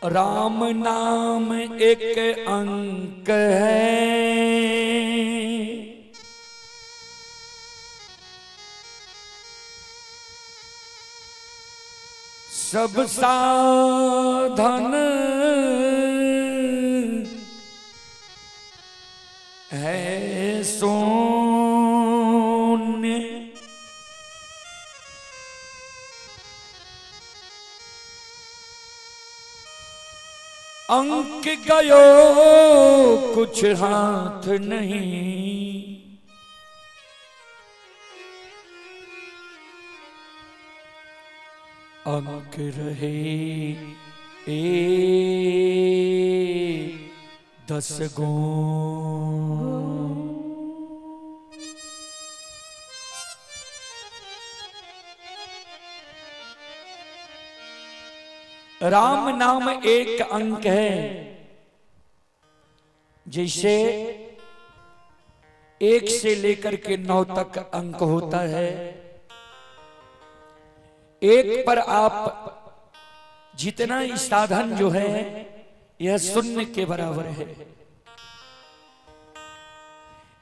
राम नाम एक अंक है, सब साधन है शून्य। अंक गयो कुछ हाथ नहीं, अंक रहे ए 10 गुण। राम नाम एक अंक है, जैसे 1 से लेकर के 9 तक अंक होता है। एक पर आप जितना ही साधन जो है यह शून्य के बराबर है।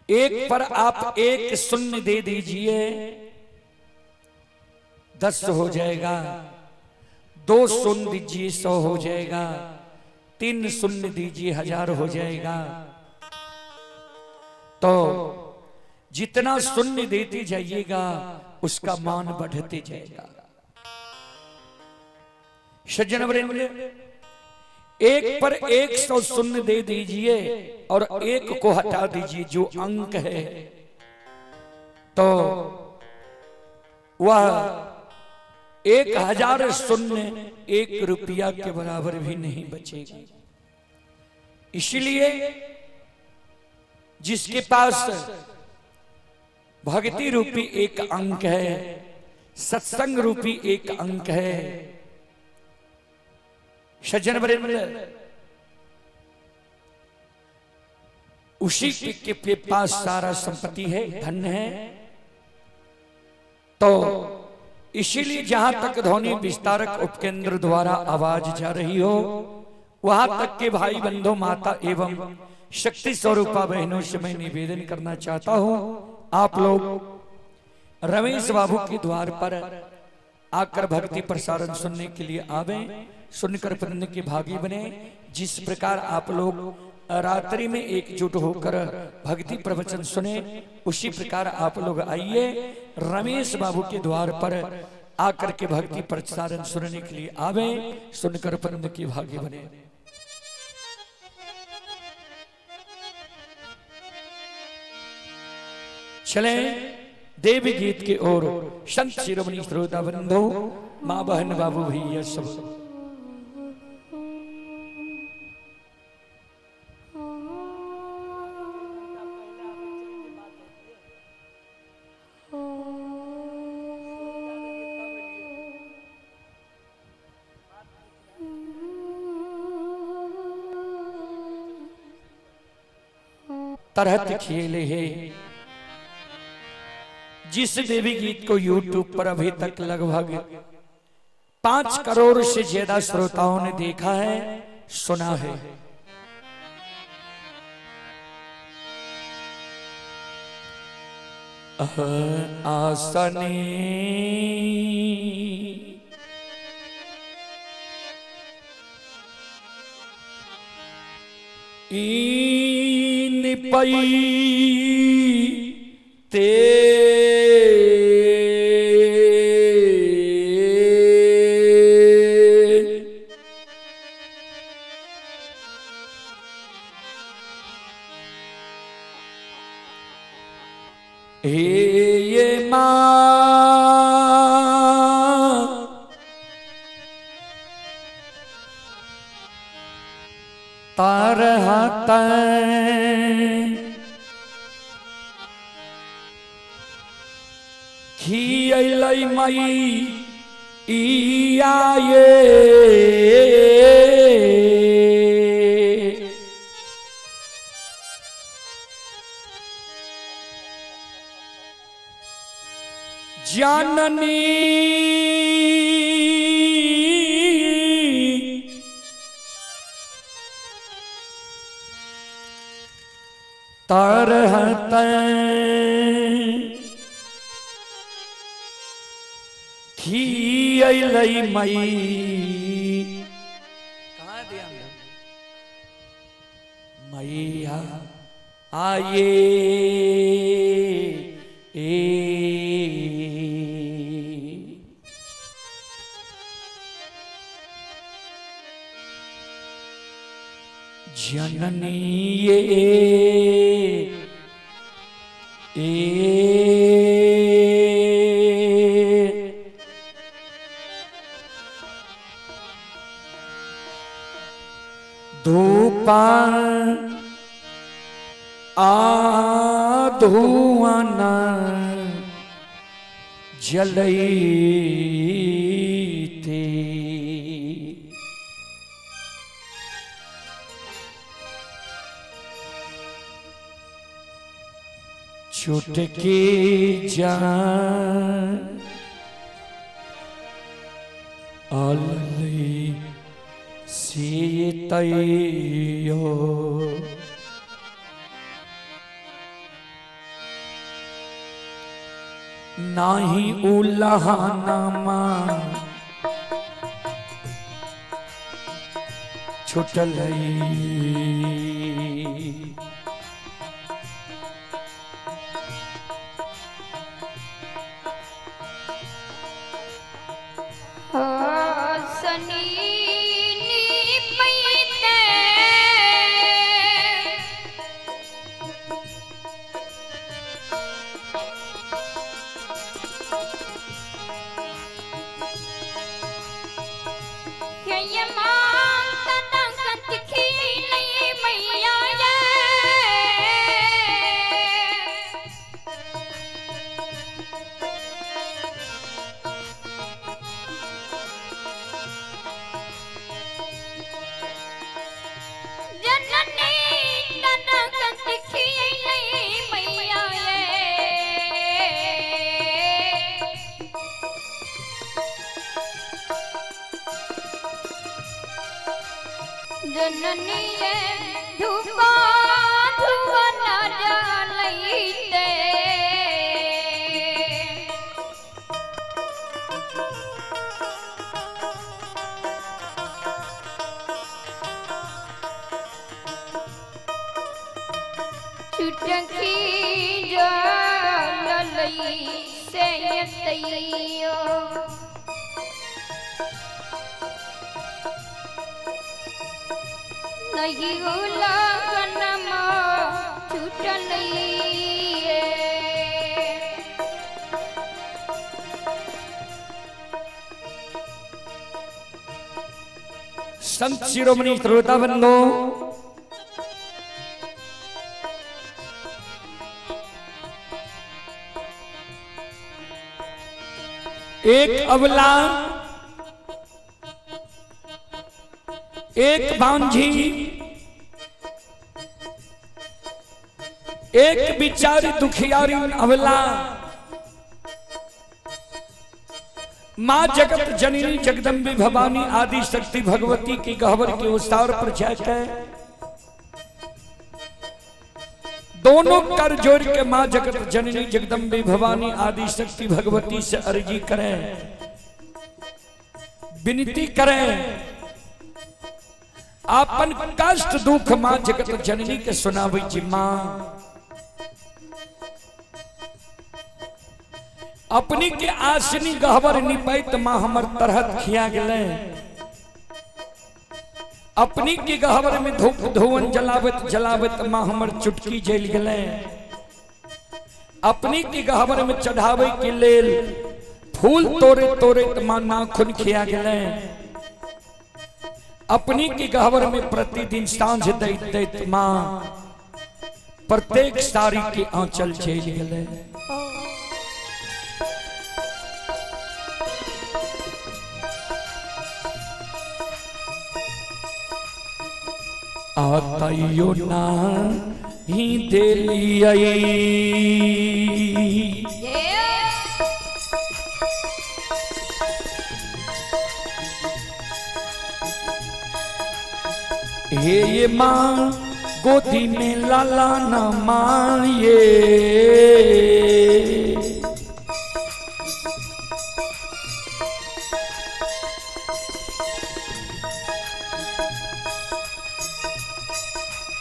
एक पर आप 1 शून्य दे दीजिए, 10 हो जाएगा। 2 शून्य दीजिए, 100 हो जाएगा। 3 शून्य दीजिए, 1000 हो जाएगा। तो जितना शून्य देते जाइएगा उसका मान बढ़ते जाएगा। सज्जन वृंद, एक पर 100 शून्य दे दीजिए और एक को हटा दीजिए जो अंक है, तो वह 1000 शून्य 1 रुपया के बराबर भी नहीं बचेगी। इसलिए जिसके पास भक्ति रूपी एक अंक है, सत्संग रूपी एक अंक है, सज्जन वृंद, उसी के पास सारा संपत्ति है, धन है। तो इसीलिए जहां तक ध्वनि विस्तारक उपकेंद्र द्वारा आवाज जा रही हो, वहां तक के भाई बंधु, माता एवं शक्ति स्वरूपा बहनों से मैं निवेदन करना चाहता हूं, आप लोग रमेश बाबू के द्वार पर आकर भक्ति प्रसारण सुनने के लिए आवे, सुनकर पुण्य के भागी बने। जिस प्रकार आप लोग रात्रि में एकजुट होकर भक्ति प्रवचन सुने, उसी प्रकार आप लोग आइए रमेश बाबू के द्वार पर आकर के भक्ति प्रसारण सुनने के लिए आवे, सुनकर पुण्य के भागी बने। चले देवी गीत के ओर। संत शिरोमणि श्रोता बंधु, माँ बहन बाबू भैया सब। तरहत खेले है। जिस देवी गीत को YouTube पर अभी तक लगभग 5 करोड़ से ज्यादा श्रोताओं ने देखा है, सुना है। आसने इन पई ते हे ये मां तारहत खियलै मई आये जननी तरहत खियलै मई। कहाँ दिया मैया आये ए। जननी ये ए धूपा आधुआना जलैते। चुटकी जान अलई सीतैयो। नाही उलहाना छुटलई। जननी धूपा धुवना जलैते। चुटकी जलई से तैयो। नहीं लगनमा छूटलिए। संत शिरोमणि श्रोता बंधु, एक अवला, एक बांझी, एक बिचारी दुखियारी अवला माँ जगत जननी जगदम्बे भवानी आदि शक्ति भगवती की गहवर के उसार पर जाकर दोनों कर जोड़ के माँ जगत जननी जगदम्बे भवानी आदि शक्ति भगवती से अर्जी करें, विनती करें, आपन कष्ट दुख माँ जगत जननी के सुनावे जी। माँ अपनी के आसनी गहवर निपैत माँ हमर तरहत खिया गेलै। अपनी के गहवर में धूप धुवन जलावत जलावत माँ हमर चुटकी जल गेलै। अपनी के गहवर में चढ़ावे के लेल फूल तोड़े तोड़े माँ नाखून खिया गेलै। अपनी के गहवर में प्रतिदिन सांझ दैत दैत माँ प्रत्येक साड़ी के आंचल जल गेलै। आतयो ना ही देलियै। हे ये माँ गोदी में लाला न माये।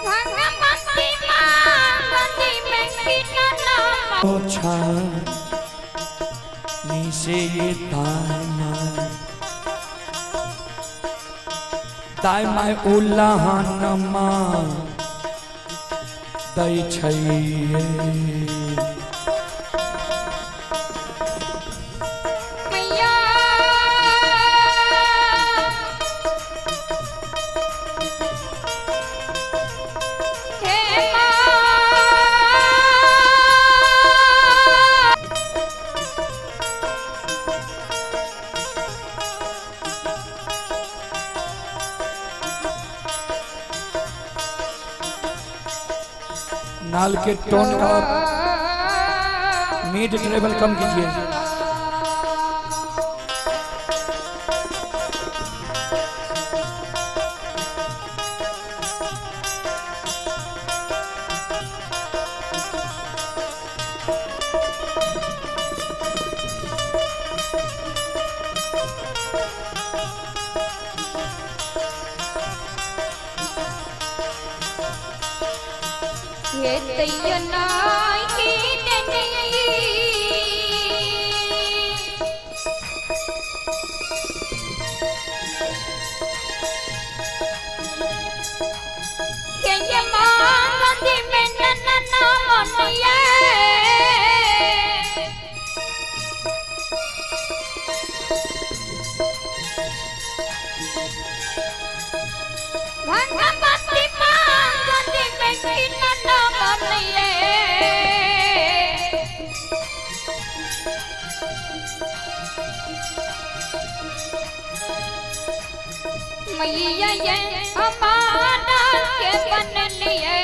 भगवती माँ गोदी में खिलौना ओछा नीचे ये दाएं माए, दाएं माए उल्लाहन माँ दै छैये। मैया हे माँ। नाल के टोन का मिड ट्रेबल कम कीजिए। हे तैयो नाई देने। हे ये माँ गोदी में नन्ना मनिया। भगवती माँ गोदी में खिलौना मनिया। मैया ये हमारा के बन लिए।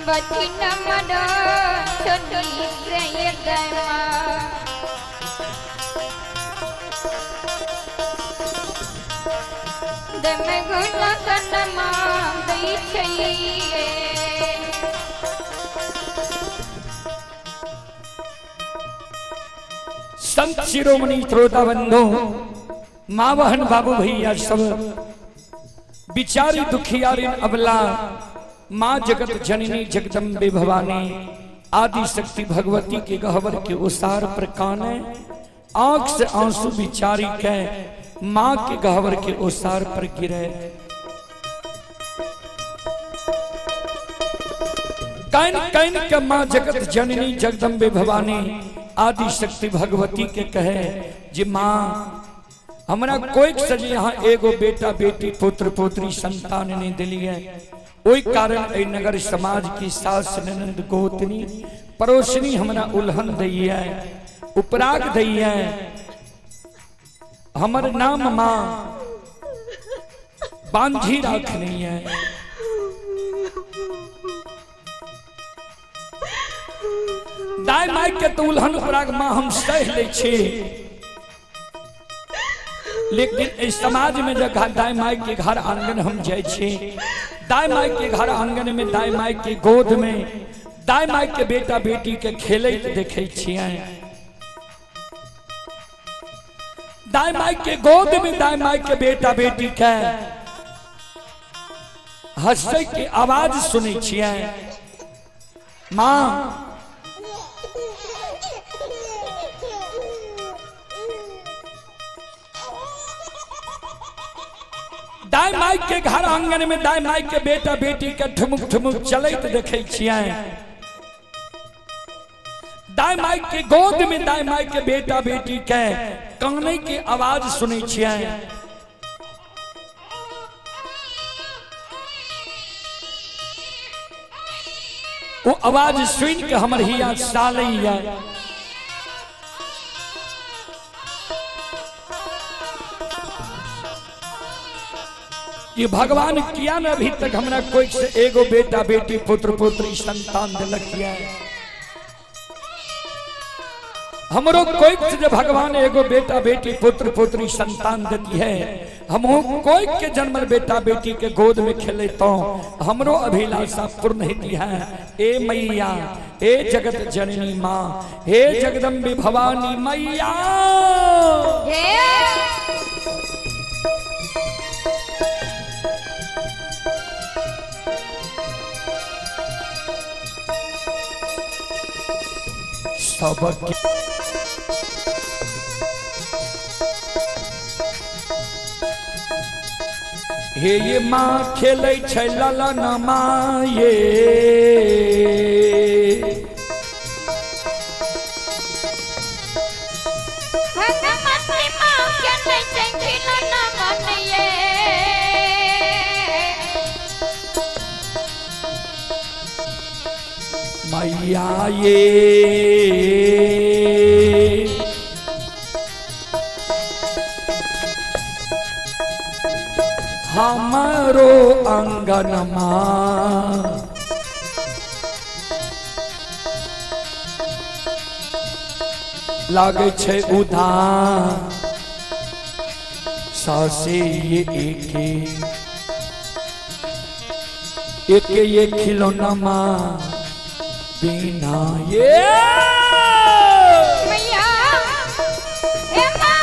बचिन मनो छोटी से ये दमा। दम गुना कनमा दै छैये। संत शिरोमणि श्रोता बंधु, माँ बहन बाबू भैया सब, बिचारी दुखियारी अबला माँ जगत जननी जगदम्बे भवानी आदि शक्ति भगवती के गहवर के उसार पर काने आंख से आंसू बिचारी के माँ के गहवर के उसार पर गिरे। Can can के माँ जगत जननी जगदम्बे भवानी आदि शक्ति भगवती के कहे जे माँ हमरा कोई सजे यहाँ एगो बेटा बेटी पुत्र पुत्री संतान नहीं दिली है, ओई कारण ए नगर समाज की सास ननंद गोतनी पड़ोसनी हमरा उल्हन दी है, उपराग दी है, हमर नाम माँ बांझी रखनी है। दाय माय के तो उल्हन उपराग माँ हम सह लै छी, लेकिन इस समाज में जब दाय माय के घर आंगन हम जाए छी, दाय माय के घर आंगन में दाय माय के गोद में दाय माय के बेटा बेटी के खेलैत देखे छियै, दाय माय के गोद में दाय माय के बेटा बेटी के हंसै के आवाज सुनै छियै। माँ दाय माय के घर आंगन में दाय माय के बेटा बेटी के ठुमुक ठुमुक चलैत देखे छियै, दाय माय के गोद में दाय माय के बेटा बेटी के कानै के आवाज सुनै छियै। वो आवाज सुन के हमर हिया सालैया। ये भगवान किया न अभी तक हमरा कोई से एगो बेटा बेटी पुत्र पुत्री संतान दिलक है। हमरो कोई से भगवान एगो बेटा बेटी पुत्र पुत्री संतान देती है, हमहू कोई के जन्मल बेटा बेटी के गोद में खेले तो हमरो अभिलाषा पूर्ण होती है। ए मैया, ए जगत जननी माँ, हे जगदम्बी भवानी मैया। सबके हे ये माँ खेलै छै ललन माये, भगवती माँ खेलै छै खिलौना मन ये। मैया ये हमरो अंगनमा लागै छै उदास सासे ये एके एके ये खिलौना माँ बिना ये। मैया हे माँ।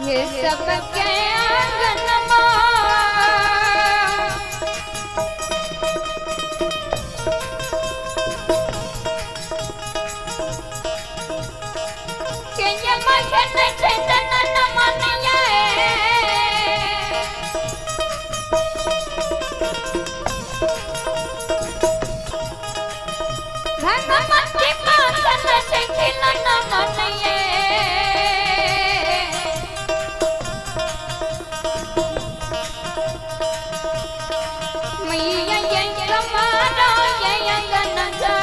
ये सबके आंगन के ये मखन चंदन नमन ये। भगवती मातन से खिलन मन ये। मैया ये कमारो ये अंगन जा।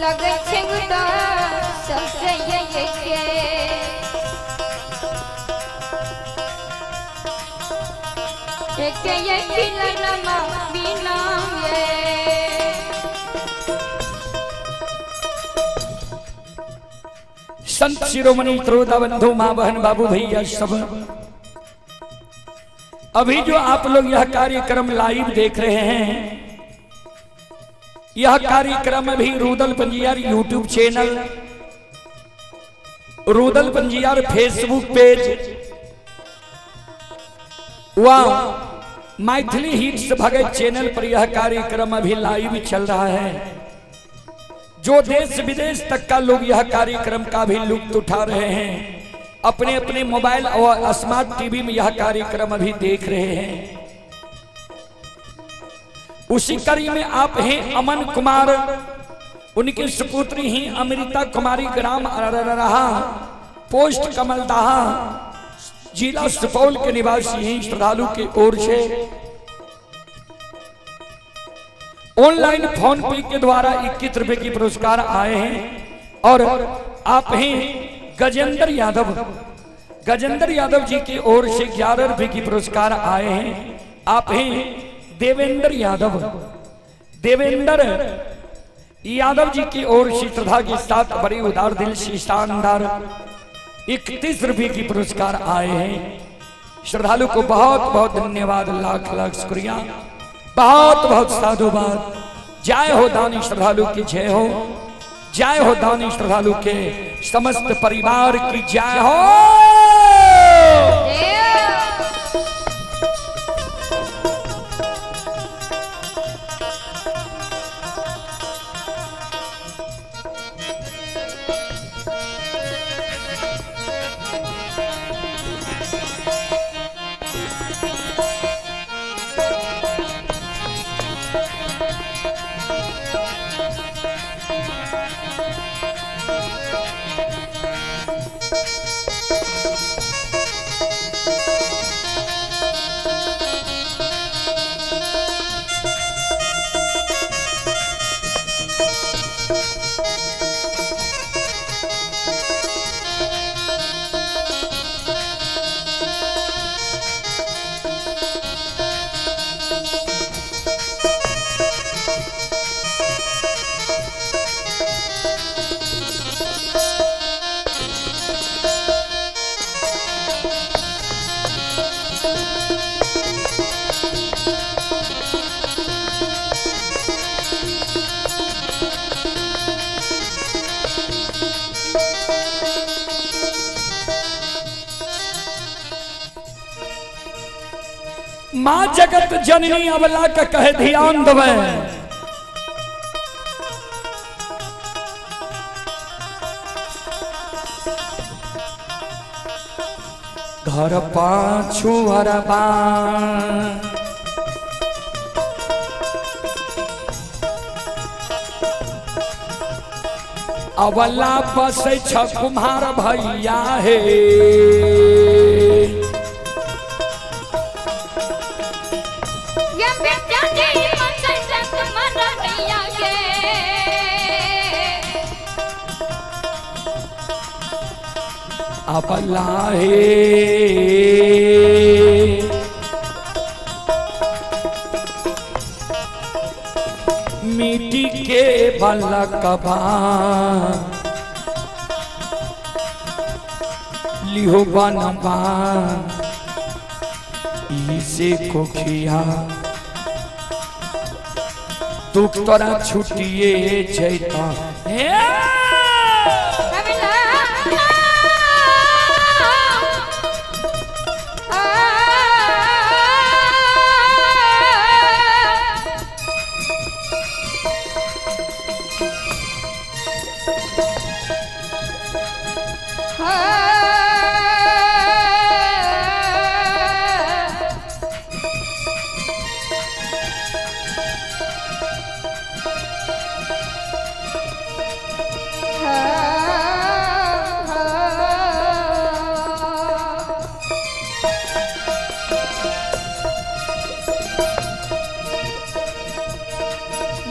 लगै छै उदास सबसे ये के एक ये खिलनमा बिना ये। संत शिरोमणि त्रोदा बंधु माँ बहन बाबू भैया सब, अभी जो आप लोग यह कार्यक्रम लाइव देख रहे हैं, यह कार्यक्रम अभी Rudal Panjiyar YouTube channel, Rudal Panjiyar Facebook page व मैथिली हिट्स भगत चैनल पर यह कार्यक्रम अभी लाइव चल रहा है। जो देश विदेश तक का लोग यह कार्यक्रम का भी लुत्फ उठा रहे हैं, अपने अपने मोबाइल और स्मार्ट टीवी में यह कार्यक्रम अभी देख रहे हैं। उसी कड़ी में आप हैं अमन कुमार, उनकी सुपुत्री ही अमृता कुमारी, ग्राम रहा, पोस्ट कमलदाहा, जिला सुपौल के निवासी हैं। श्रद्धालु की ओर से ऑनलाइन फोन पे के द्वारा 21 रुपए की पुरस्कार आए हैं। और आप हैं गजेंद्र यादव, गजेंद्र यादव जी की ओर से 11 रुपए की पुरस्कार आए हैं। आप हैं देवेंद्र यादव, देवेंद्र यादव जी की ओर से श्रद्धा के साथ बड़ी उदार दिल से शानदार 31 रुपए की पुरस्कार आए हैं। श्रद्धालु को बहुत बहुत धन्यवाद, लाख लाख शुक्रिया, बहुत बहुत साधुवाद। जय हो दानी श्रद्धालु की जय हो, जय हो दानी श्रद्धालु के समस्त परिवार की जय हो। माँ जगत जननी अबला का कहे ध्यान दवे, घर पाछू अरबा अवला बसै छ कुम्हार भैया हे। ये बेटा जी बसै छ कुम्हार भैया के। अबला हे मिट्टी के बलकबा लिहो बनबा इसे कोखिया दुख तोरा छुटिए जैता हे।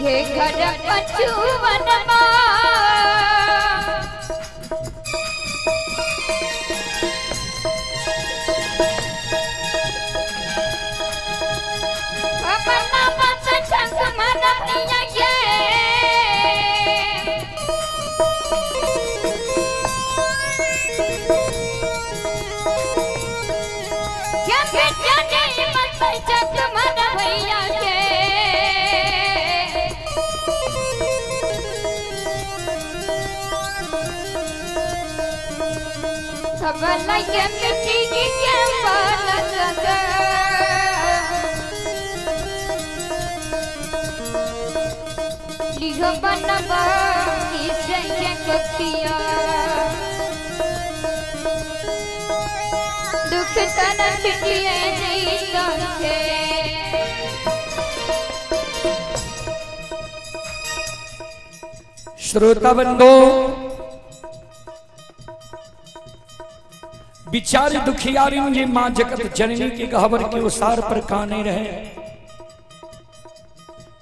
ये घर पछुवन अपना मत संग मन ये। क्या बेटा नहीं मत संग मन भैया के। सबला ये मिट्टी के बालक लिहो बनबा इसे के कखिया दुख तन छुटिए जैसा के। श्रोता बंधो, बिचारी दुखियारी मुझे माँ जगत जननी के गहवर के उसार पर काने रहे।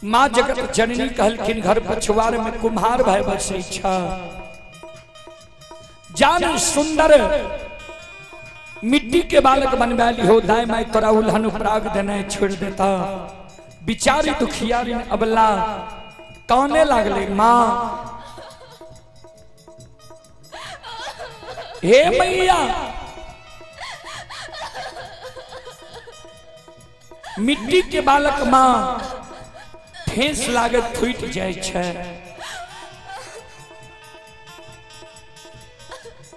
माँ जगत जननी कहलखिन घर पछुआर में कुम्हार भाई बसे इच्छा जान सुंदर मिट्टी के बालक बनवाली हो दाएं माई तोरा उल्हन उपराग देने छोड़ देता। बिचारी दुखियारी अबला काने लागले, माँ हे मैया, मिट्टी के बालक माँ ठेस लागत फूट जाय छै।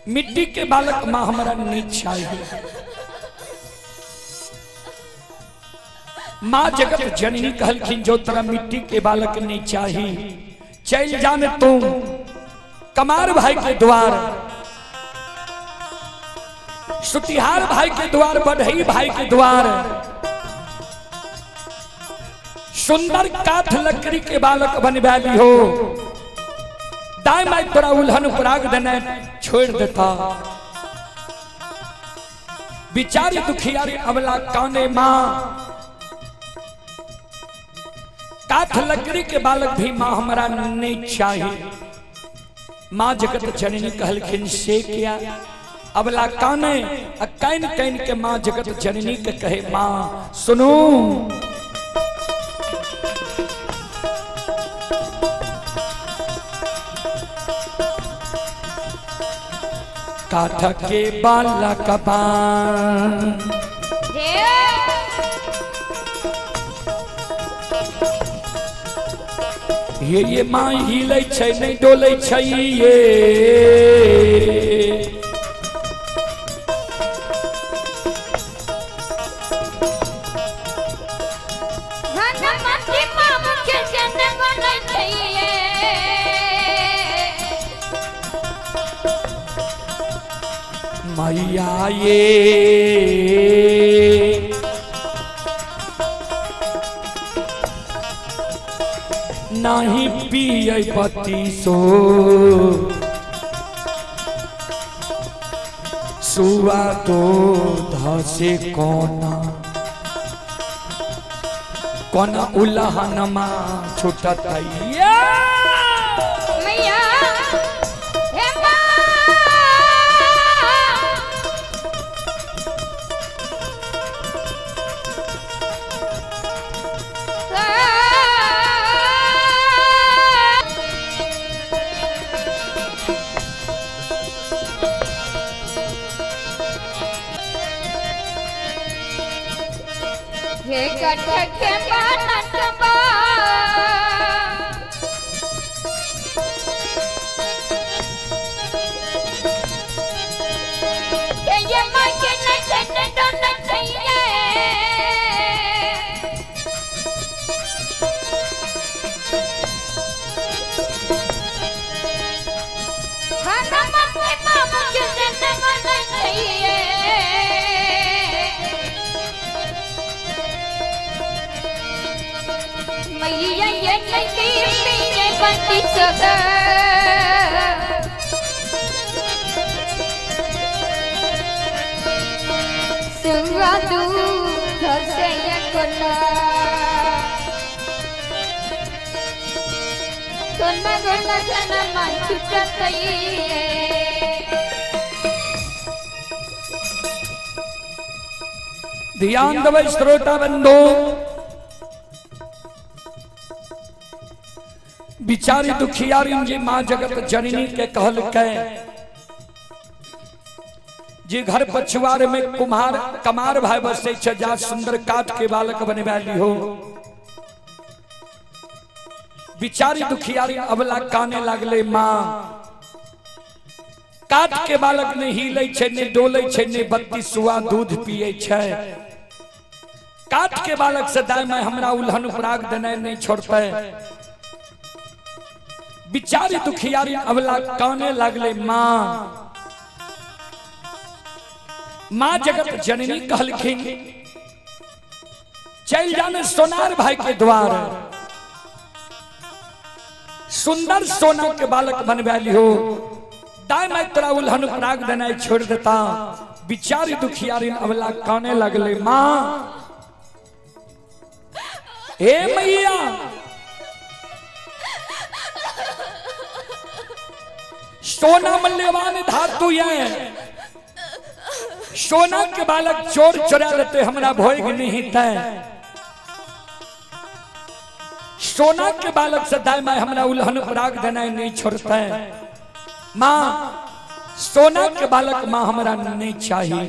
मिट्टी के बालक माँ हमरा नहीं चाहिए। माँ जगत जननी कहलखिन जो तोरा मिट्टी के बालक नहीं चाही, चल जान तुम कमार भाई के द्वार, सुतिहार भाई के द्वार, बढ़ई भाई के द्वार, सुंदर काठ लकड़ी के बालक बनवा लिहो, दाई माई तोरा उल्हन उपराग देने छोड़ देता। बिचारी दुखियारी अबला काने, माँ काठ लकड़ी के बालक भी माँ हमरा नहीं चाहिए। माँ जगत जननी कहलखिन से क्या? अबला काने आ can can के माँ जगत जननी के कहे, माँ सुनू, काठ के बालक बान ये माँ हिलै छै नहि डोलै छै ये, मैया ये नाही पियै बत्तीसो सुआ दूध से कोना कोना उलहनमा छूटत ये। मैया हे माँ। हे कटक बालकबा ये माँ के नचन डोलन ये। मैया ये नहीं पिए पति सदा सुआ दूध से कोना कोना कोना कोना मन छुटत ये। ध्यान देबै श्रोता बंधु, बिचारी दुखियारी जे माँ जगत जननी के कहलकै जे घर पछुआर में कुम्हार कमार भाई बसै छै, जा सुंदर काठ के बालक बनवा लिहो। बिचारी दुखियारी अबला काने लागले, माँ काठ के बालक ने हिलै छै, ने डोलै छै, ने बत्ती सुआ दूध पियै छै। काठ के बालक से दाय माय हमरा उल्हन उपराग देने नहीं छोड़ते। बिचारी दुखियारी अबला काने लागले, माँ माँ जगत जननी कहलखिन चल जाने सोनार भाई के द्वार, सुंदर सोना के बालक बनवा लिहो, दाय माय तोरा उल्हन उपराग देनाइ छोड़ देता। बिचारी दुखियारी अबला काने लगले, माँ हे मैया, सोना मूल्यवान धातु ये, सोना के बालक चोर चोरा लेते हमरा भोग नहीं तय। सोना के बालक से दाय माय हमरा उल्हन पराग देनाइ नहीं छोड़ते। माँ सोना के बालक माँ हमरा नहीं चाहिए।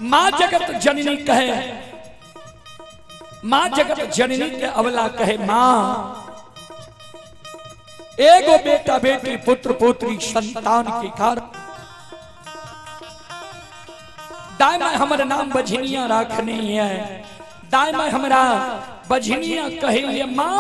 माँ जगत जननी कहे, माँ जगत जननी के अवला कहे, माँ एगो बेटा बेटी पुत्र पुत्री संतान के कारण दाय माय हमर नाम बझनिया राखने है, दाय माय हमरा बझनिया कहे माँ।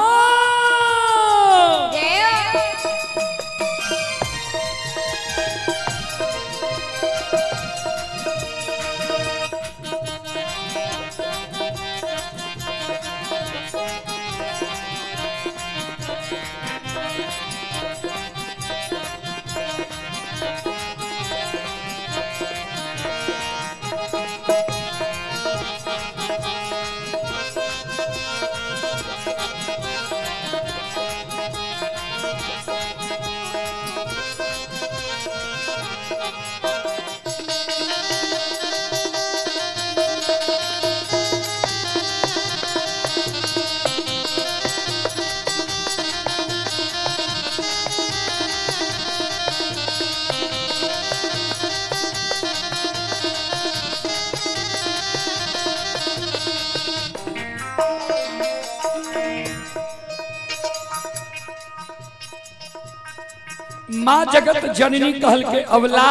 माँ जगत जननी कहल के अवला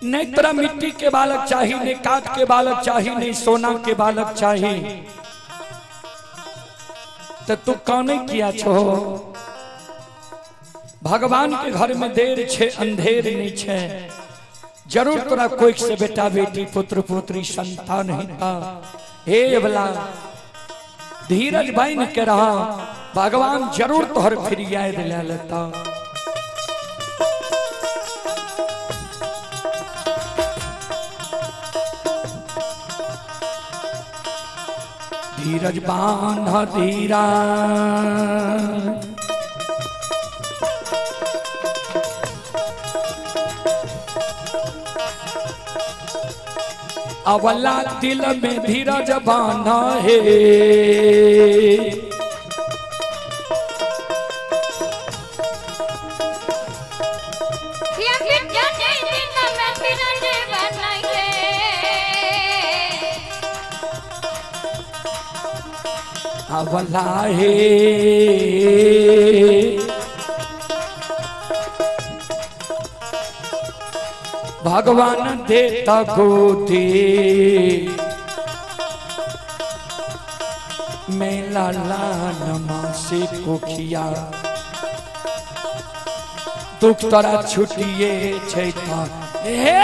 नहीं तोरा मिट्टी के बालक चाहिए, नहीं काठ के बालक चाहिए, नहीं सोना के बालक चाहिए, तो तू काने किया छो? भगवान के घर में देर छे अंधेर नहीं छे, जरूर तोरा कोई से बेटा बेटी पुत्र पुत्री संतान हिता। हे अवला धीरज बन के रहा, भगवान जरूर तोहर फिरियाद ले लेता। धीरज बांध धीरा अवला दिल में धीरज बांध है, अवला हे भगवान देता गोदी मैं लाला नमा से कोखिया दुख तोरा छुटिए छै हे।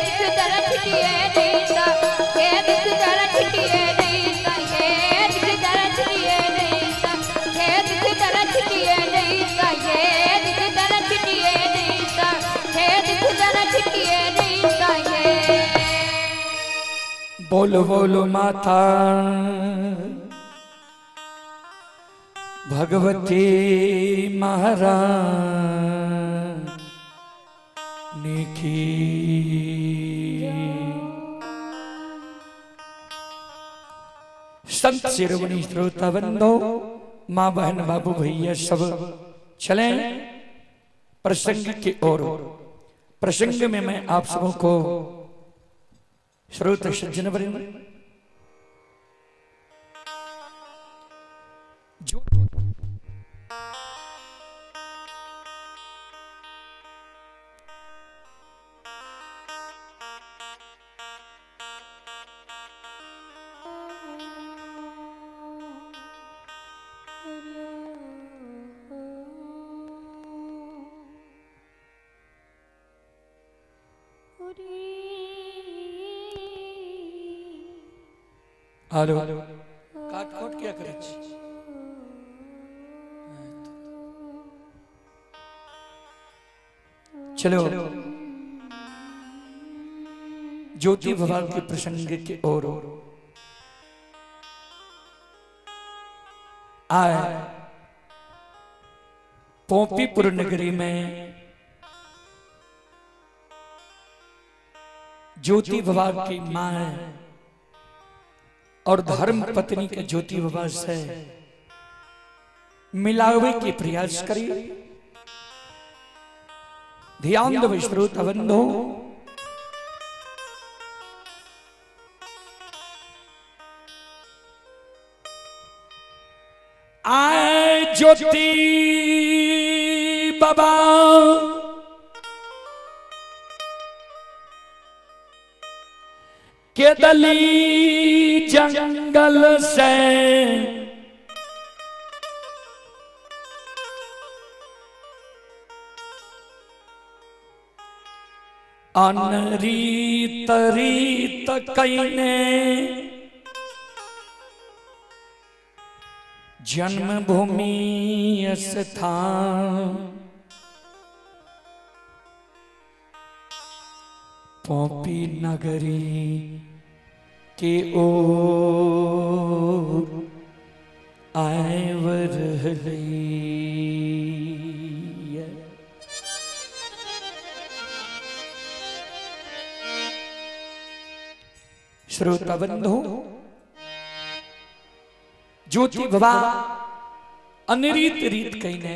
दुख जरा छिटिए देता, हे दुख जरा छिटिए देता, हे दुख जरा छिटिए देता, हे दुख जरा छिटिए देता, हे दुख जरा छिटिए देता, हे दुख जरा छिटिए देता, हे। बोलो बोलो माता भगवती महारानी की। संत शिरोमणि श्रोता बंधो, माँ बहन बाबू भैया सब चलें प्रसंग की ओर। प्रसंग में मैं आप सबों को श्रोत सज्जन वृंद जो हेलो काट कोट क्या करे छी? चलो ज्योति भगवान के प्रसंग के ओर आए। पोपीपुर नगरी में ज्योति बाबा की मां और धर्म पत्नी के ज्योति बाबा से मिलावे के प्रयास करी। ध्यान दो श्रोता बंधो, आए ज्योति बाबा के दली जंगल से अनरीत रीत कईने जन्मभूमि स्थान पोपी नगरी के ओर आए रहली। श्रोता बंधु, ज्योति बाबा अनरीत रीत कहीने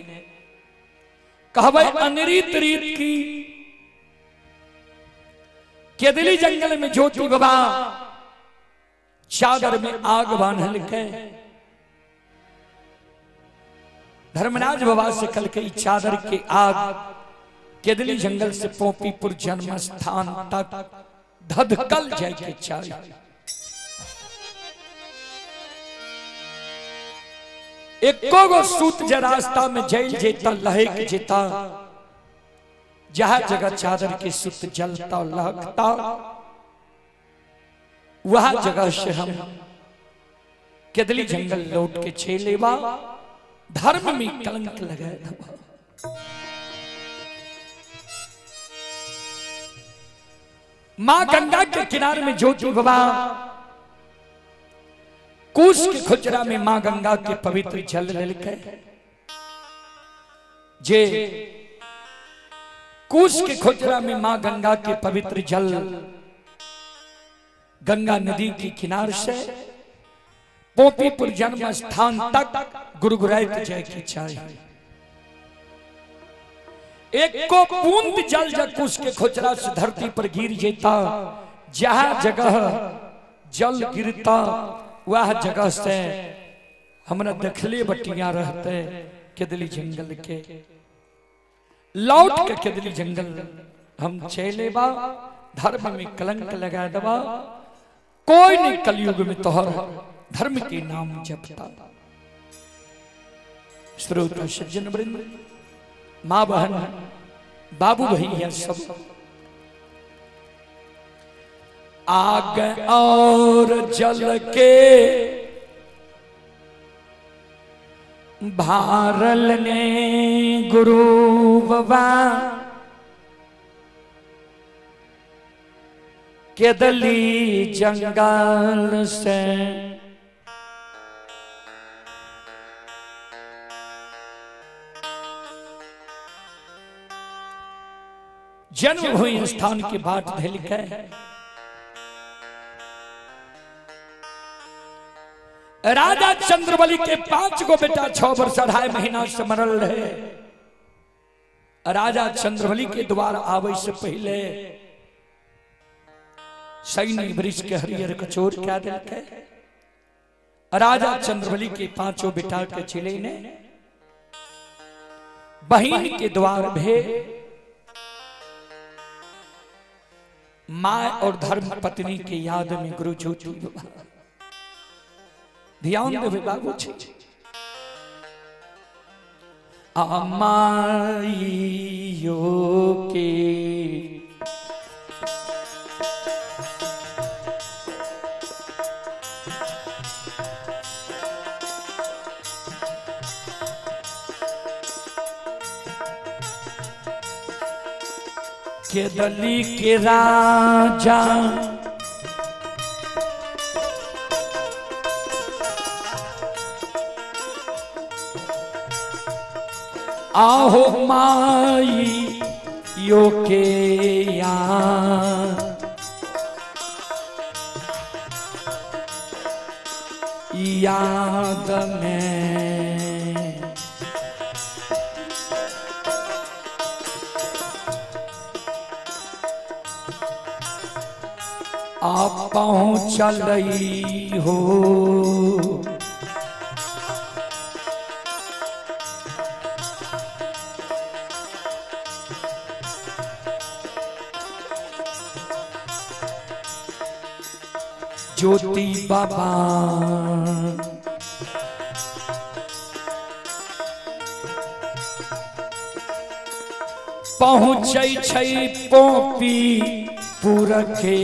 कहबै अनरीत रीत की केदली जंगल में ज्योति बाबा चादर में आग बांधल के धर्मराज बाबा से कल के चादर के आग केदली जंगल से पोपीपुर जन्म स्थान तक धधकल जाए के चाहिए। एको गो सूत जे रास्ता में जल जेता लहक जेता, जहां जगह चादर के सूत जलता लहकता वहां जगह से हम केदली जंगल लौट के छेलेवा धर्म में कलंक लगाए दबा। मां गंगा के किनारे में ज्योति बाबा कुश के खुजरा में मां गंगा के पवित्र जल लेलकै, जे कुश के खुजरा में मां गंगा के पवित्र जल गंगा नदी के किनार से पोपीपुर जन्म स्थान तक गुरगुराइत जाए के चाहिए। एक को बूंद जल जब कुश के खुजरा से धरती पर गिर जेता, जहां जगह जल गिरता वह जगह से हमरा देखले बटिया रहते केदली जंगल के लौट के केदली जंगल हम चले बा धर्म में कलंक लगा दबा। कोई नहीं कलयुग में तोहर धर्म के नाम जपता। श्रोता सज्जन वृंद, माँ बहन बाबू भैया सब आग और जल के भारल ने गुरु बाबा केदली जंगल से जन्मभूमि स्थान के बाट धल के राजा चंद्रबली के 5 गो बेटा 6 वर्ष 2.5 महीना से मरल रहे। राजा चंद्रबली के द्वार आवे से पहले सैनी वृक्ष के हरियर कचोर क्या दिलके। राजा चंद्रबली के 5 बेटा के चिले ने बहन के द्वार भे माँ और धर्म पत्नी के याद में गुरु ज्योति बाबा ध्यान देवे बाबू छी अमाइयो के केदली के राजा आहो माई यो के या याद में आप पहुँचल हो ज्योति बाबा पहुँचै छै पोपी पुरखे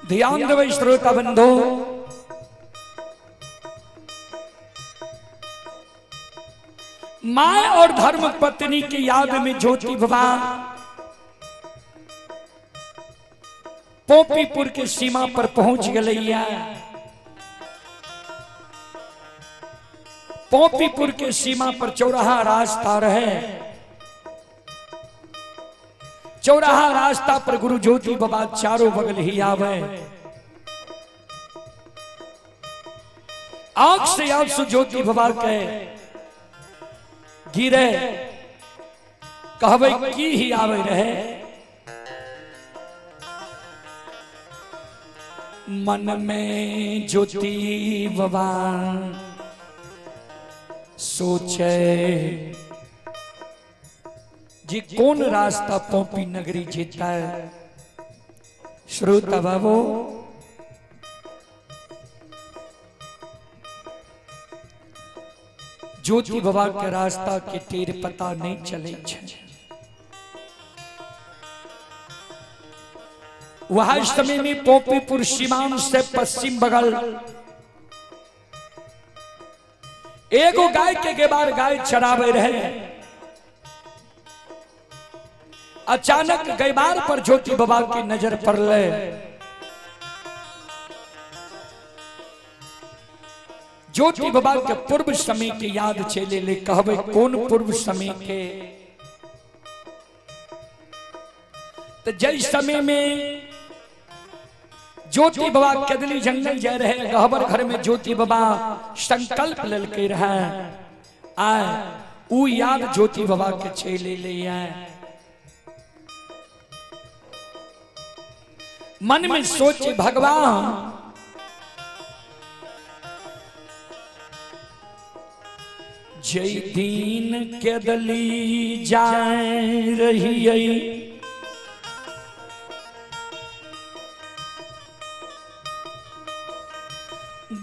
ध्यान देवे श्रोता बंधु, मां और धर्म पत्नी की याद में ज्योति बाबा पोपीपुर के सीमा पर पहुंच गलैया। पोपीपुर के सीमा पर चौराहा रास्ता रहे। चौराहा रास्ता पर गुरु ज्योति बाबा चारों बगल ही आवे। आंख से आंसू ज्योति बाबा के गिरे, कहवे की ही आवे रहे। मन में ज्योति बाबा सोचे जी कौन रास्ता पोपी नगरी जीता है। श्रोता बाबू ज्योति बाबा के रास्ता के तीर पता नहीं चले छे। वह समय में पोपीपुर सीमान से पश्चिम बगल एगो गाय के गेबार गाय चरावे रहे। अचानक गैबार पर ज्योति बाबा की नजर पड़ले। ज्योति बाबा के पूर्व समय के याद चले ले। कहबे कौन पूर्व समय के? तो जय समय में ज्योति बाबा केदली जंगल जा रहे, गहबर घर में ज्योति बाबा संकल्प ललके रहे आए, ऊ याद ज्योति बाबा के चले ले आए। मन में सोचे भगवान जय दीन केदली जाए रही,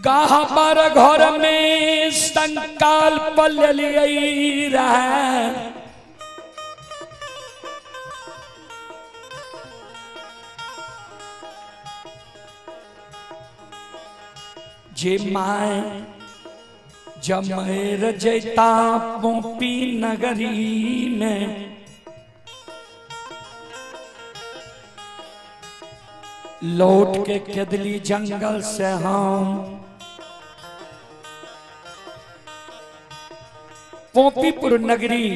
गाहबर घर में संकल्प लिए रहे। जे my जमेर जैता पोपी नगरी में, लौट के केदली जंगल से हम पोपीपुर नगरी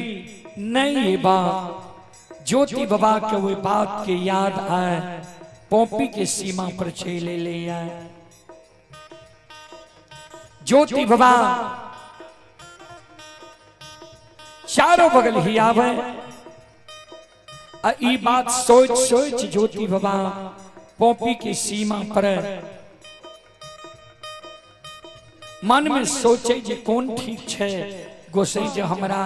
नहीं बा। ज्योति बाबा के वो बात के याद आए, पोपी के सीमा पर चले ले आए। ज्योति बाबा चारों बगल ही आवे। ई बात सोच सोच ज्योति बाबा पोपी की सीमा पर मन में सोचे जे कौन ठीक छे, गोसाई जे हमरा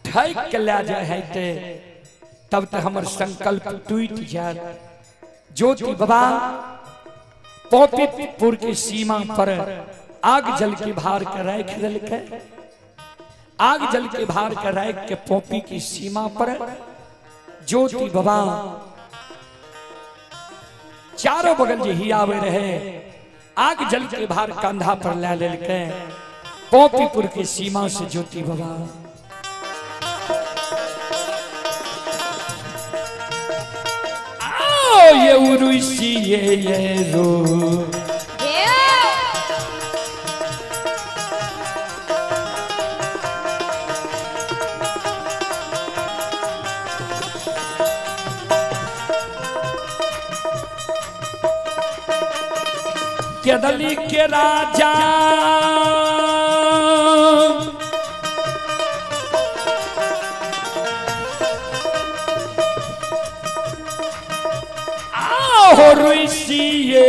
ठैक के ले जाए है ते तब तक हमर संकल्प टूट जाए। ज्योति बाबा पोपीपुर की सीमा पर आग जल के भार के राख दिलके। आग जल के भार के राख के पोपी की सीमा पर ज्योति बाबा चारों बगल जे ही आवे रहे, आग जल के भार कंधा पर ले लेलके। पोपीपुर की सीमा से ज्योति बाबा आओ ये उरुसी ये रो केदली के राजा आओ रुसिए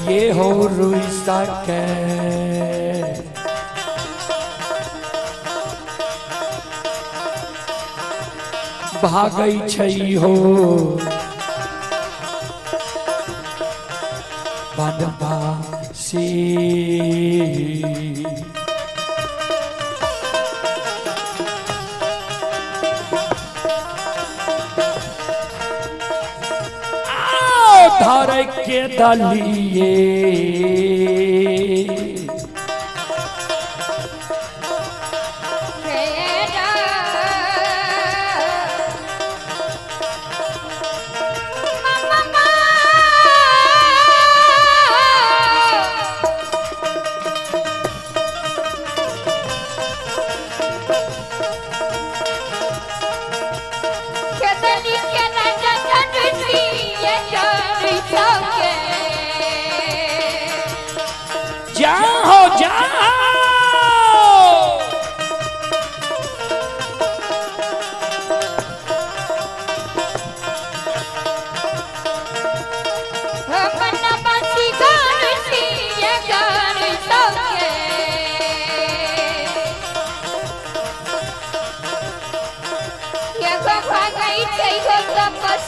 ये हो रुसा के भागै छै हो बनवासी। आओ धर के दलिए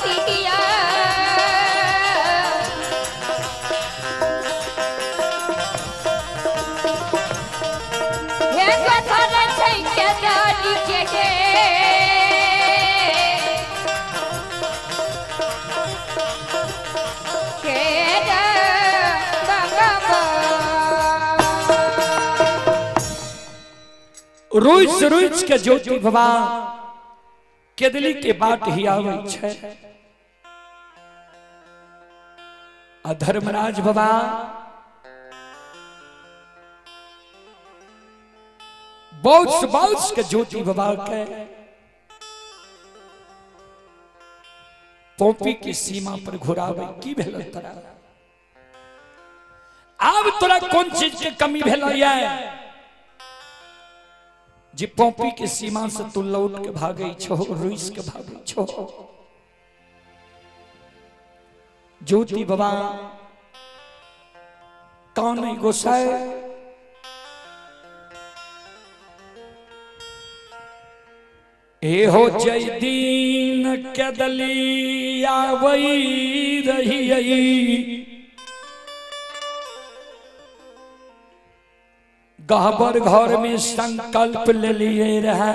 तपसिया। हे गधर छै के डाली के हे के गंगा। रुइस रुइस के ज्योति बाबा केदली के बाट ही आवे छै। आ धर्मराज बाबा बौस बौस के ज्योति बाबा के पोपी की सीमा पर घुरावे। की भेल तोरा? आब तोरा कोन चीज के कमी भेल ये जे पोपी के सीमा से तू लौट के भागे छो, रुइस के भागे छो? ज्योति बाबा कान गोसाई ए हो जय दीन केदली आवई रही, गहबर घर में संकल्प ले लिए रहे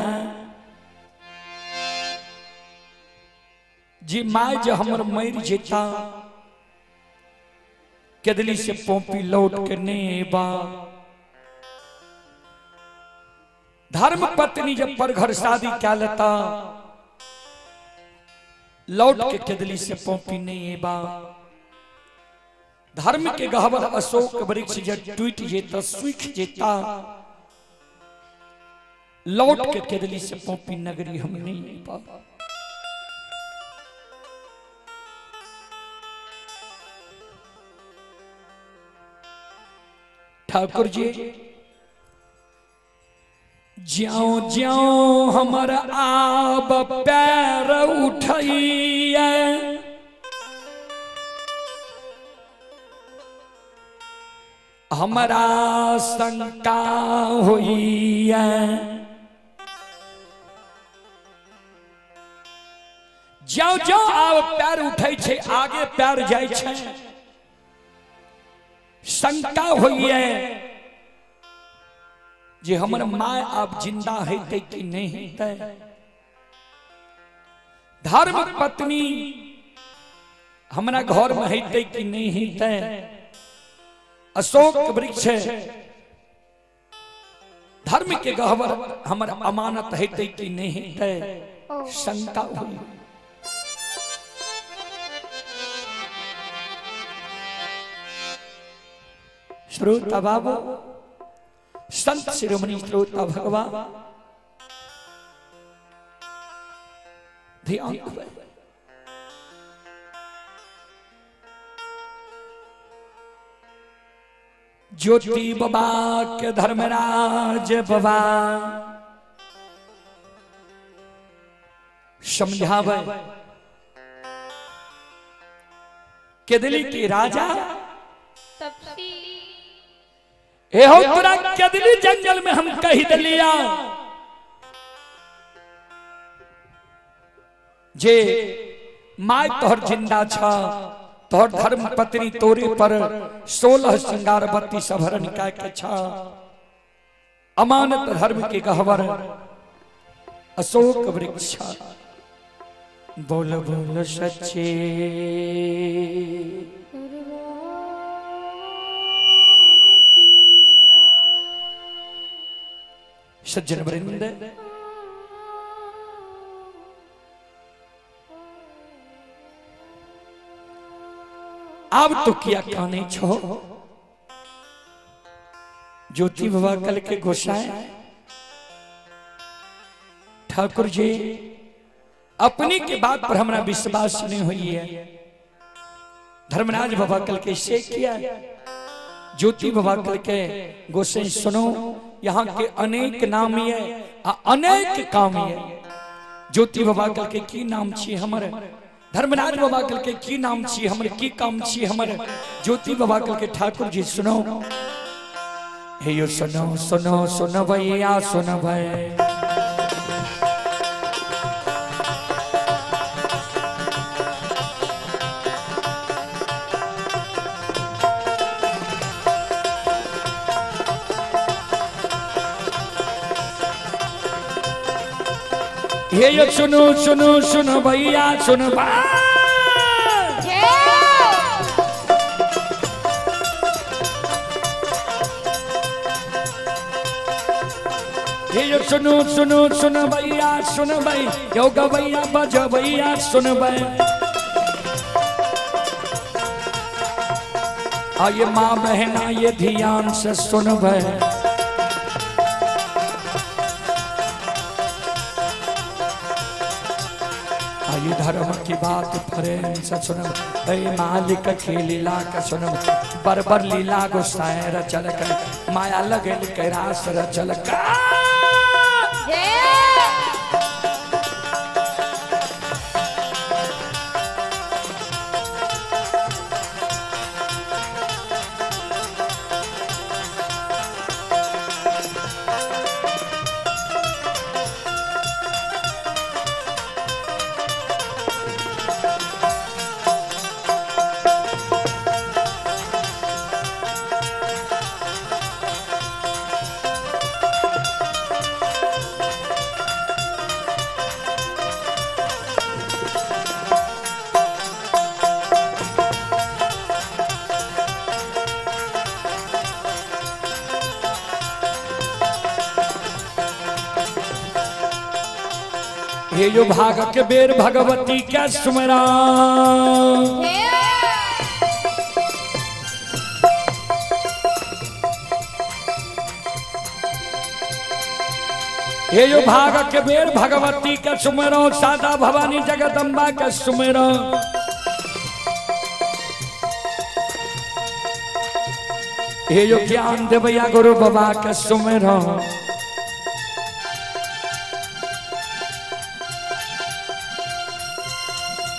जी my जे हमर मर जेता केदली से पोपी लौट के नहीं बा। धर्म पत्नी जब पर घर शादी क्या लेता लौट के केदली से पोपी नहीं बा। धर्म के गहबर अशोक वृक्ष जब टूट जेता सूख जेता लौट के केदली से पोपी नगरी हम नहीं बा। ठाकुर जी ज्यों ज्यों हमर आब पैर उठैया हमरा शंका होइया। ज्यों ज्यों आब पैर उठै छै आगे पैर जाइ छै, शंका होइए जे हमर my आब जिंदा हेतै कि नहीं हेतै। धर्म पत्नी हमरा घर में हेतै कि नहीं हेतै। अशोक वृक्ष धर्म के गहवर हमर अमानत हेतै कि नहीं हेतै, शंका हुई। श्रोता बाबू संत शिरोमणि श्रोता भगवान ध्यान देबै। ज्योति बाबा के धर्मराज बाबा समझावे केदली के राजा तपसी एहो तोरा केदली जंगल में हम कही दिलिया जे my तोहर जिंदा छ, तोहर धर्म पत्नी तोरे पर 16 श्रृंगार 32 आभरण काय के छ, अमानत धर्म के गहवर अशोक वृक्ष। बोल बोल सच्चे सज्जन वृंद, अब तो किया काने छो? ज्योति बाबा कल के गोसाए ठाकुर जी अपने के बात पर हमरा विश्वास नहीं हुई है। धर्मराज बाबा कल के से किया ज्योति बाबा कल के गोसाई सुनो, यहाँ के अनेक नाम ये अनेक काम ये। ज्योति बाबा कल के की नाम छी हमर? धर्मराज बाबा कल के की नाम छी हमर? की काम छी हमर? ज्योति बाबा कल के ठाकुर जी सुनो, हे यो सुनो सुनो सुनो भैया सुनो भाई, हे यो सुनो सुनो सुनो भैया सुनो भाई। हे यो सुनो सुनो सुनो भैया सुनो भाई, यो गवैया बजो भैया सुनो भाई। आये माँ बहना ये ध्यान से सुन भाई। आये धर्म की बात प्रेम से सुन, हे मालिक की लीला का सुन, बरबर लीला गुस्साए रचल कर, माया लगल कैरास रचल कर। हे जो भाग के बेर भगवती क्या सुमरा, हे जो भाग के बेर भगवती का सुमरो, सादा भवानी जगदम्बा का सुमरो। हे जो ज्ञान देवैया गुरु बाबा का सुमरो।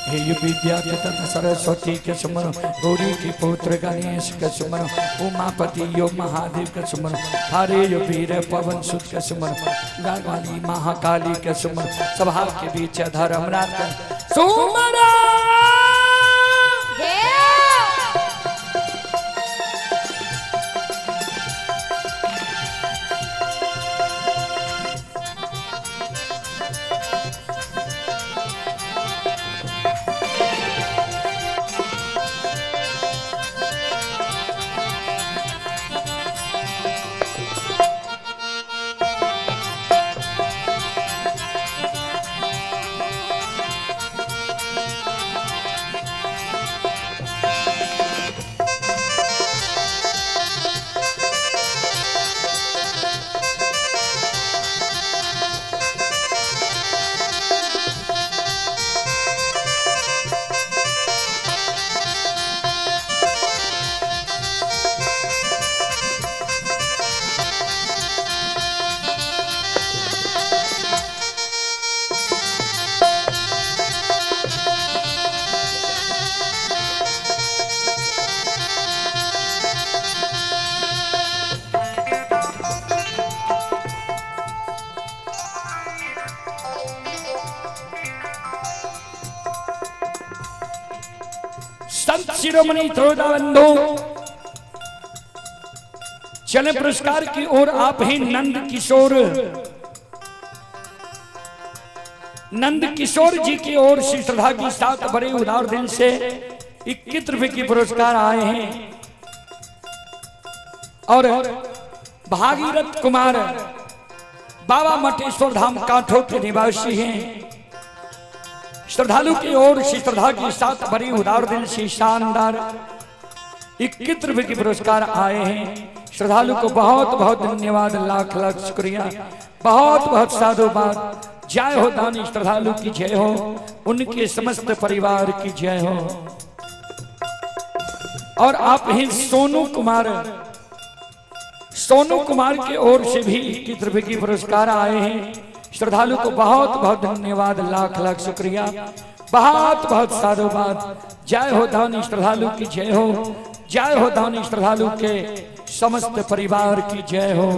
हे विद्या के तथा सरस्वती के सुमरो, गौरी के पुत्र गणेश के सुमरो, उमापति यो महादेव के सुमरो, हरे यो वीर पवन सुत के सुमरो, गाली महाकाली के सुमरो, सभा के बीच धर्मराज के सुमरो। संत शिरोमणि बंधु चले पुरस्कार की ओर आप हैं नंद किशोर, नंद किशोर जी की ओर से श्रद्धा के साथ बड़े उदार दिल से 21 रुपए की पुरस्कार आए हैं। और भागीरथ कुमार बाबा मटेश्वर धाम कांठो के निवासी हैं, श्रद्धालु की ओर से श्रद्धा के साथ बड़ी उदार दिल से शानदार 21 रुपए के पुरस्कार आए हैं। श्रद्धालु को बहुत बहुत धन्यवाद, लाख लाख शुक्रिया, बहुत बहुत साधुवाद। जय हो दानी श्रद्धालु की जय हो, उनके समस्त परिवार की जय हो। और आप ही सोनू कुमार, सोनू कुमार की ओर से भी 21 रुपए की पुरस्कार आए हैं। श्रद्धालु को बहुत बहुत धन्यवाद, लाख लाख शुक्रिया, बहुत बहुत साधुवाद। जय हो दानी श्रद्धालु की जय हो, जय हो दानी श्रद्धालु के समस्त परिवार की जय हो।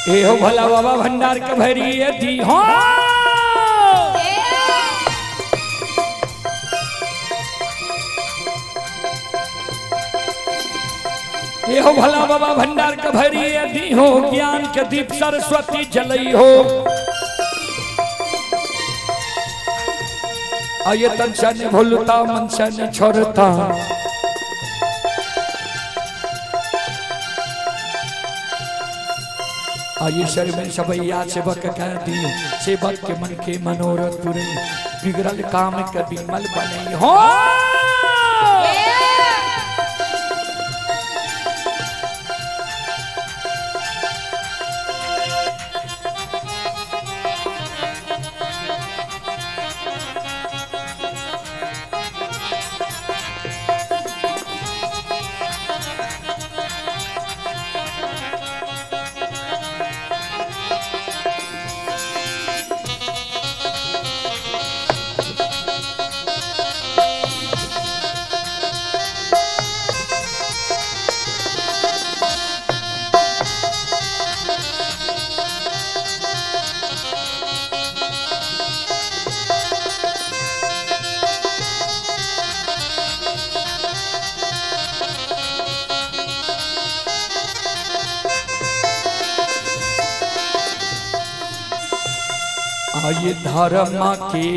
ए हो भला बाबा भंडार के भैरी दी हो। ए हो भला बाबा भंडार के भैरी दी हो, ज्ञान के दीप सरस्वती जलई हो। आये तन से न भूलता मन से न छोड़ता। आये शर में सबैया सेवक कह दियो, सेवक के मन के मनोरथ पूरे, बिगड़ल काम के बिमल बने हो। आये धर्म के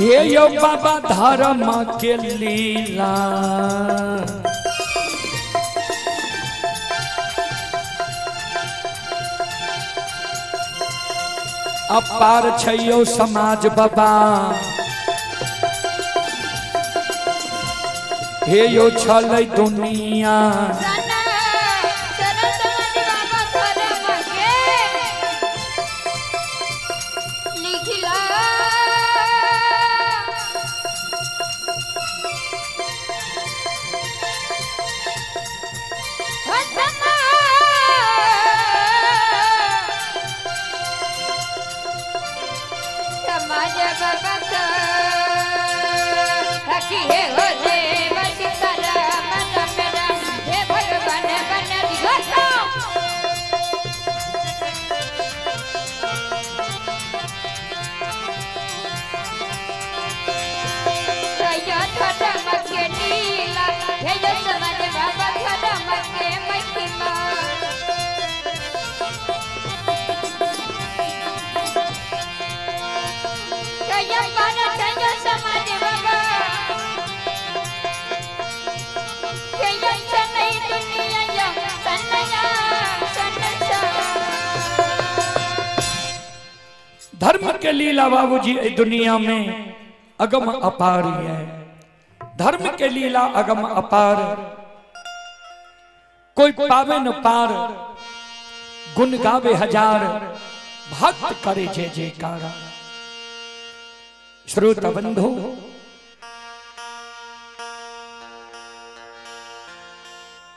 ये यो बाबा धर्म के लीला। अपार छैयो समाज बाबा, हे यो छलै दुनिया। धर्म के लीला बाबूजी दुनिया में अगम अपार है। धर्म के लीला अगम अपार, कोई पावे न पार, गुण गावे हजार, भक्त करे जय जयकार। श्रोता बंधु,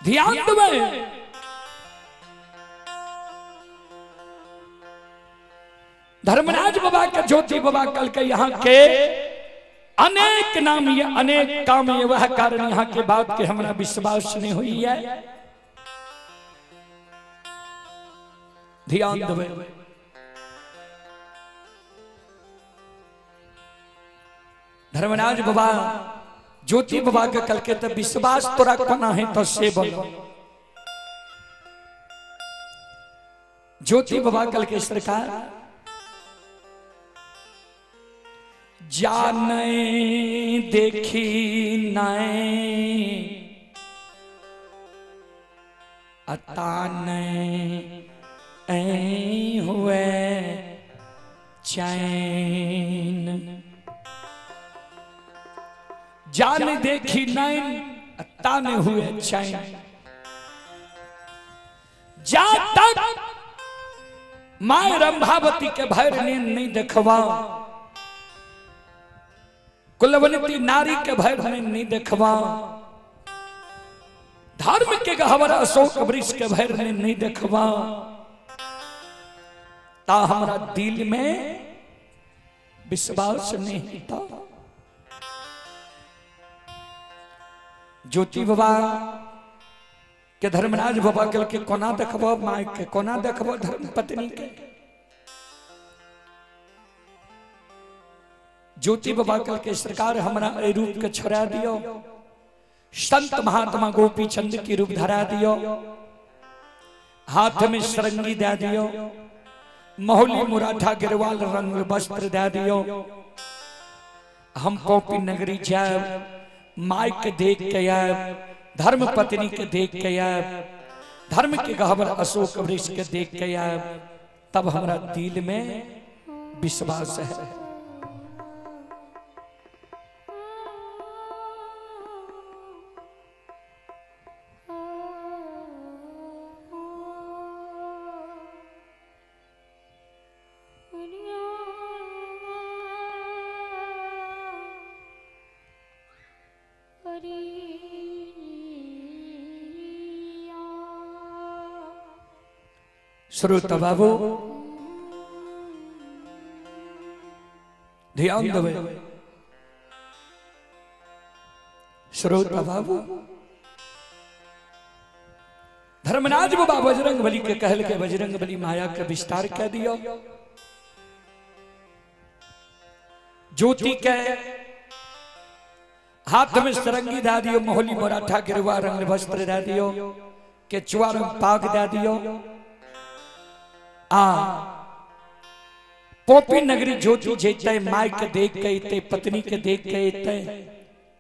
ध्यान देवे, धर्मराज बाबा के ज्योति बाबा कल के यहाँ के अनेक नाम ये अनेक काम ये, वह कारण यहाँ के बात के हमारा विश्वास नहीं हुई है। ध्यान देवे, धर्मराज बाबा ज्योति बाबा के कल के तो विश्वास तोरा कोना है तो से बोलो। ज्योति बाबा कल के सरकार जाने देखी नए अताने ऐ हुए चैन। जान देखी नैन अताने हुए चैन। जा तक मां रंभावती के भैर नींद नहीं देखवा, कुलवंती नारी के भैर नींद नहीं देखवा, धर्म के गहवर अशोक वृक्ष के भैर नींद नहीं देखवा, ता हमरा दिल में विश्वास नहीं था। ज्योति बाबा के धर्मराज बाबा कल के कोना देखबो my के, कोना देखबो धर्म पत्नी के। ज्योति बाबा कल के सरकार हमरा ए रूप के छोड़ा दियो, संत महात्मा गोपी चंद की रूप धरा दियो, हाथ में सरंगी दे दियो, महोली मुराठा गिरवाल रंग वस्त्र दे दियो, हम कॉपी नगरी जाए, माई के देख के आए, धर्म पत्नी के देख के आए, धर्म के गहबर अशोक वृक्ष के देख के आए, तब हमारा दिल में विश्वास है। श्रोता बाबू ध्यान देवे, श्रोता बाबू धर्मराज बाबा बजरंग बली के कहल के बजरंग बली माया के विस्तार कह दियो, ज्योति के हाथ में सरंगी दा दियो, मोहली मराठा गिरवा रंग वस्त्र दा दियो, केचुआ रंग पाग दा दियो, आ पोपी नगरी ज्योति जेते my के देख के इते, पत्नी के देख के इते,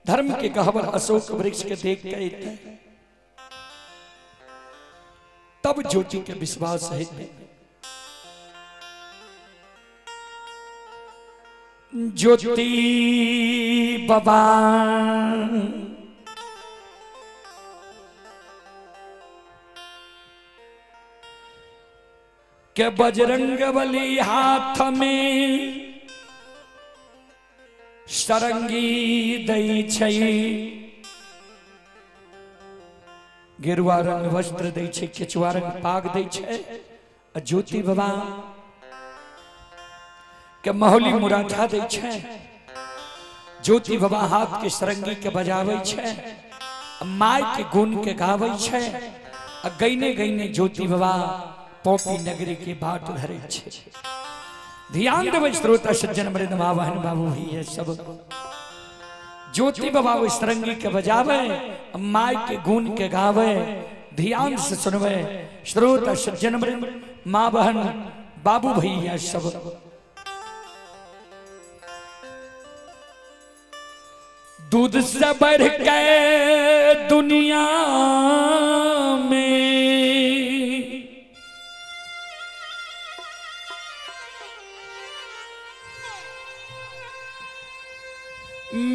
धर्म के गहवर अशोक वृक्ष के देख के इते, तब ज्योति के विश्वास है। ज्योति बाबा के बजरंग बली हाथ में सरंगी दई छै, गेरुआ रंग वस्त्र दै छै, केचुआ रंग पाग दै छै, आ ज्योति बाबा के महोली मुराठा दै छै, ज्योति बाबा हाथ के सरंगी के बजाबै छै, my के गुण के गाबै छै, आ गईने गईने ज्योति बाबा पोपी नगरी के बाट धरे छे। ध्यान देवे श्रोता सज्जन मृद बहन बाबू भैया सब, ज्योति बाबा वो सरंगी के बजावे, my के गुण के गावे, ध्यान से सुनवे श्रोता सज्जन मृद माँ बहन बाबू भैया सब। दूध से बढ़ के दुनिया में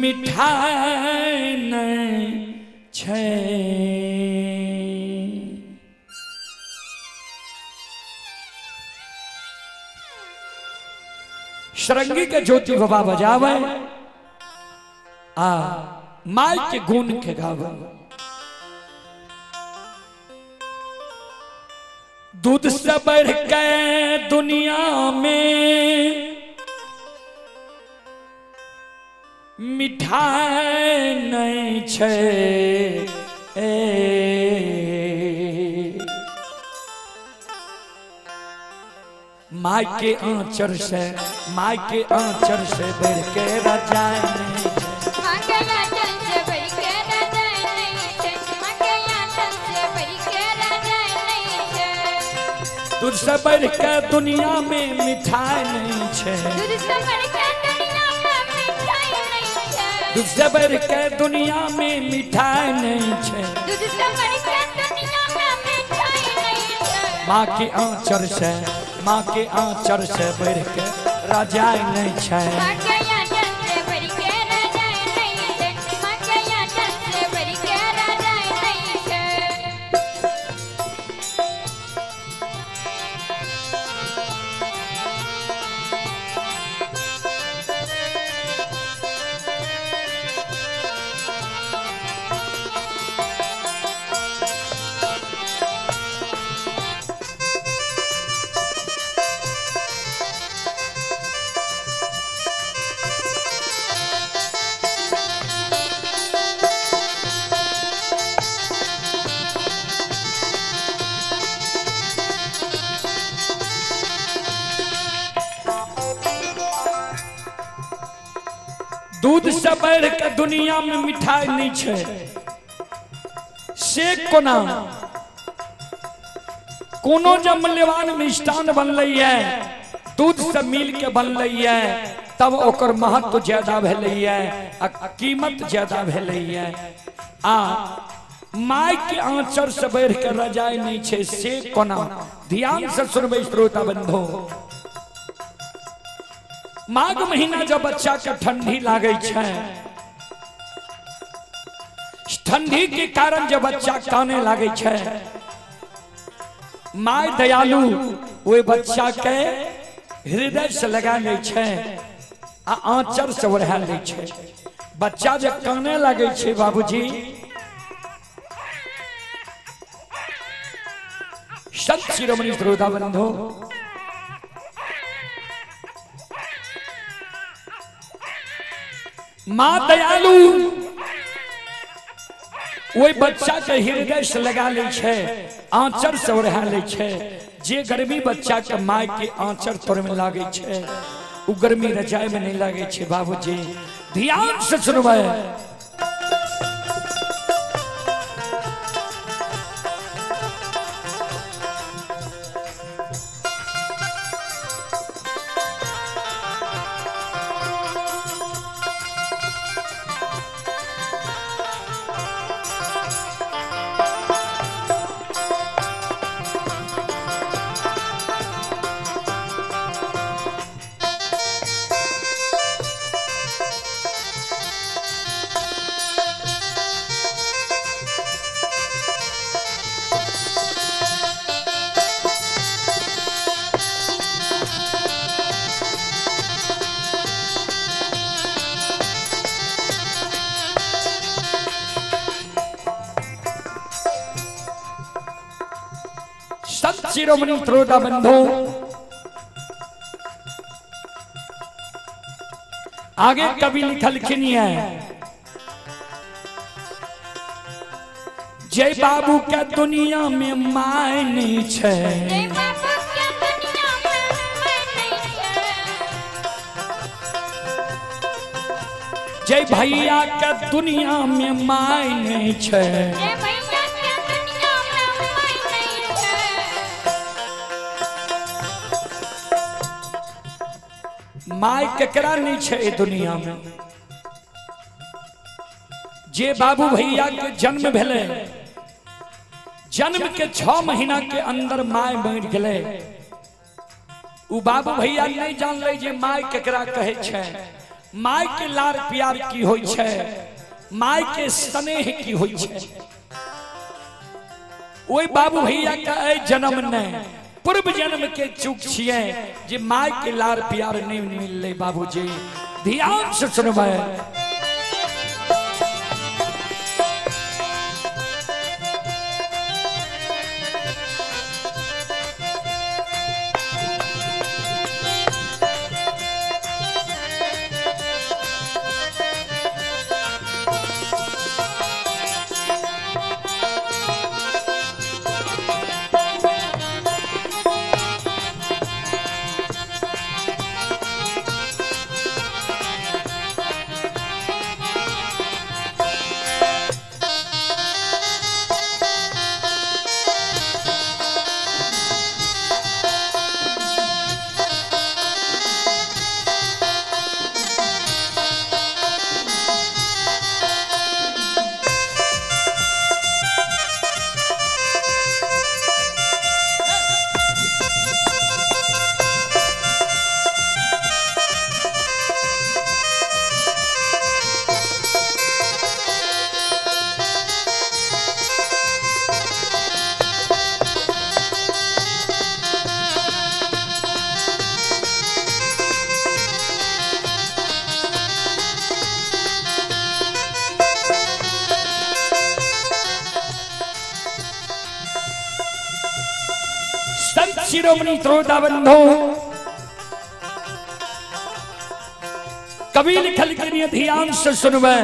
मिठाई नहीं छे, सरंगी के ज्योति बाबा बजावे, आ my के गुण के गावे, दूध से बढ़ के दुनिया में मिठाई नहीं छे, my के आंचर से, my के आंचर से बढ़ के रजाई नहीं छे, दूध से बढ़ के दुनिया में मिठाई नहीं छे, दूध से बढ़ के दुनिया में मिठाई नहीं छे, माँ के आंचर से, माँ के आंचर से बढ़ के रजाई नहीं छे। दूध से बढ़ के दुनिया में मिठाई नहीं छै। से कोना? कोनो जब मूल्यवान मिष्टान बनलै है, दूध से मिल के बनलै है, तब ओकर महत्व ज्यादा भेलै है आ कीमत ज्यादा भेलै है। आ my के आंचर से बढ़ के रजाई नहीं छै, से कोना? ध्यान से सुनबै श्रोता बंधु। माघ महीना जब बच्चा के ठंडी लागै छै, ठंडी के कारण जब बच्चा काने लागै छै, my दयालु ओहि बच्चा के हृदय से लगा लै छै आ आंचर से ओढ़ा लै छै। बच्चा जब काने लागै छै बाबूजी, संत शिरोमणि श्रोता बंधु, माँ दयालु ओहि बच्चा के हृदय से लगा लै छै, आंचर से ओढ़ा लै छै। जे गर्मी बच्चा के my के आंचर तर में लागै छै, उ गर्मी रजाई में नहीं लागै छै। बाबूजी, ध्यान से सुनबै। संत शिरोमणि श्रोता बंधु, आगे कवि लिखलखिन है, जय बाबू के दुनिया में my नहीं छै, जय बाबू के दुनिया में my नहीं छै। जय भैया के दुनिया में my नहीं छै। जय भैया के दुनिया में my नहीं छै। My केकरा नहीं छै एहि दुनिया में? जे बाबू भैया के जन्म भेलै, जन्म के 6 महीना के अंदर my मरि गेलै, उ बाबू भैया नहीं जानलै जे my केकरा कहै छै, my के लार प्यार की होइ छै, my के स्नेह की होइ छै। ओहि बाबू भैया के एहि जन्म ने पूर्व जन्म के चूक छियै जे my के लार प्यार नहीं मिललै। बाबूजी, ध्यान से सुनबै। संत शिरोमणि श्रोता बंधु, कवि लिखल के लिए ध्यान से सुनबै।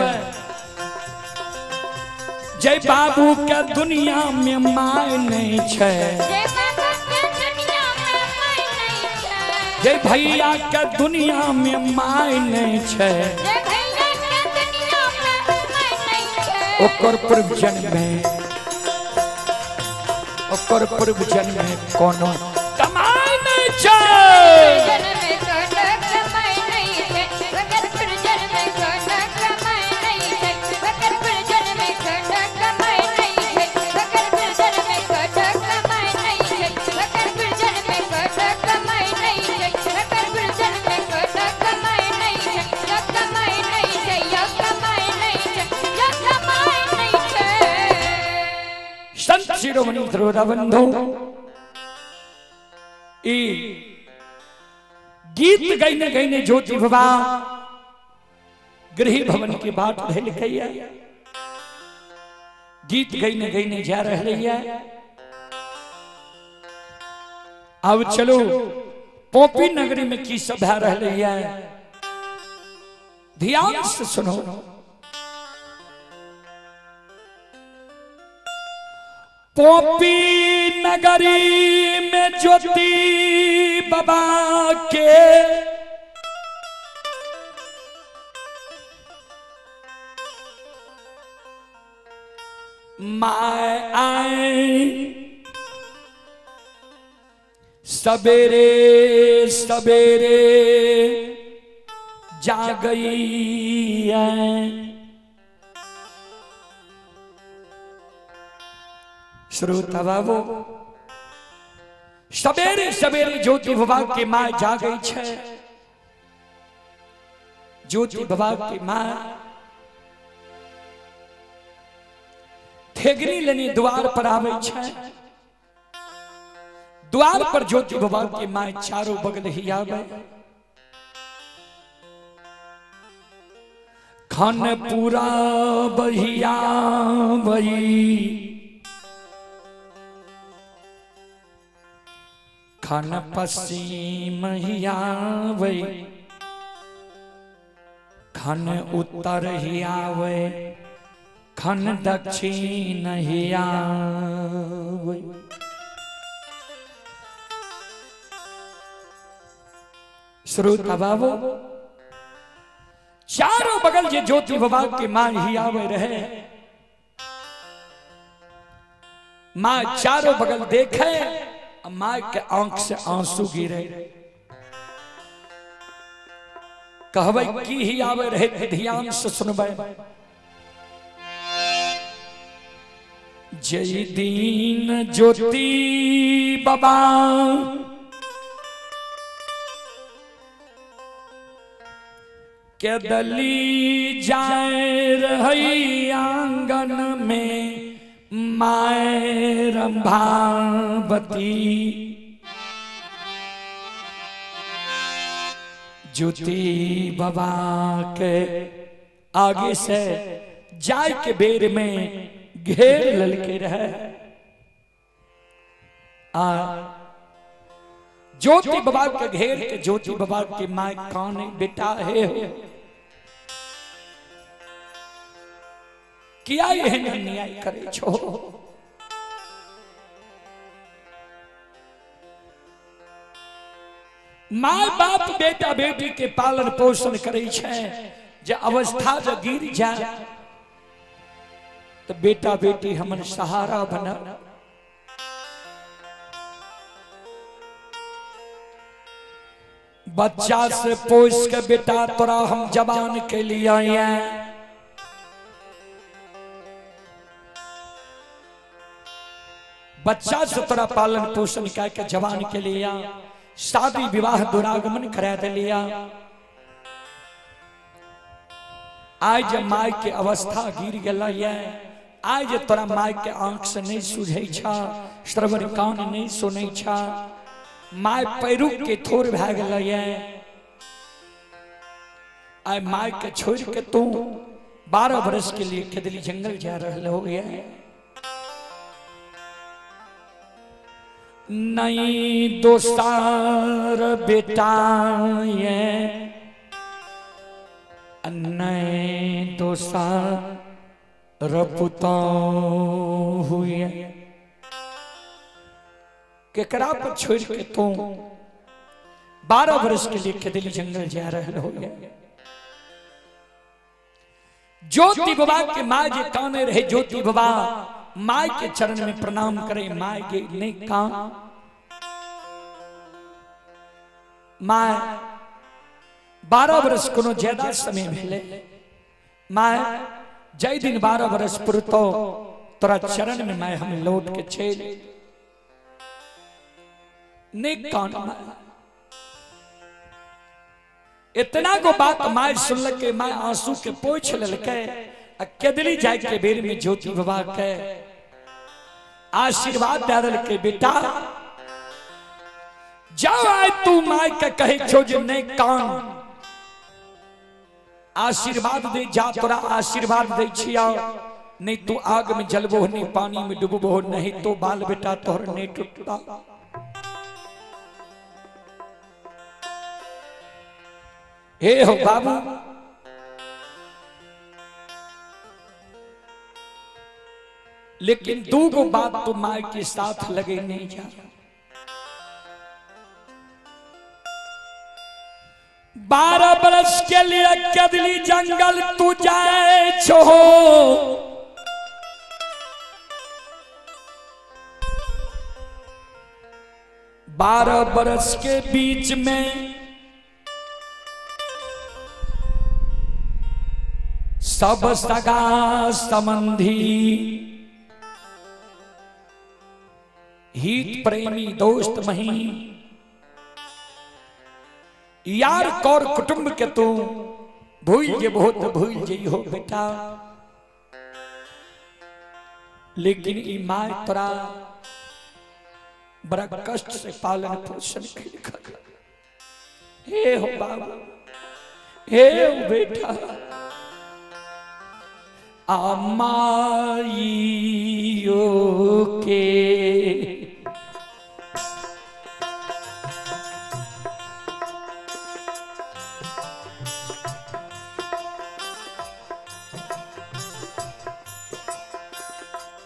जय बाबू के दुनिया में my नहीं छै, जय बाबू के दुनिया में my नहीं छै। जय भैया के दुनिया में my नहीं छै। जय भैया ओकर पूर्व जन्म में, ओकर पूर्व जन्म में कोनो कमाई नहीं छै। संत शिरोमणि श्रोता बंधु, ई गीत गईने गईने ज्योति बाबा गृह भवन के बाट धैलकैया, गीत गईने गईने जा रहे है। अब चलो पोपी नगरी में की सब भै रहे है, ध्यान से सुनो। पोपी नगरी में ज्योति बाबा के my आए सवेरे सवेरे जा गई है। श्रोता बाबू, सवेरे सवेरे ज्योति बाबा के माँ जा गई छे। ज्योति बाबा के माँ ठेगनी लेने द्वार पर आवे छे। द्वार पर ज्योति बाबा के माँ चारों बगल ही आवे। खन पूरा बहिया बही, खन पश्चिम ही आवे, खन उत्तर ही आवे, खन दक्षिण ही आवे। श्रोता बाबू, चारों बगल जे ज्योति बाबा के मां ही आवे रहे। मां चारों बगल देखे, मां के आंख से आंसू गिरे। कहबै की ही आवे रहे, ध्यान से सुनबै। जय दीन ज्योति बाबा के दली जाए रही आंगन में my Rambhavati. ज्योति बाबा के आगे से जाय के बेर में घेर ललके रहे। आ ज्योति बाबा के घेर के ज्योति बाबा के my कान बेटा हे हो, किया एहन अन्याय करे छो? My बाप बेटा बेटी के पालन पोषण करे छे, जे अवस्था जे गिर जाए तो बेटा बेटी हमन सहारा बना। बच्चा से पोस के बेटा तोरा हम जवान के लिए आए हैं। बच्चा से तोरा पालन पोषण करके जवान के लिए शादी विवाह दुरागमन करा दिलिया। आज my के अवस्था गिर गल, आज तोरा my के आंख से नहीं सूझे छा, श्रवण कान नहीं सुनै छा, my पैरुक के थोर भए गेल। आय my के छोड़ के तू 12 वर्ष के लिए खेदली जंगल जा रहा हो गया। नहीं दोसार बेटा ये, नहीं दोसार पुतो हुए, केकरा पर छोड़ के तू 12 वर्ष के लिए खेदली जंगल जा रहा हो गया। ज्योति बाबा के माँ जे काने रहे, ज्योति बाबा माय के चरण में प्रणाम करे, माय के नहीं कान माय 12 वर्ष कोनो ज्यादा समय भेले माय, जय दिन 12 वर्ष पुरतो तोरा चरण में माय हम लौट के चल नहीं कान माय। इतना गो बात my सुनल के my आंसू के पोछ ललके आ केदली जाय के बेर में ज्योति बाबा के आशीर्वाद दे दल के, बेटा जाओ आए तू my के कहे छो जे नहीं कान, आशीर्वाद दे जा, तोरा आशीर्वाद दे छिया, नहीं तू आग में जलबो नहीं पानी में डूबबो नहीं तो बाल बेटा तोहर नहीं टूटता। हे हो बाबू, लेकिन दू गो बात तो माय के साथ लगे नहीं जा। 12 बरस के लिए कदली जंगल तू जाए छो, 12 बरस के बीच में सब सगा संबंधी हित प्रेमी दोस्त मही यार कौर कुटुंब के तू भूल जे बहुत भूल जे हो बेटा, लेकिन ई my तोरा बड़ा कष्ट से पालन पोषण केलक। हे हो बाबू, हे हो बेटा, अमाइयो के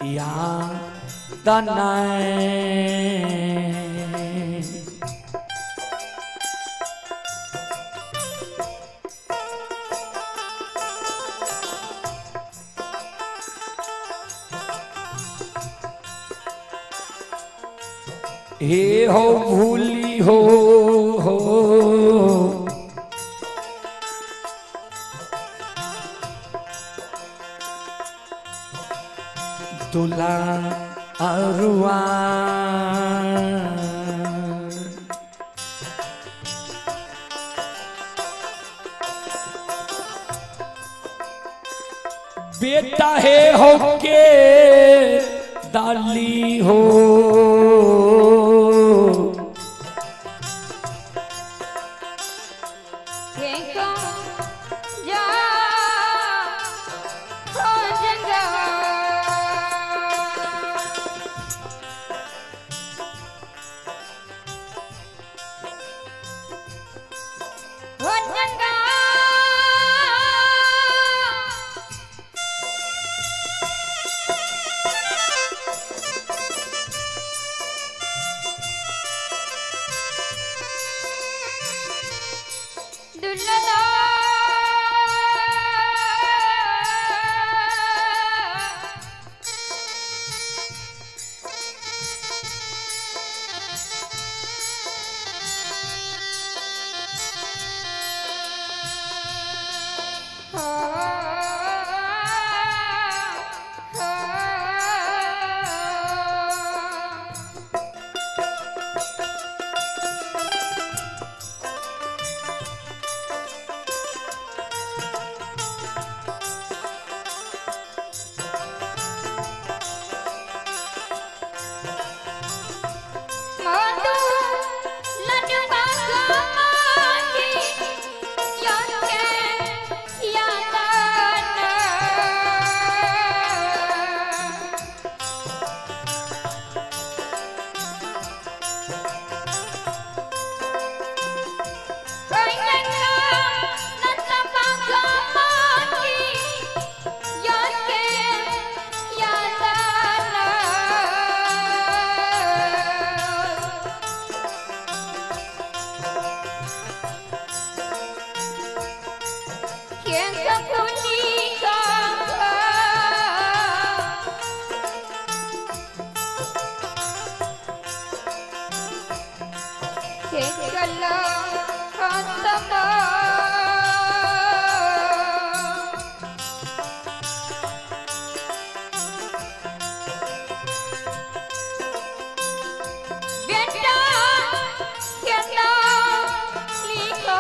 याद नहीं। हे हो भूली हो दुला अरुआ बेटा हे हो के दाली हो जा हो जंगा हो जंगा दुल्हना हो। एकल आत्मा। बेटा केना लिखो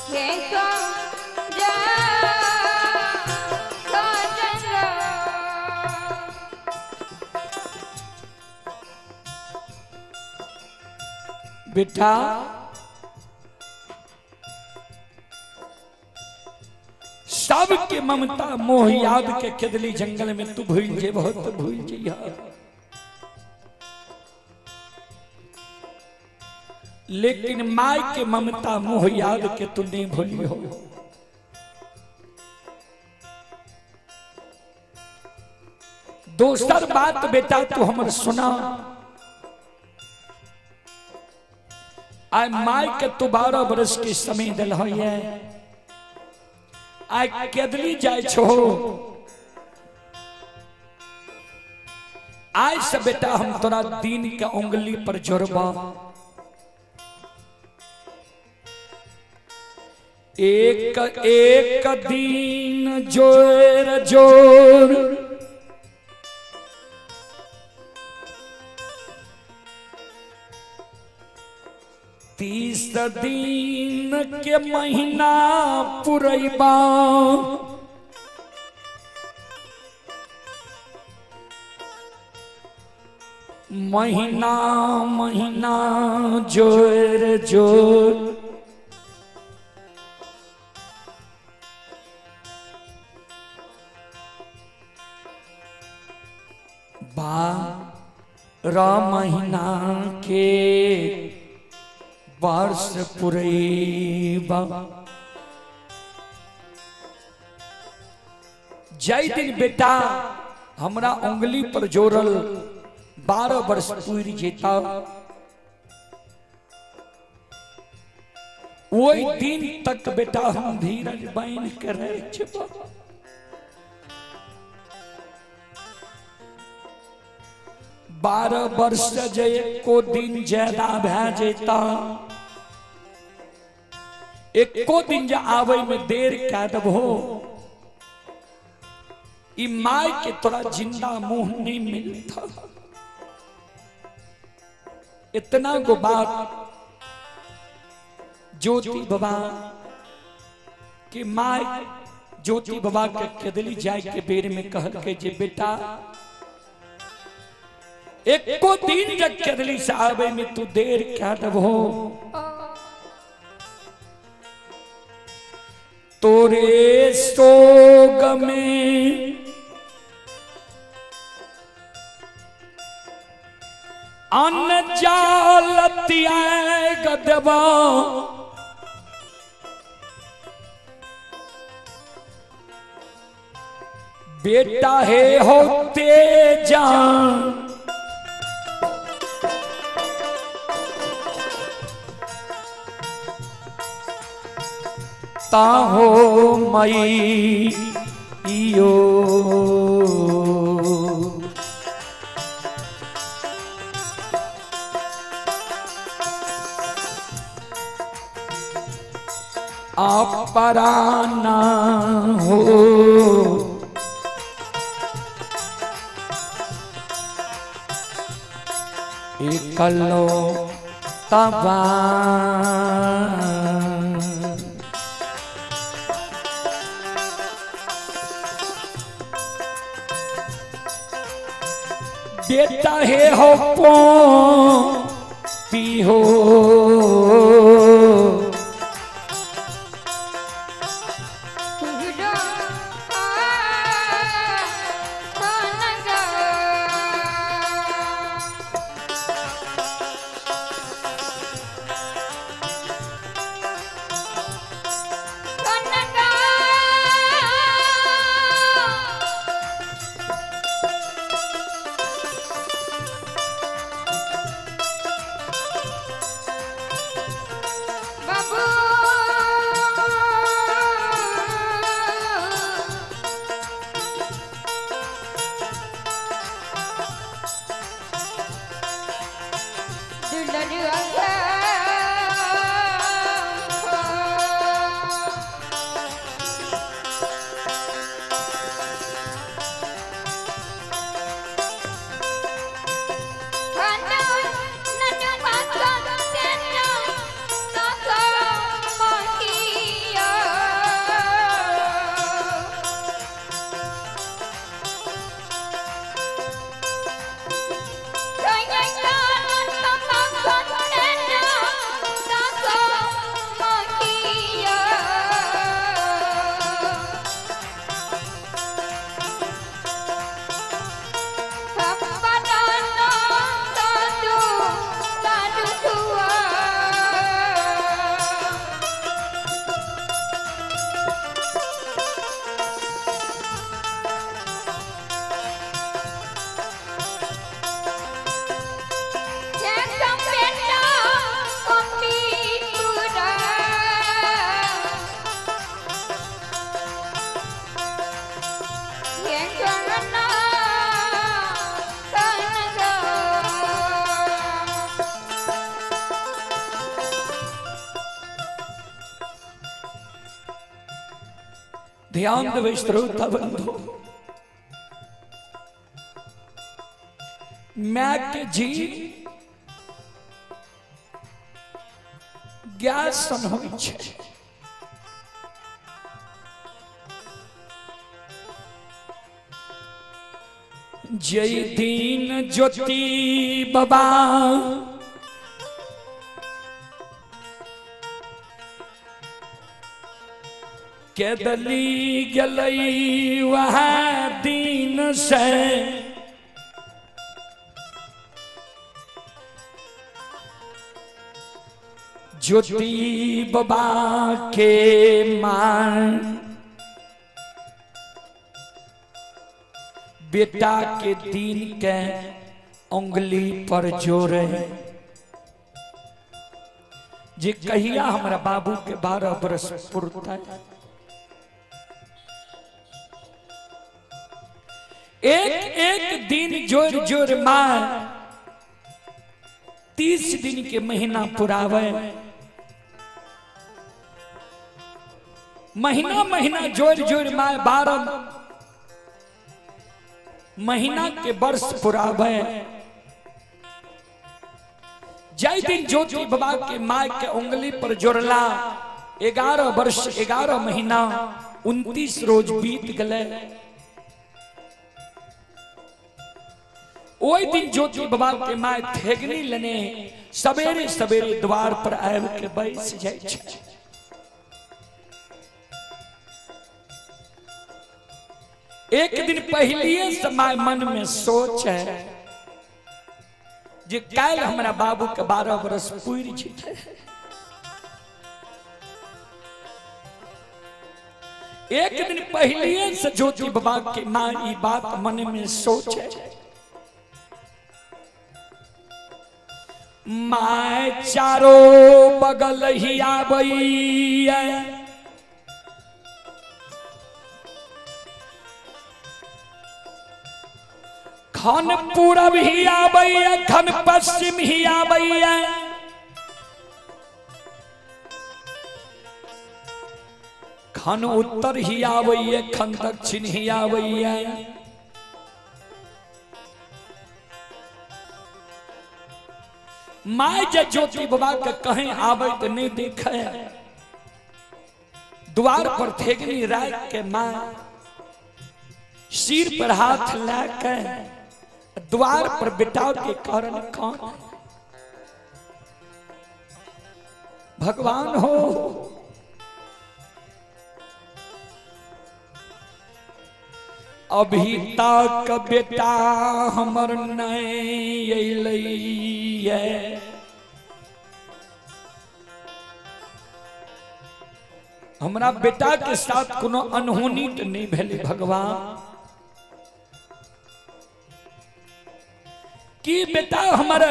हे तो जा चंद्र। बेटा सबके ममता मोह याद के खेदली जंगल में तू भूल जे बहुत भूल जइहा, लेकिन माय के ममता मोह याद के तू नहीं भूली हो। दोसर बात बेटा तू हमर सुना, आय my के तू 12 बरस के समय दिल है, आय केदली जाय छो, आय से बेटा हम तोरा दिन के उंगली पर जोड़बा। एक एक दिन जोर जोर 30 दिन के महीना पुरैबा, महीना महीना जोर जोर 12 महीना के वर्ष पुरैबा। जय दिन बेटा हमरा उंगली पर जोड़ल 12 वर्ष पूरी जेता, ओहि दिन तक बेटा हम धीरज बान्हि के रह जेबा। 12 वर्ष जे एको दिन ज्यादा भए जेता, एको दिन जे आवे में देर कए देबहो, ई my के तोरा जिंदा मुंह नहीं मिलता। इतना गो बात ज्योति बाबा के my ज्योति बाबा के केदली जाय के बेर में कहल के जे बेटा एको दिन जब केदली से आवे में तू देर क्या देबहो, तोरे सोग में अन्न जाल त्याग देबा, बेटा हे होते जान ताहो मई इयो। अपराना हो एकलो तबा। बेटा हे हो पो पीहो काना काना। ध्यान देबै श्रोता बंधु, my के जी गैस सन होइ छै। जय दिन ज्योति बाबा केदली गेलै वह दिन से ज्योति बाबा के मान बेटा के दिन के उंगली पर जोड़े जे कहिया हमरा बाबू के 12 बरस पुरता। एक एक दिन जोर जोर मार 30 दिन के महीना पुरावे, महीना महीना जोर जोर मार 12 महीना के वर्ष पुरावे। जय दिन ज्योति बाबा के माय के उंगली पर जोड़ला 11 वर्ष 11 महीना 29 रोज बीत गए। ओहि दिन ज्योति बाबा के माय थेगनी लेने सवेरे सवेरे द्वार पर आबि के बैस जाइ छै। एक दिन पहलिए से my मन में सोच है जे काल्हि हमरा बाबू के 12 बरस पुरि जेतै। एक दिन पहलिए से ज्योति बाबा के माँ ई बात मन में सोच है। My चारो बगल ही आबैया, खन पूरब ही आबैया, खन पश्चिम ही आबैया, खन उत्तर ही आबैया, खन दक्षिण ही आबैया। My जे ज्योति बाबा के कहीं आबै तो नहीं देखे, द्वार पर थेगनी राख के माँ सिर पर हाथ ला के द्वार पर बिठाव के कारण कौन भगवान हो। अभी तक बेटा हमर नहीं अयलैया, हमरा बेटा के साथ कोनो अनहोनी तो नहीं भेलै भगवान। की बेटा हमर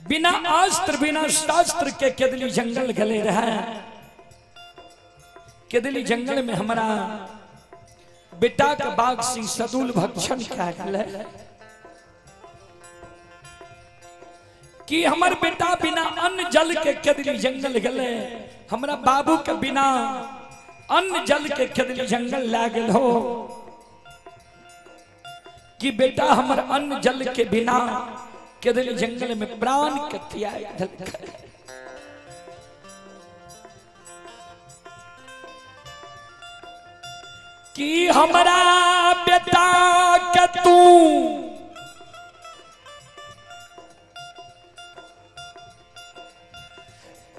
बिना अस्त्र बिना शास्त्र के केदली जंगल गले रहे। केदली जंगल में हमारा बेटा के बाघ सिंह सदुल भक्षण क्या गले कि हमर बेटा बिना अन्न जल के केदली जंगल गले, हमरा बाबू के बिना अन्न जल के केदली जंगल लागल हो कि बेटा हमर अन्न जल के बिना केदली जंगल में प्राण के त्याग देलकै। कि हमरा बेटा के तू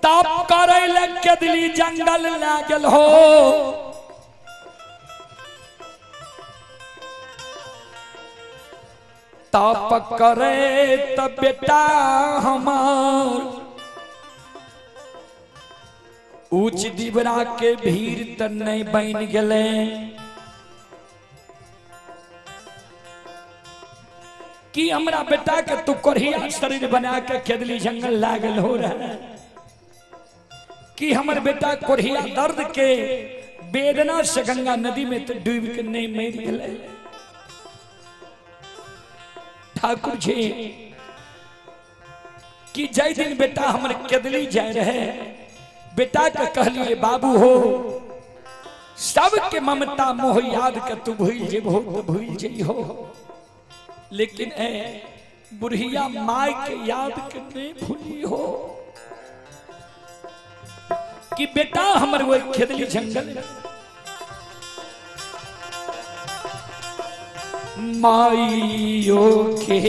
तप करे ले केदली जंगल लागल हो, तप करे त बेटा हमार ऊंच दीवरा के भीड़ त नहीं बन गेले। कि हमरा बेटा के तू कोढ़िया शरीर बना के खेदली जंगल लागल हो रहा, कि हमर बेटा कोढ़िया दर्द के वेदना से गंगा नदी में तो डूब के नहीं मर गेलै। ठाकुर जी कि जय दिन बेटा हमर केदली जाय रहे, बेटा के कहलिए बाबू हो सबके ममता मोह याद के तू भूल जेबहो तो भूल जइहो, लेकिन ए बुढ़िया माय के याद के नहीं भूली हो कि बेटा हमर वो खेदली जंगल माइयो के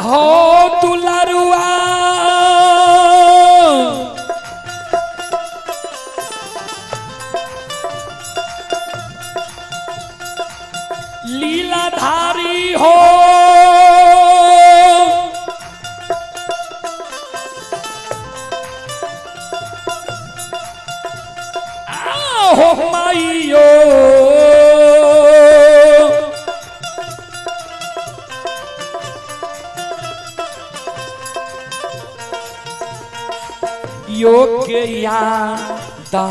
हो दुलारुआ लीलाधारी हो हो माइयो योग्य यादा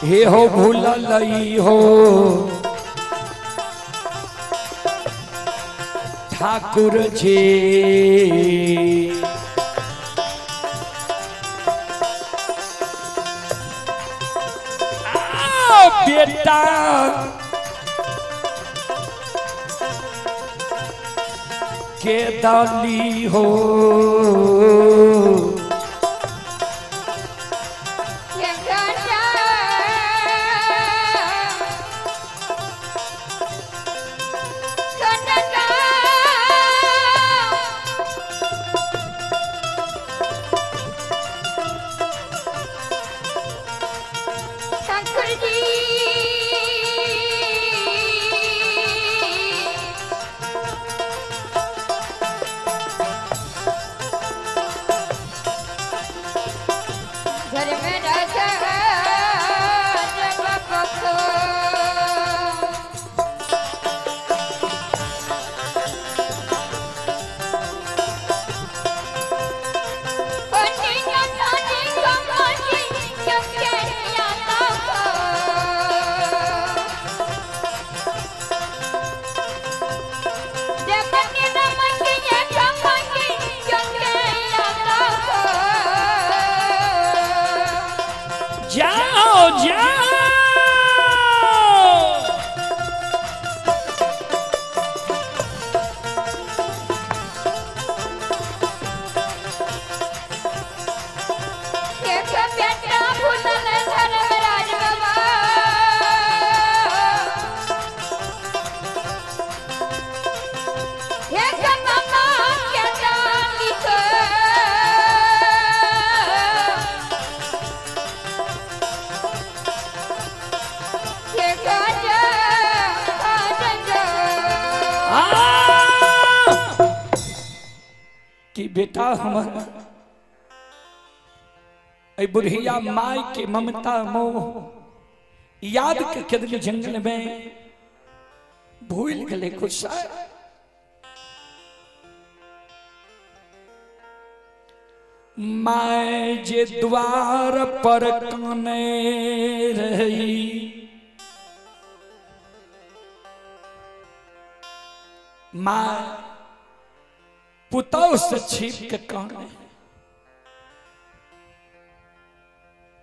हे हो भूल लई हो ठाकुर जी। आ, बेटा के दाली हो ठाकुर जी। घर में राजा जब को जाओ जाओ। आ! कि बेटा हमर ऐ बुढ़िया माय के ममता मोह याद के केदली जंगल में भूल गए गुस्सा। My जे द्वार पर काने रही माँ पुतौ से छिप के काने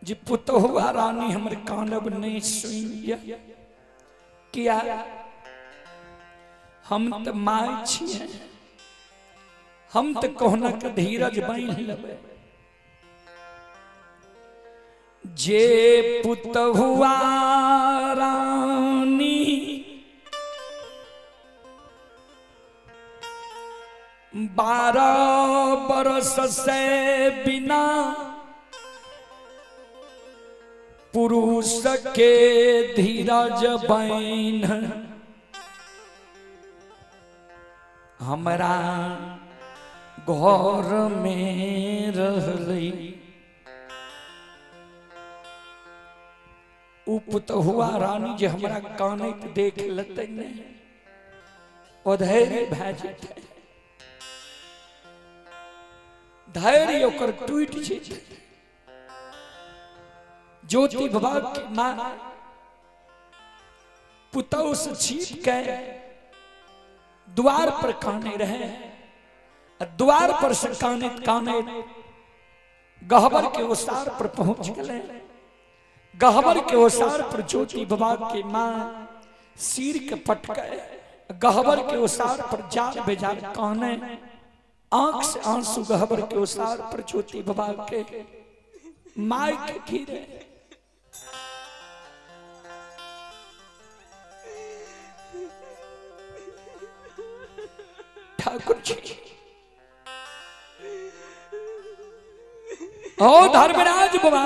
जे पुतहुआ रानी हमर कानब नहीं सुनिया किया हम तो my छियै, हम तो कहुना के धीरज बांध लेबै। जे पुतहुआ रानी 12 बरस से बिना पुरुष के धीरज बैन हमरा घर में रहलै। उ पुतहुआ रानी जे हमरा कानैत देख लेतै ने, अधैर्य भए जेतै, धैर्य ओकर टूटि जेतै। ज्योति बाबा के माँ पुतहु से छिप के द्वार पर काने रहे, द्वार पर से कानैत कानैत गहबर के ओसार पर पहुंच गए। गहबर के ओसार पर ज्योति बाबा के माँ सिर के पटके गहबर के ओसार पर जार बेजार काने, आंख से आंसू गहबर के ओसार पर ज्योति बाबा के माय के गिरे। ठाकुर जी ओ धर्मराज बाबा,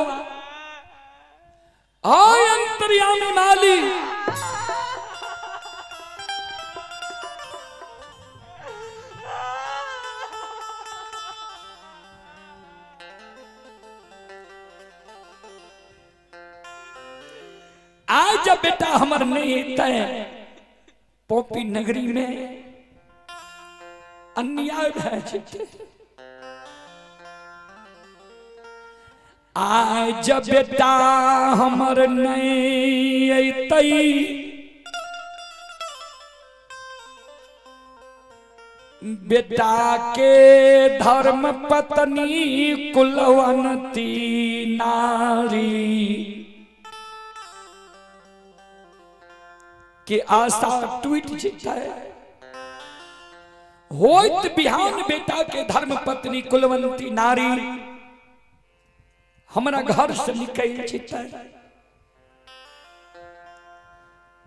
ओ अंतर्यामी माली, आज जब बेटा हमर नहीं एतै पोपी नगरी में अन्याय भए जेतै। आज जब बेटा हमर नहीं एतै बेटा के धर्म पत्नी कुलवंती नारी के आशा टूट जेतै। होइत बिहान बेटा के धर्म पत्नी कुलवंती नारी हमरा घर से निकल जेतै,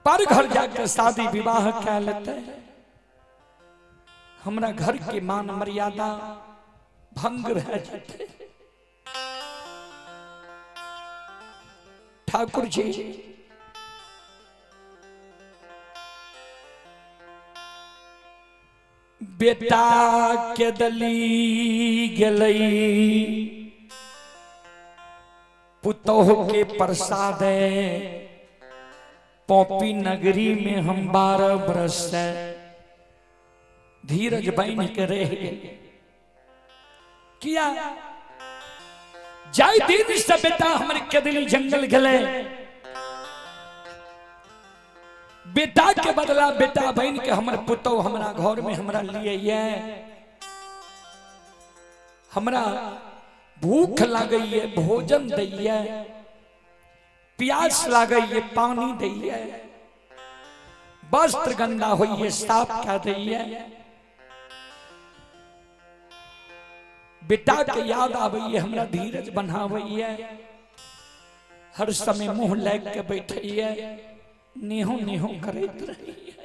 पर घर जाके शादी विवाह कै लेतै, हमरा घर के मान मर्यादा भंग भए जेतै। ठाकुर जी बेटा के दली गेलै पुतोह के प्रसाद पौपी नगरी में हम 12 बरस से धीरज बन के रह गए। किया जाय दिन से बेटा हमर केदली जंगल गेले, बेटा के बदला बेटा बन के हमर पुतोह हमरा घर में हमरा लिए ये, हमरा भूख लागैये भोजन दैये, प्यास लागैये पानी दैये, वस्त्र गंदा होइए साफ कऽ दैये। बेटा के याद आबैये हमरा धीरज बनाबैये, हर समय मुंह लाग के बैठैये, नेहो नेहो करैत रहैये।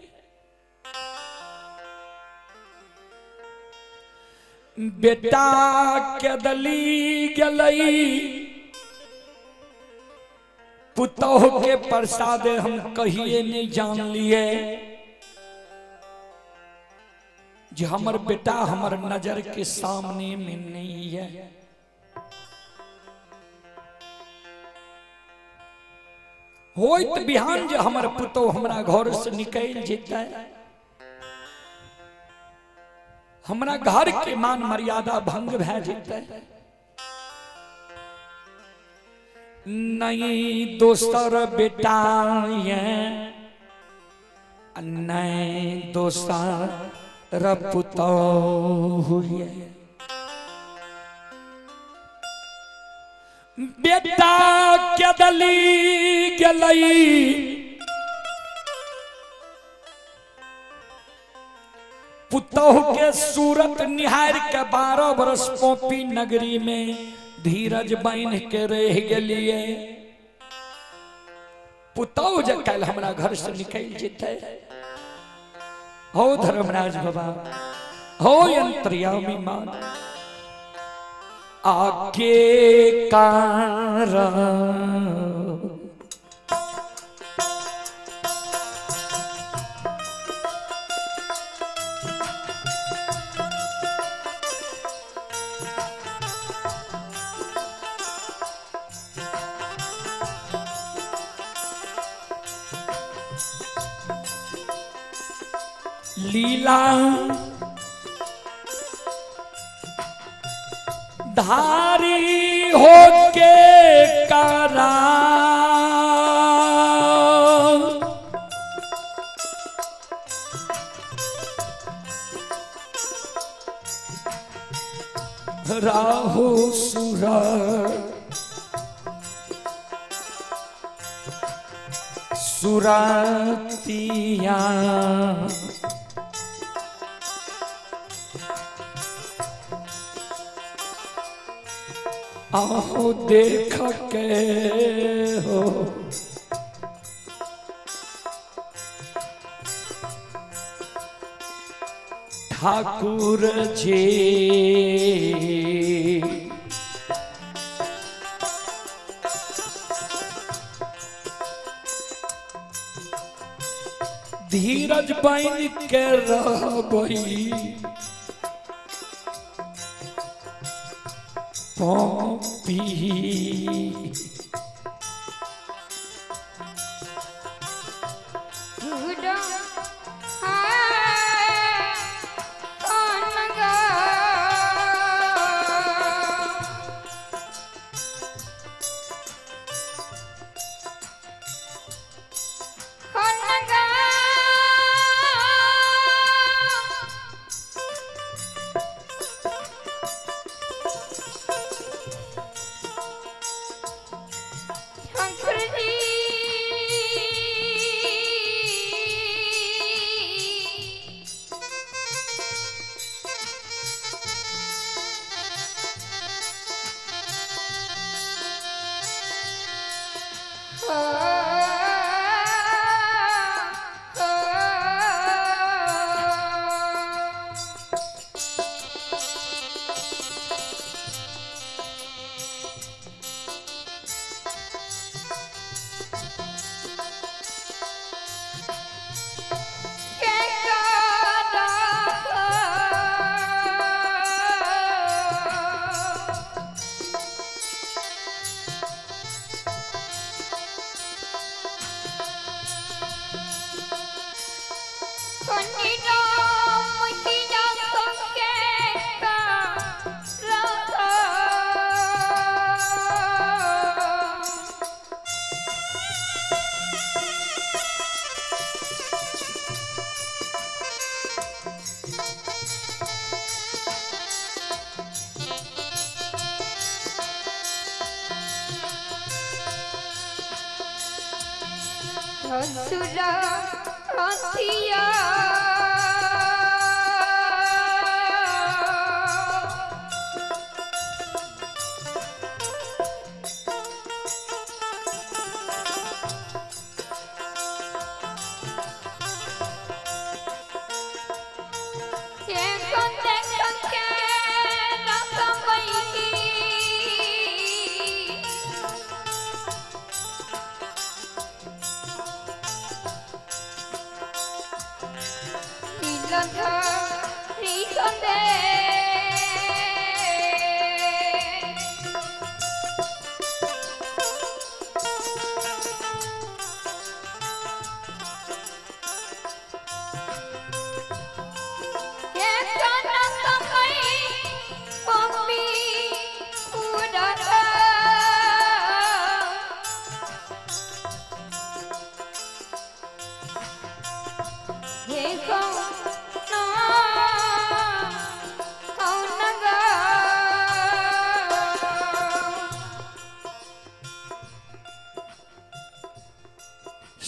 बेटा के दली गेलै पुतोह के प्रसाद हम कहिए नहीं जान लिए जे हमर बेटा हमर नजर के सामने में नहीं है। होइत बिहान जे हमर पुतोह हमरा घर से निकल जेतै, हमरा घर के मान मर्यादा भंग भए जेतै। नहीं दोसर बेटा ये, नहीं दोसर पुतोह ये, बेटा के दली गेलै पुतोह के सूरत निहार के 12 बरस पोपी नगरी में धीरज बान्ह के रह गेलिए। पुतोह जे काल्हि हमरा घर से निकल जेतै, हो धर्मराज बाबा, हो अंतर्यामी मान, आके कारण लीला धारी होके करा राहु सुरा सुरातिया आहो देख के हो ठाकुर जी। धीरज बन के रहबई पपी।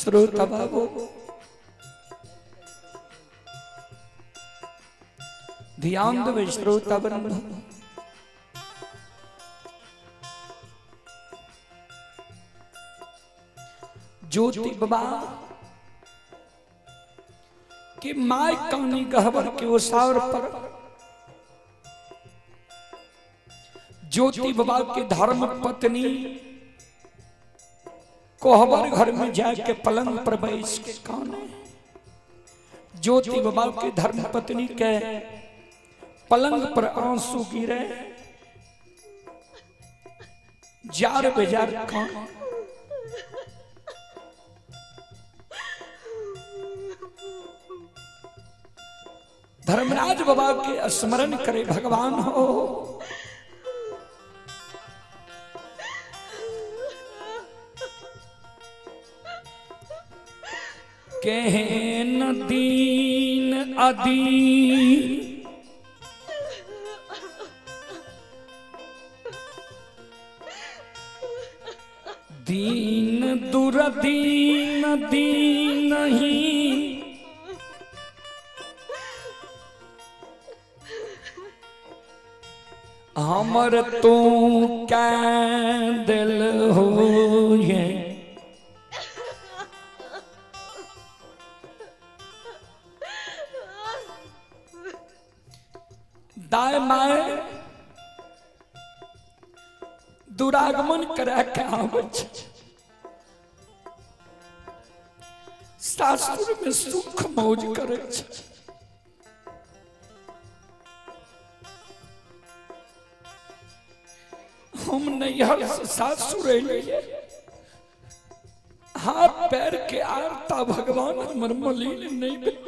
श्रोता बाबू ध्यान दो श्रोता बंधु, ज्योति बाबा कि my कानी गहबर के ओसार पर ज्योति बाबा के धर्म पत्नी कोहबर घर में जाके पलंग पर बैस के काने ज्योति बाबा के धर्म पत्नी के पलंग पर आंसू गिरे, जार बेजार कान। धर्मराज बाबा के स्मरण करे भगवान हो। केहन दीन अदीन दीन दुरदीन दीनहीन हमर तू कै दिल हो ये दाय my दुरागमन करे के आबै छै, सासुर में सुख मौज करे छै। हम नैहर से सासुर एलियै, हाथ पैर के आरता भगवान हमर मलिन नहीं भेल।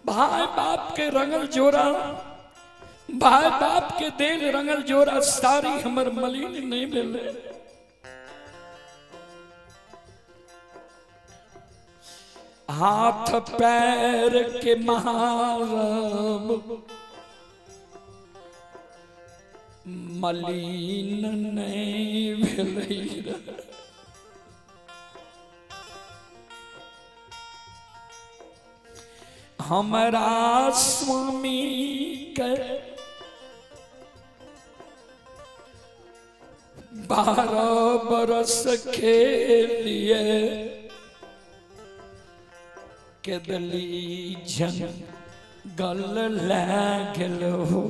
भाई बाप के रंगल जोड़ा, भाई बाप के देल रंगल जोड़ा सारी हमर मलिन नहीं भेलै। हाथ पैर के महारब मलिन नहीं भेलै। हमरा स्वामी के 12 बरस खेलिए केदली जन गल लागल हो।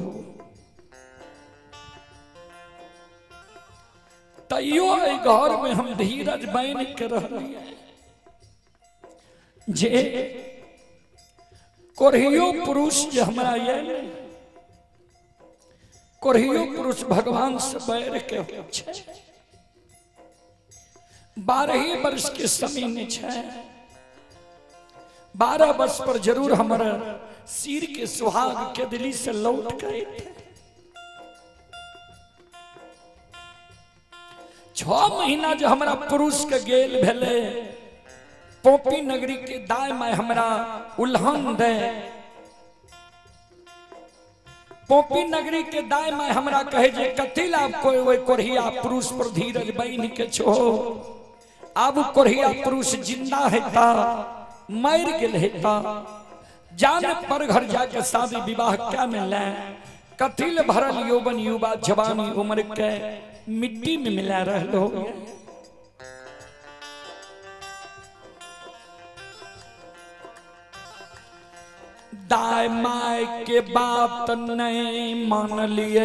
तैयो एहि घर में हम धीरज बन के रहलियै जे कोरहियो पुरुष जे हमरा ये कोरहियो पुरुष भगवान से बैर के होइ छै। 12 वर्ष के समय में छै, 12 वर्ष पर जरूर हमर सिर के सुहाग के दिली से लौट के अयतै। 6 महीना जे हमरा पुरुष के गेल भेलै, पोपी नगरी के दाय my हमरा उल्हन दे, पोपी नगरी के दाय my हमरा कहे जे कथी लाभ कोई ओहि कोढ़िया पुरुष पर धीरज बनि के छो, आब कोढ़िया पुरुष जिंदा हेता मर गेल हेता, जान पर घर जाके शादी विवाह क्या मिले, कथिल भरल यौवन युवा जवानी उम्र के मिट्टी में मिला रहलो। दाय my के बात नहीं मान लिए,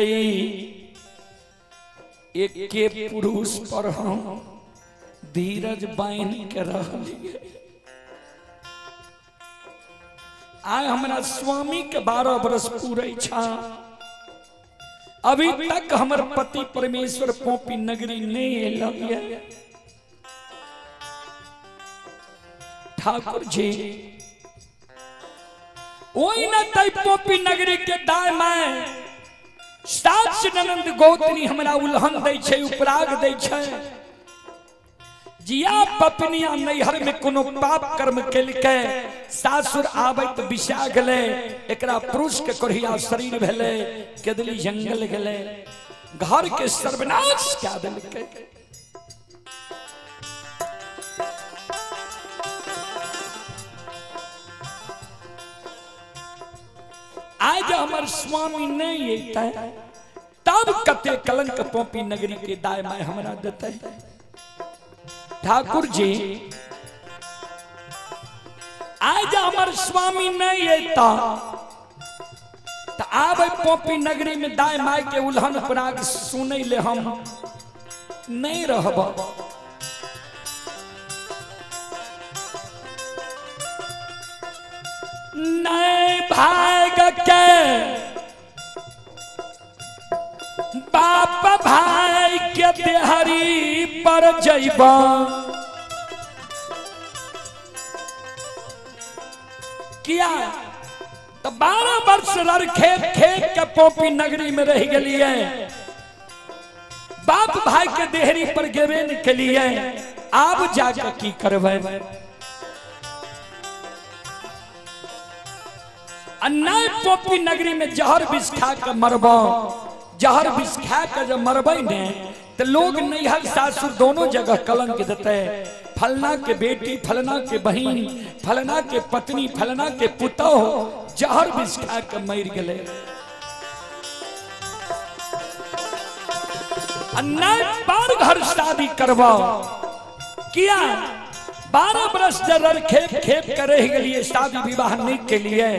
एके पुरुष पर हम धीरज बांध के रहलिए। आय हमरा स्वामी के 12 बरस पूरे छा, अभी तक हमर पति परमेश्वर पोपी नगरी नहीं एल। ठाकुर जी ओहि न तै पोपी नगरी के दाय my सास ननंद गौतनी हमरा उल्हन दै छै, उपराग दै छै। जिया पपनिया नैहर में कोनो पाप कर्म केलकै, सासुर आबैत बिसा गेलै, एकरा पुरुष के कोढ़िया शरीर भेलै, केदली जंगल गेलै, घर के सर्वनाश कए देलकै। आज हमर स्वामी नहीं अयतै तब कते कलंक पोपी नगरी के दाय my हमरा देतै। ठाकुर जी आज हमर स्वामी नहीं अयता त आबे पोपी नगरी में दाय my के उल्हन पराग सुनै ले हम नहीं रहब। नहीं भाग के बाप भाई के देहरी पर जइबा, किया तो 12 वर्ष रर खेत खेत के पोपी नगरी में रह गलिए। बाप भाई के देहरी पर गेबे न के लिए, आब जाके की करबै? अन्याय पोपी नगरी में जहर विष खा के मरबो। जहर विष खा के जब मरबै ने तो लोग नैहर सासुर दोनों जगह कलंक देते, फलना के बेटी, फलना के बहिन, फलना के पत्नी, फलना के पुतोह जहर विष खा के मर गए। अन्याय पर घर शादी करवाओ। किया 12 बरस जर खेप खेप कर रह गलिए, शादी विवाह नहीं के लिए,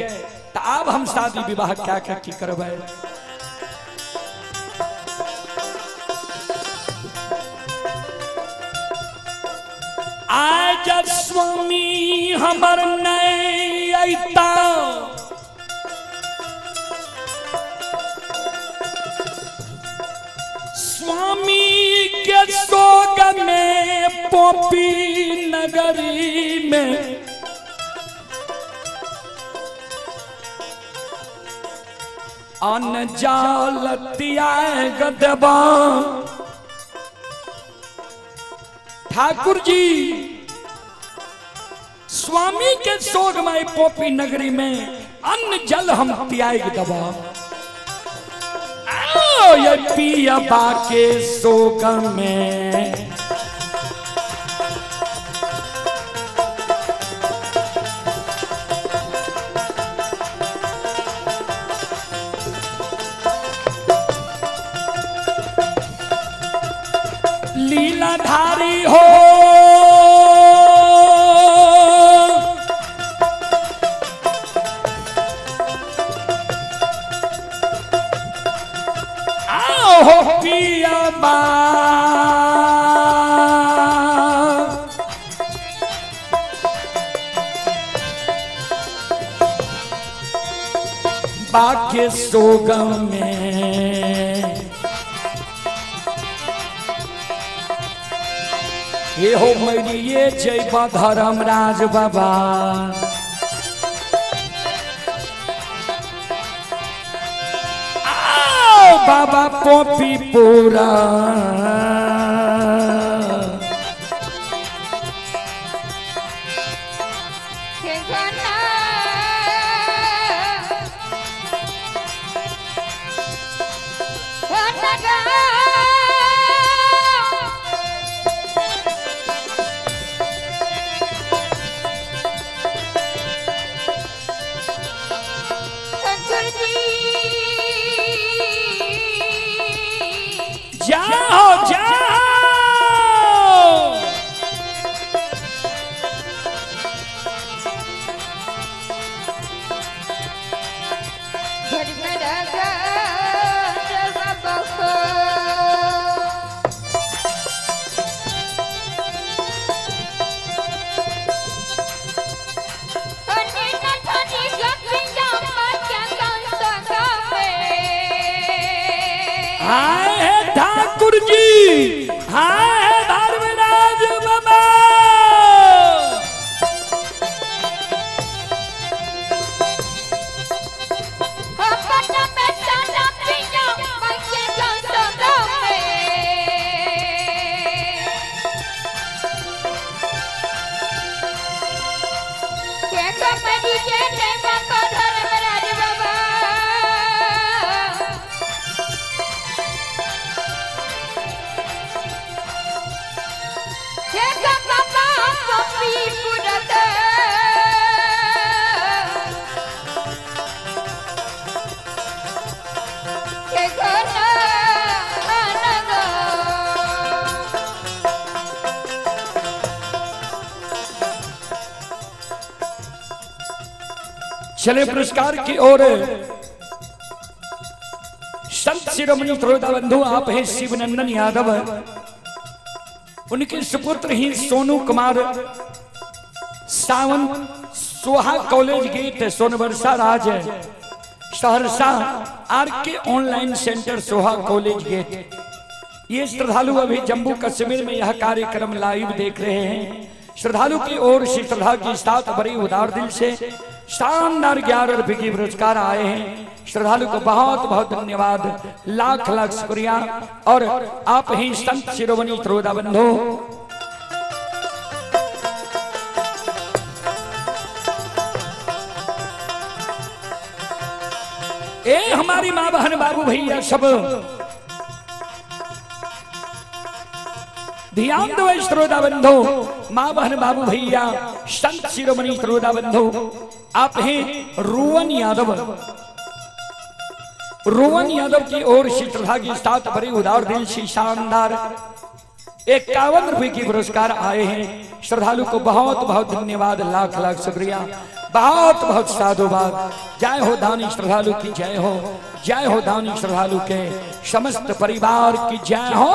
तो अब हम शादी विवाह क्या क्या की करबै? आज स्वामी हमर नहीं अइता, स्वामी के शोक में पोपी नगरी में अनजालतिया गदबा। ठाकुर जी स्वामी के शोक में पोपी नगरी में अन्न जल हम त्याग दबा। आओ ये पिया के शोक में लीलाधारी हो, आओ हो पिया बा बाके सोग में। ये हो मरिए जय धर्मराज बाबा। आओ बाबा पोपी पूरा जाओ जाओ। हाय है ठाकुर जी, हाय है धर्मराज बाबा। चले पुरस्कार की ओर। संत शिरोमणि त्रोदा बंधु आप हैं शिवनंदन यादव, उनके सुपुत्र ही Sonu Kumar Sawant, Soha college gate Sonbarsa Raj Saharsa, R K online centre Soha college gate. ये श्रद्धालु अभी जम्मू कश्मीर में यह कार्यक्रम लाइव देख रहे हैं। श्रद्धालु की ओर से श्रद्धा के साथ बड़ी उदार दिल से शानदार 11 रुपए की पुरस्कार आए हैं। श्रद्धालु को बहुत बहुत धन्यवाद, लाख लाख शुक्रिया। और आप ही संत शिरोमणि श्रोता बंधु, ए हमारी माँ बहन बाबू भैया सब ध्यान दो श्रोता बंधु, माँ बहन बाबू भैया, संत शिरोमणि श्रोता बंधु, आप हैं रोहन यादव। रोहन यादव की ओर से श्रद्धा के साथ बड़े उदार दिल से शानदार 51 रुपए की पुरस्कार आए हैं। श्रद्धालु को बहुत बहुत धन्यवाद, लाख लाख शुक्रिया, बहुत बहुत साधुवाद। जय हो दानी श्रद्धालु की जय हो, जय हो दानी श्रद्धालु के समस्त परिवार की जय हो।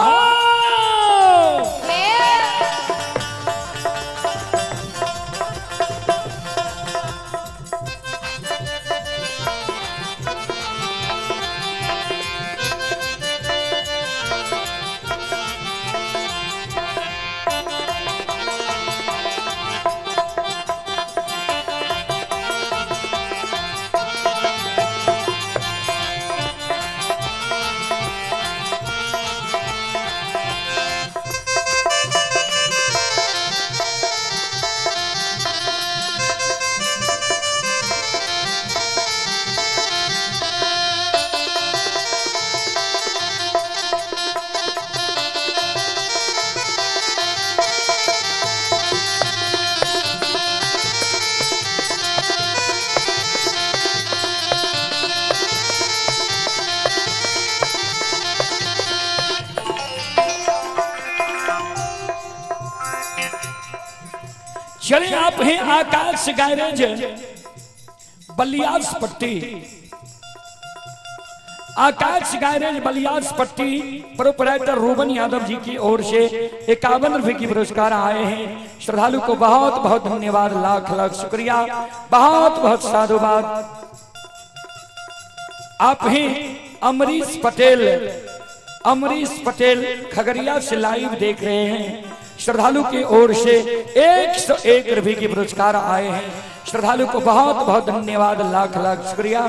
चले आप हैं आकाश गैरेज बलियास पट्टी, आकाश गैरेज बलियास पट्टी प्रोपराइटर रोबन यादव जी की ओर से 51 रुपए की पुरस्कार आए हैं। श्रद्धालु को बहुत बहुत धन्यवाद, लाख लाख शुक्रिया, बहुत बहुत साधुवाद। आप हैं अमरीश पटेल, अमरीश पटेल खगड़िया से लाइव देख रहे हैं। श्रद्धालु की ओर से 101 रुपए की पुरस्कार आए हैं। श्रद्धालु को बहुत बहुत धन्यवाद, लाख लाख शुक्रिया,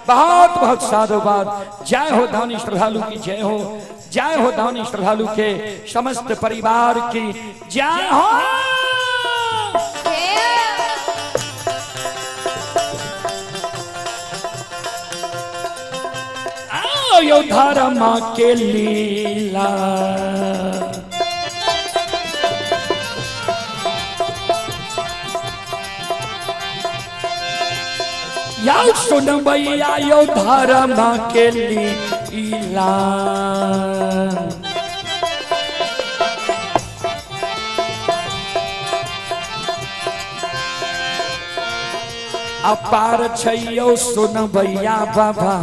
बहुत बहुत साधुवाद। जय हो दानी श्रद्धालु की जय हो, जय हो दानी श्रद्धालु के समस्त परिवार की जय हो। आओ धर्म के लीला, या सुन भैया यो धर्म के लीला। अपार छैयो सुन भैया बाबा,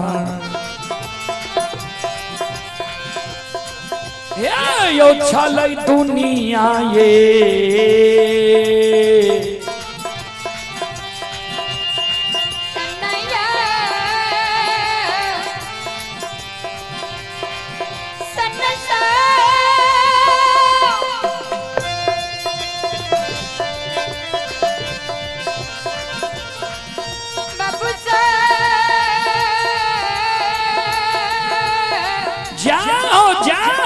हे यो छलै दुनिया ये। जाओ जाओ।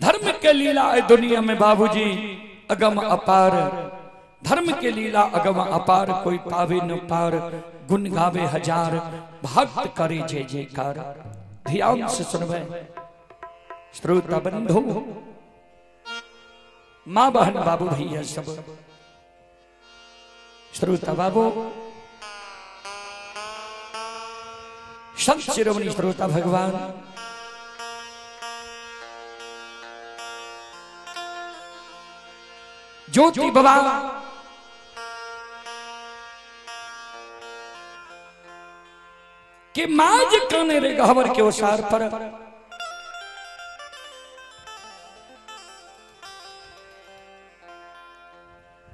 धर्म के लीला है दुनिया में बाबूजी अगम अपार। धर्म के लीला अगम अपार, कोई पावे न पार, गुण गावे हजार, भक्त करे जय जयकार। ध्यान से सुनबे श्रोता बंधु, माँ बहन बाबू भैया सब, श्रोता बाबू, संत शिरोमणि श्रोता भगवान ज्योति बाबा के माज काने रे गहवर के ओसार पर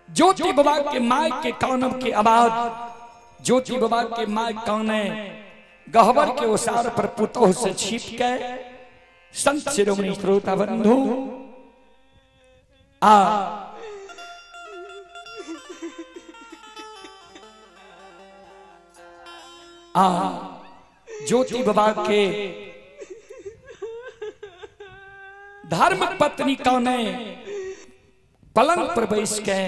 ज्योति बाबा के my के कानब के आवाज, ज्योति बाबा के my काने गहवर के ओसार पर पुतोह से छिप के संत शिरोमणि श्रोता बंधु आ आ ज्योति बाबा के धर्म पत्नी काने पलंग पर बैस के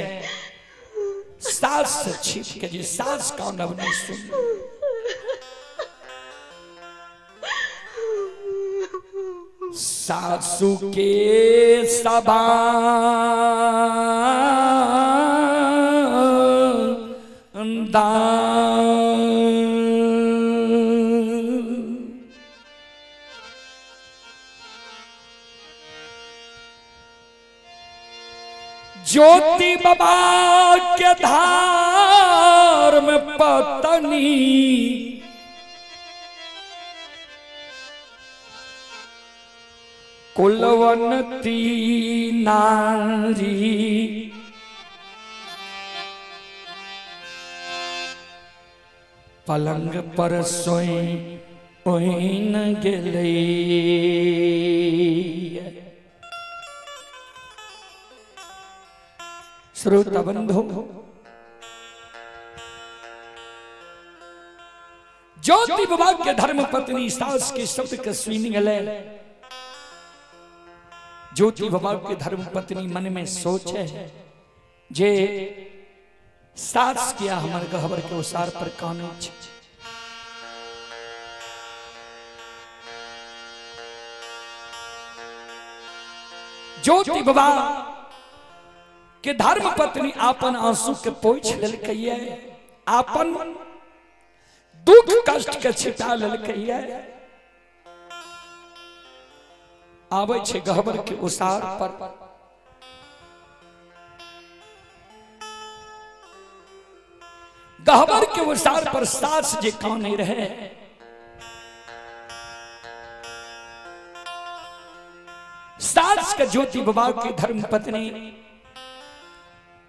सास से छिप के जे सास कानब नहीं सुन। सासू के सबा ज्योति बाबा के धार में पतनी कुलवंती नारी पलंग पर सोई ओइन गेलै। श्रोता बंधु, ज्योति बाबा के धर्म पत्नी सास के शब्द के सुन गले। ज्योति बाबा के धर्म पत्नी मन में सोचे जे सास किया हमर गहबर के ओसार पर काने छे। ज्योति बाबा के धर्म पत्नी आपन आंसू के पोछ लेलकै, आपन दुख कष्ट के छिटा लेलकै। आबै छे गहबर के ओसार पर, गहबर के ओसार पर सास जे काने रहे, सास के ज्योति बाबा के धर्म पत्नी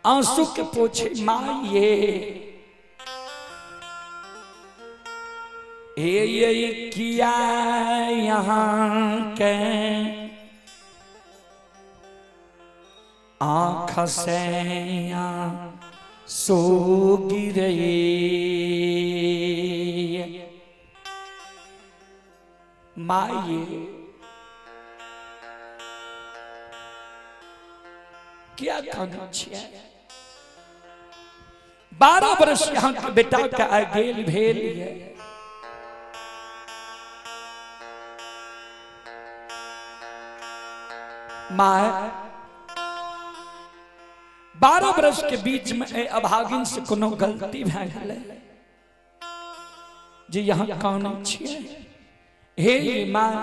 आंसू के पोछे, माँ ये किया यहाँ के आँख से सो गिरे। माँ ये क्या कहना छियै? 12 वर्ष यहाँ के बेटा के आ गेल भेल ये। माँ 12 वर्ष के बीच में ए अभागिन से कोनो गलती भए गेलै जे यहाँ कानै छियै। हे माँ,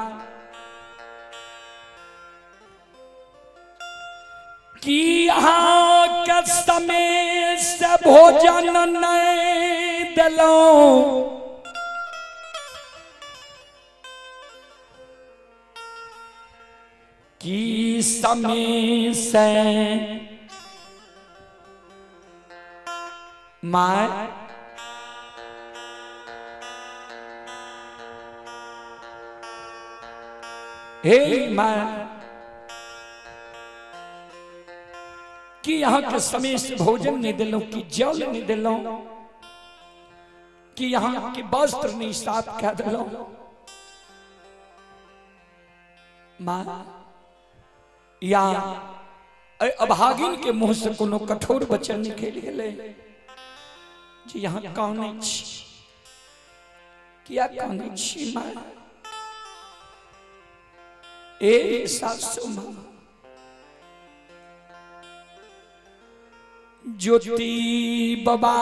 कि अहाँ के समय से भोजन नहीं देलहुं, कि समय से माँ हे माँ, कि यहाँ के समय से भोजन नहीं दिलों, कि जल नहीं दिलों, कि यहाँ के वस्त्र नहीं साफ कर दिलों। माँ या एहि अभागिन के मुंह से कोनो कठोर वचन निकलि गेलै जे यहाँ कानै छी, किया कानै छी माय? ए सासु माँ, ज्योति बाबा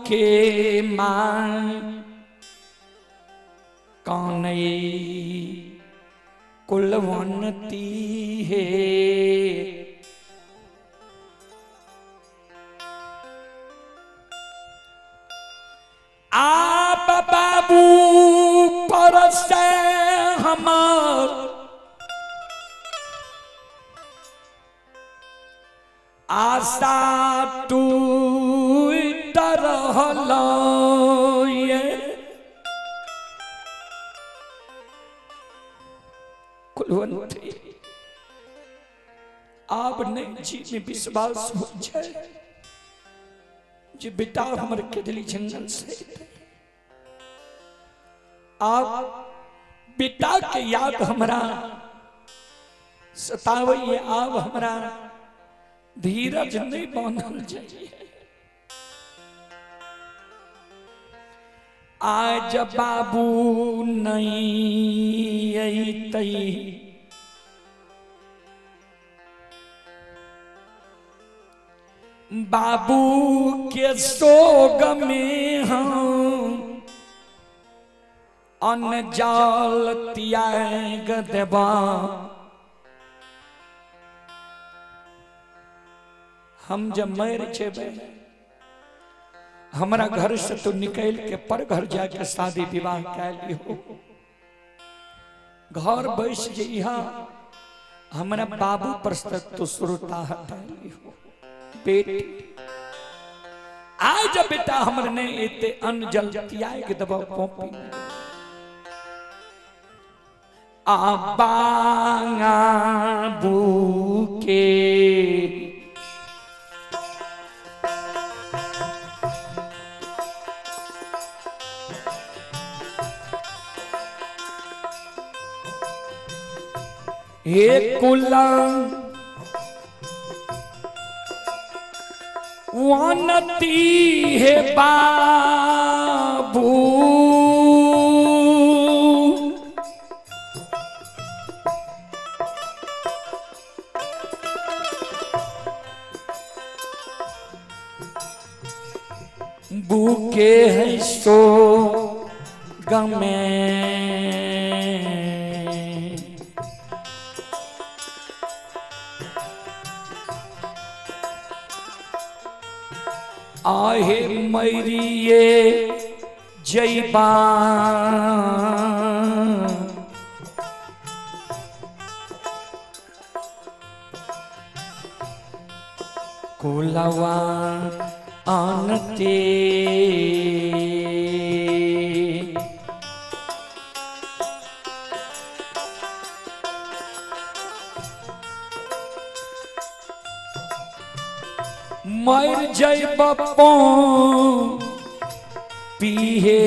के माँ कानै कुलवंती हे, आप बाबू परसे हमार आशा टूट रहल ये। कुलवंती आब नहीं जी में विश्वास हो जाए जे बेटा हमर केदली जंगल से आप बेटा के याद हमरा सतावैये, आब हमरा धीरज नहीं बनल जाइए। आज बाबू नहीं अइतै बाबू के सोग में हम अन्न जाल त्याग देबा। हम जब मर जेबै हमरा घर से तो निकल के पर घर जाके शादी विवाह कै लिहो, घर बैस जइहा, हमरा बाबू पर से तो श्रोता हटा लिहो। बेटी आज बेटा हमर नहीं एते अन्न जल त्याग देबो कॉपी आ बांगा बुके हे कुला वनती हे बाबू बुके है सो गमे आहे मैरिये जैबा कुलवा आनते मर जैब पीहे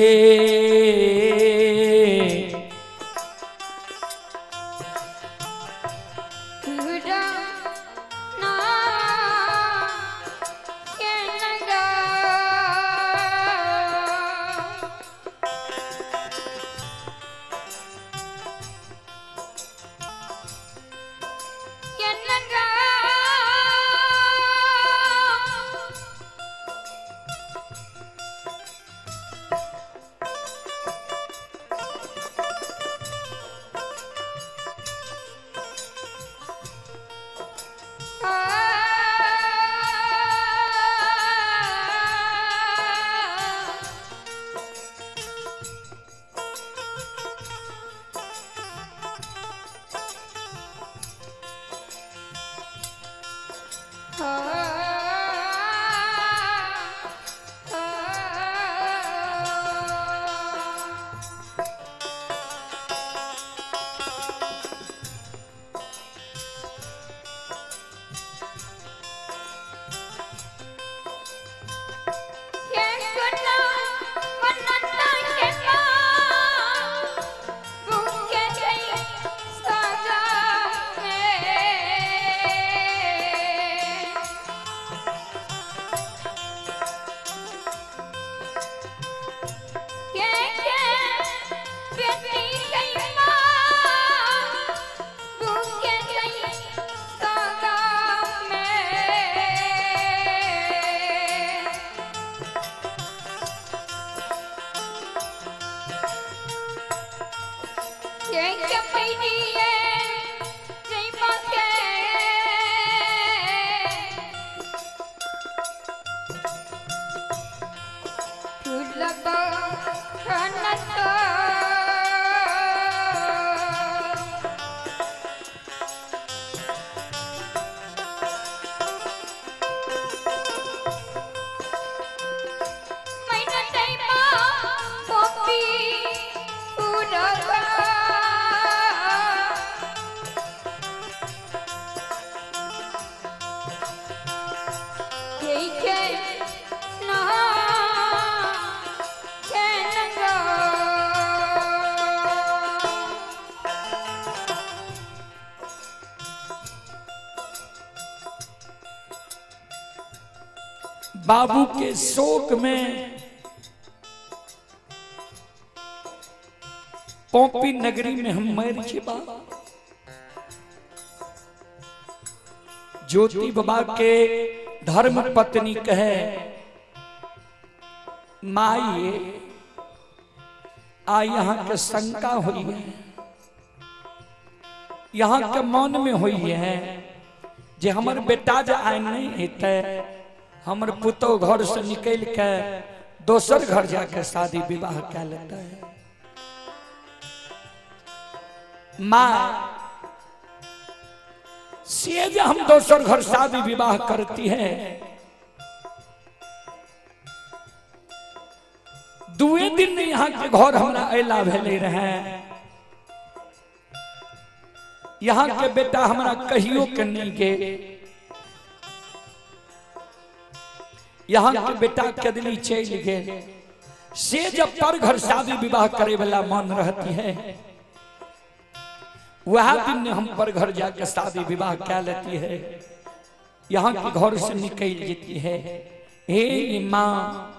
बाबू के शोक में पौपी नगरी में हम मर जेबा। ज्योति बाबा के धर्म पत्नी कहे, माई आ यहाँ के शंका हुई है, यहाँ के मन में हुई है जे हमर बेटा जे आय नहीं हेतै, हमर पुतोह घर से निकल के दोसर घर जाके शादी विवाह कै लेतै। माँ से जे हम दोसर घर शादी विवाह करती है, दुए दिन यहाँ के घर हमरा अयला भेले रहे, यहाँ के बेटा हमरा कहियो के नहीं गे, यहाँ के बेटा कदली चल गए। से जब पर घर शादी विवाह करे वाला मन रहती है, वह दिन हम पर घर जाके शादी विवाह क्या लेती है, यहाँ के घर से निकल जाती है। हे माँ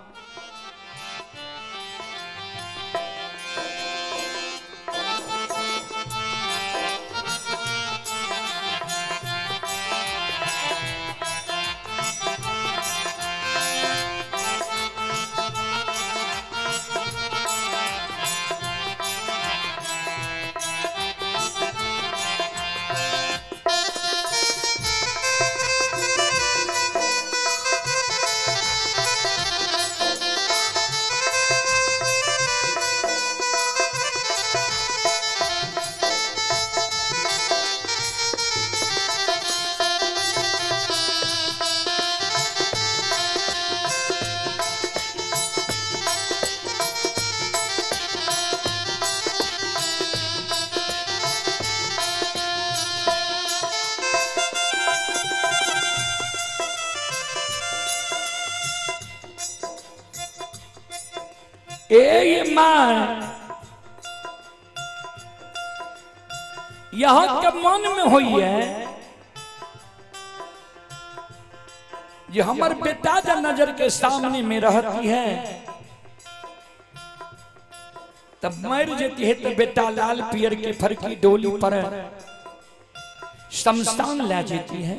ए मां, यहाँ के मन में हुई है ये हमर बेटा जब नजर के सामने में रहती है तब मर जाती है, तो बेटा लाल पियर के फरकी डोली पर शमशान ले जाती है।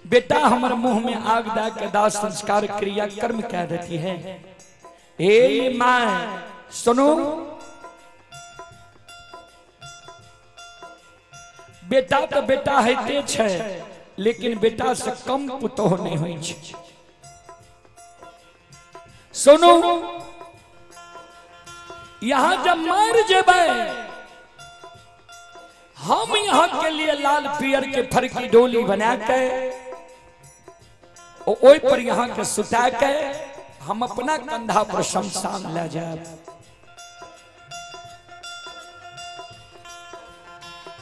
बेटा हमर मुंह में आग दा के दाह संस्कार क्रिया कर्म कह देती है। हे मां सुनो, बेटा तो बेटा होते छै, लेकिन बेटा से कम पुतोह नहीं होइ छै। सुनो, यहां जब मर जेबै, हम यहां के लिए लाल पियर के फरकी डोली बना के ओई पर यहां के सुता के हम अपना कंधा पर शमशान ले जाए।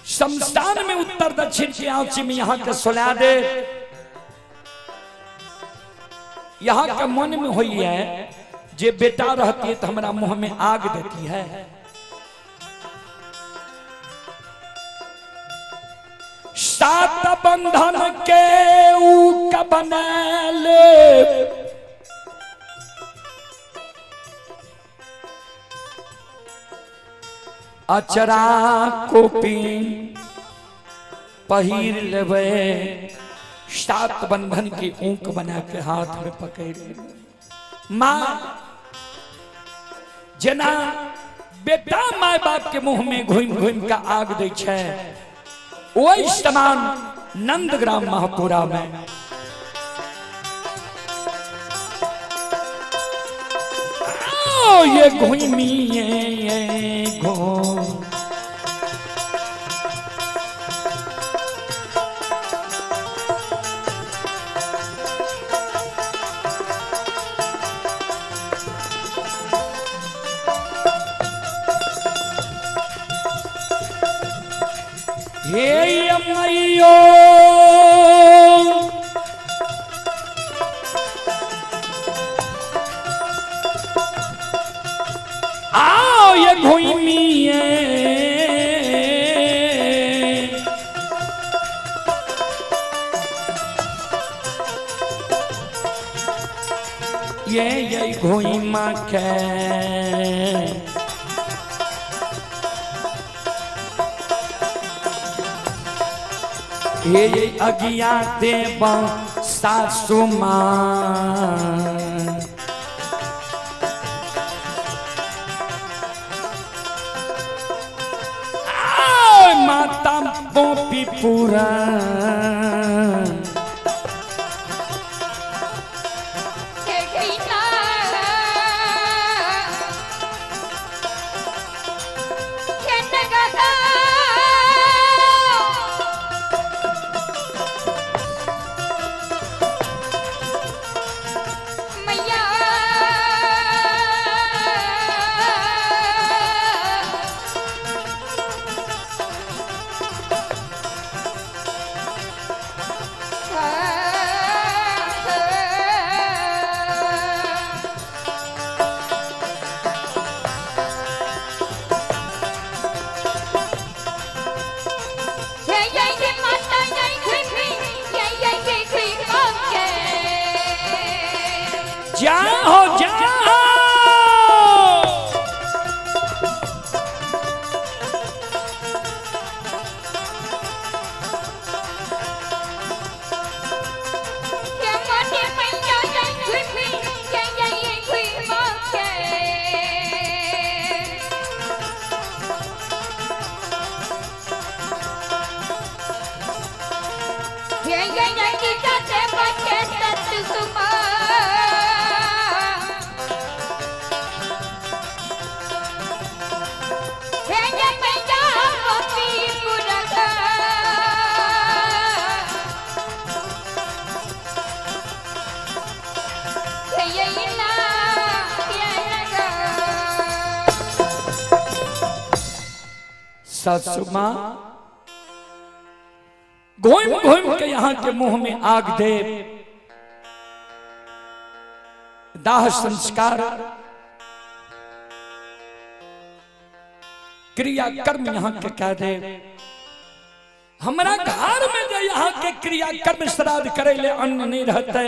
शमशान में उत्तर दक्षिण की आंची में यहां के सुला दे। यहां के मन में हुई है जे बेटा रहती है तो हमारा मुंह में आग देती है। सात बंधन के ऊक बनले, अचरा कोपी पहिर लेवे, सात बंधन की ऊक बना के हाथ में पकड़ ले। मां जना बेटा माय बाप के मुंह में घुमि घुमि के आग दै छै, ओहि समान नंदग्राम महपुरा में आओ ये घुमी ये घो हे अमैयो आओ ये घुमी ये घुमा के हे अगिया देव सासु माँ। आओ माता पोपी पूरा जाओ जाओ। सासू माँ घूम घूम के यहाँ के मुंह में आग दे, दाह संस्कार क्रिया कर्म यहाँ के कह दे। हमारा घर में जो यहाँ के क्रिया कर्म श्राद्ध करे ले अन्न नहीं रहते,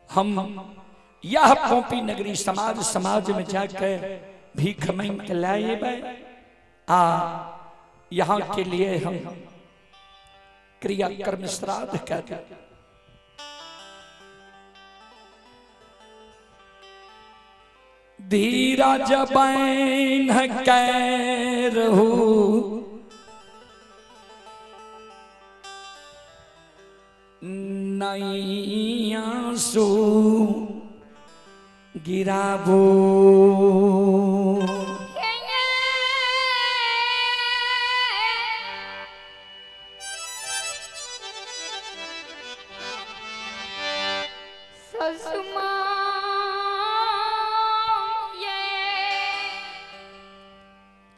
हम यह पोपी नगरी समाज समाज में जाकर भीख मांग के लाए आ यहाँ के लिए हम क्रिया कर्म श्राद्ध कर। धीरज बैन कैरहू नई आंसू गिराबो।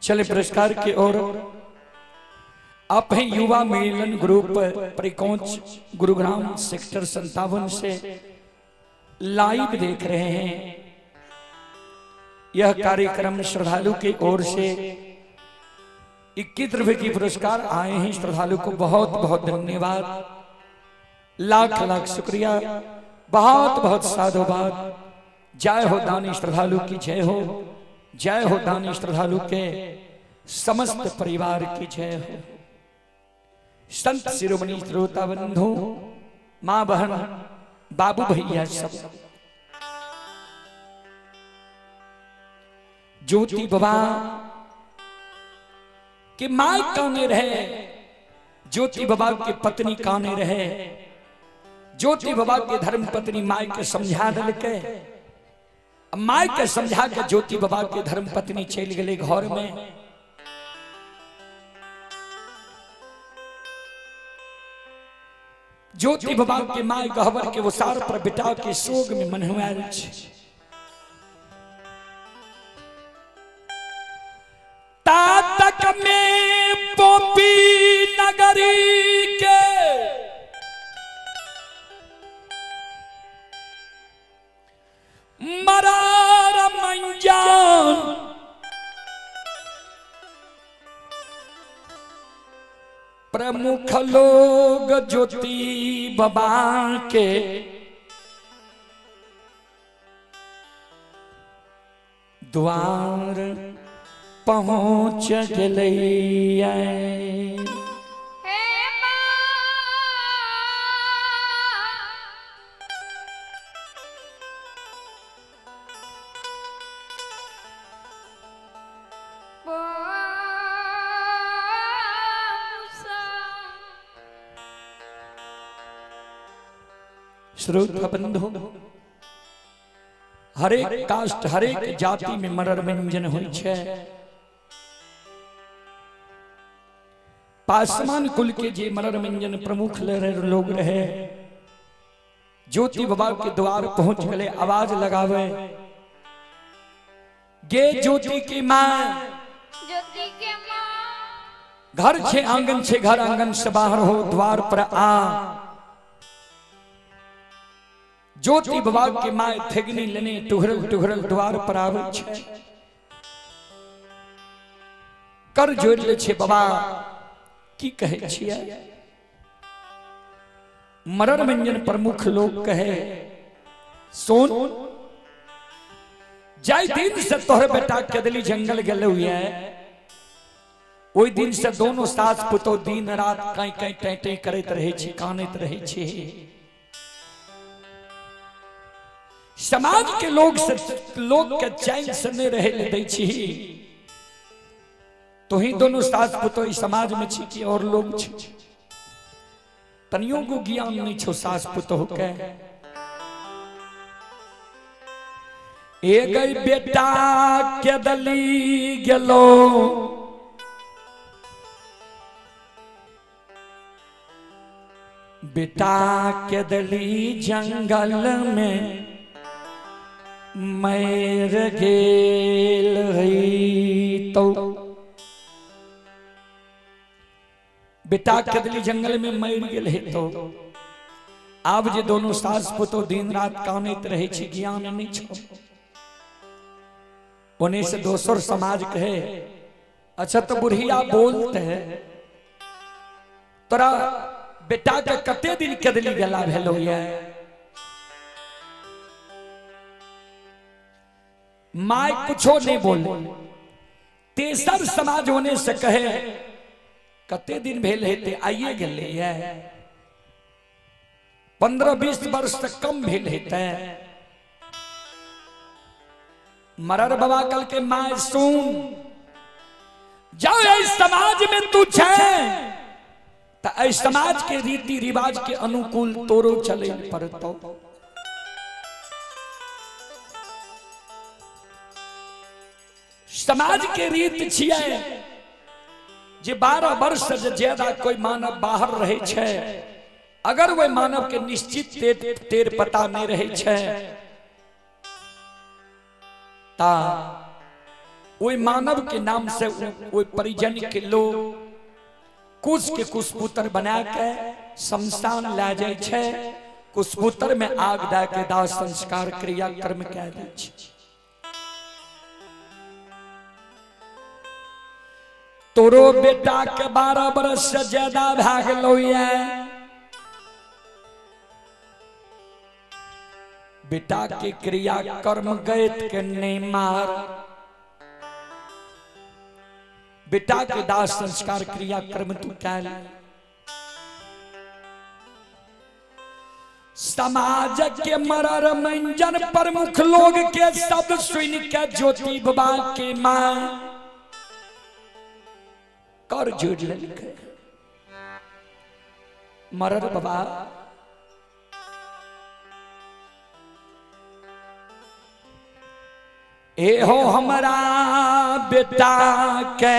चले पुरस्कार की ओर। आप हैं युवा मिलन ग्रुप परिकोच गुरुग्राम सेक्टर 57 से लाइव देख रहे हैं यह कार्यक्रम। श्रद्धालु की ओर से 21 रुपए की पुरस्कार आए हैं। श्रद्धालु को बहुत बहुत धन्यवाद, लाख लाख शुक्रिया, बहुत बहुत साधुवाद। जय हो दानी श्रद्धालु की जय हो, जय हो दानी श्रद्धालु के समस्त परिवार की जय हो। संत शिरोमणि श्रोता बंधु, माँ बहन, बाबू भैया सब, ज्योति बाबा के माय काने रहे, ज्योति बाबा के पत्नी काने रहे। ज्योति बाबा के धर्म पत्नी my के समझा दिलकै। My के समझा के ज्योति बाबा के धर्म पत्नी चलि गेलै घर में। ज्योति बाबा के my गहबर के ओसार पर बिटा के शोक में मनहुआयल छै। तातक में पोपी नगरी के मरार मंजान प्रमुख लोग ज्योति बाबा के द्वार पहुँच गेलैया। हे माँ, श्रोता बंधु, हरेक कास्ट हरेक जाति में मरर व्यंजन होइ छै। पासवान कुल के जे मरर व्यंजन प्रमुख लोग रहे, ज्योति बाबा के द्वार पहुंच गए, आवाज लगावे गे ज्योति की मां, ज्योति के मां, घर छे आंगन छे, घर आंगन से बाहर हो द्वार पर आ। ज्योति बाबा के my थेगनी लेने टुहरल टुहरल द्वार पर आवे छे, कर जोड़ ले छे बाबा की कहे छियै। मरर व्यंजन प्रमुख लोग कहे सोन जाय दिन से तोहर बेटा केदली जंगल गेले हुए, ओहि दिन से दोनों सास पुतो दिन रात कहीं कहीं टैं टैं करैत रहे छी, कानैत रहे छी। समाज के लोग से लोग के चैन से नहीं रहे ले दै छी। तो ही दोनों सास पुतो इस समाज में छी कि और लोग छी, तनियो को ज्ञान नहीं छो सास पुतो के। ए गई बेटा के दली गेलो, बेटा के दली जंगल में मर गेल है। तो बेटा के दली जंगल में मर गेल है। तो आब जे दोनों सास पुतो दिन रात कानैत रहे छी, ज्ञान नहीं छो। ओने से दोसर समाज कहे अच्छा तो बुढ़िया बोलते है तोरा बेटा के कते दिन केदली गेला भेलो ये। My कुछो नहीं बोले। तेसर समाज होने से कहे कते दिन भेल हेते आइए गेले ये, 15-20 वर्ष तक कम भेल हेते। मरर बाबा कल के my सुन जाओ इस समाज में तू छे त एहि समाज के रीति रिवाज के अनुकूल तोरो चले पड़तो। समाज के रीत छियै जे 12 वर्ष से ज्यादा कोई मानव बाहर रहे छै, अगर वह मानव के निश्चित तेर पता नहीं रहे छै ता ओहि मानव के नाम से ओहि परिजन के लोग कुश के कुशपुत्र बना के शमशान ला जाय छै, कुशपुत्र में आग दए के दाह संस्कार क्रिया कर्म कए दै छै। तोरो बेटा के 12 बरस से ज्यादा भए गेलौ ये, बेटा के क्रिया कर्म गैत के नहीं मार, बेटा के दाह संस्कार क्रिया कर्म तू कैल। समाज के मरर मंजन प्रमुख लोग के शब्द सुन के ज्योति बाबा के मां कर जोड़ लेलकै। मरर बाबा ए हो हमरा बेटा के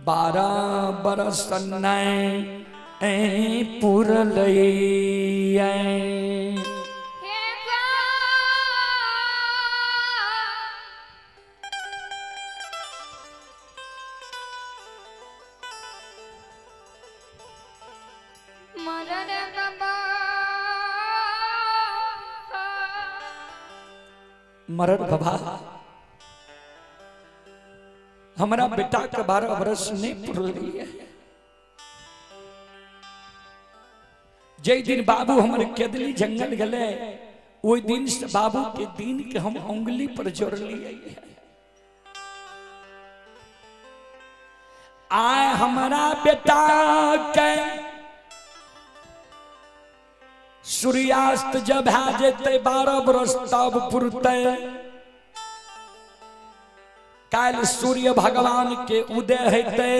12 बरस नहीं पुरलै। हे गो मरर बाबा मरर बाबा हमरा बेटा के 12 बरस नहीं पुरलै। जै दिन बाबू हमर केदली जंगल गले ओहि दिन से बाबू के दिन के हम उंगली पर जोड़लिए। आय हमरा बेटा के सूर्यास्त जब भए जेतै 12 बरस तब पुरतै। काल्हि सूर्य भगवान के उदय हेतै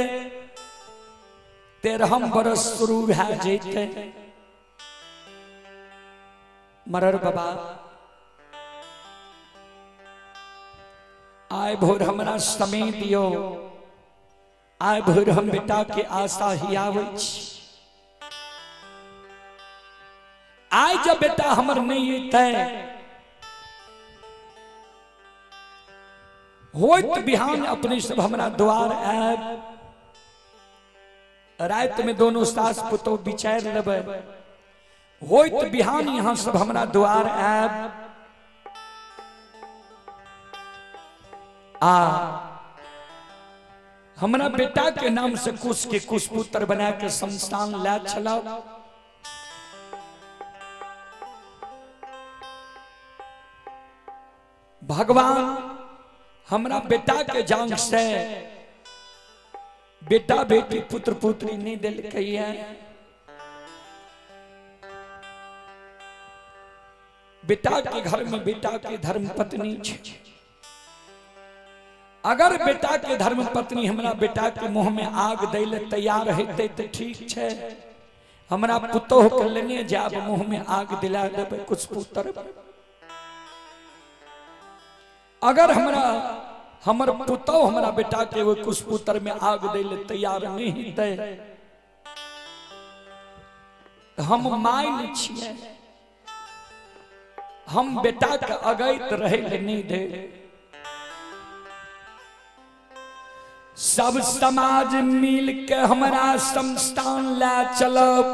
13 बरस शुरू भए जेतै। मरर बाबा आय भोर हमरा समय दियो, आय भोर हम बेटा के आशा हियाबै छी। आय जब बेटा हमर नहीं अयतै होइत बिहान अपने सब हमरा द्वार आयब। राति में दोनों सास पुतोह विचार लेबै, होइत बिहान यहाँ सब हमरा द्वार आयब। आ हमरा बेटा के नाम से कुश के कुश पुत्र बना के शमशान ला चलाओ। भगवान हमरा बेटा के जान से बेटा बेटी पुत्र पुत्री नहीं दिलकै है। बेटा के घर में बेटा के धर्म पत्नी छे। अगर बेटा के धर्म पत्नी हमरा बेटा के मुंह में आग दै ले तैयार हेतै तऽ ठीक छे, हमरा पुतोह के लेने जाब मुंह में आग दिला देबै कुछ पुत्र। अगर हमरा हमर पुतोह हमरा बेटा के वो कुछ पुत्र में आग दै ले तैयार नहीं हेतै तऽ हम my नहि छियै, हम बेटा के अगैत रहै ले नहीं दे। सब समाज मिल के हमरा शमशान ला चलब,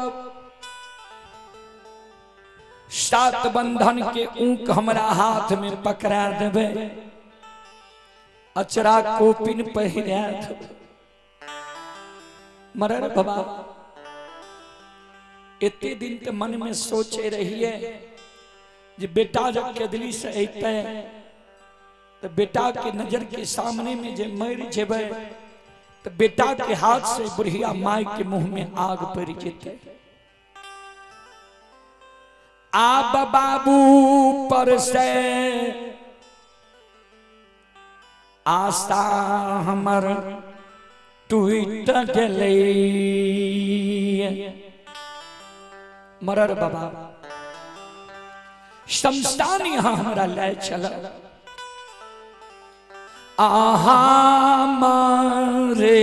सात बंधन के ऊक हमरा हाथ में पकड़ा देबै, अचरा कोपिन पहिरा देबै। मरर बाबा एते दिन के मन में सोचे रहिए जे बेटा जब केदली से अयतै तो बेटा के नजर के सामने में जे मर जेबै तो बेटा के हाथ से बुढ़िया माय के मुंह में आग पड़ जेतै। आब बाबू पर से आशा हमर टूट गेलै। मरर बाबा शमशान यहाँ हमरा लय चल। आहा मारे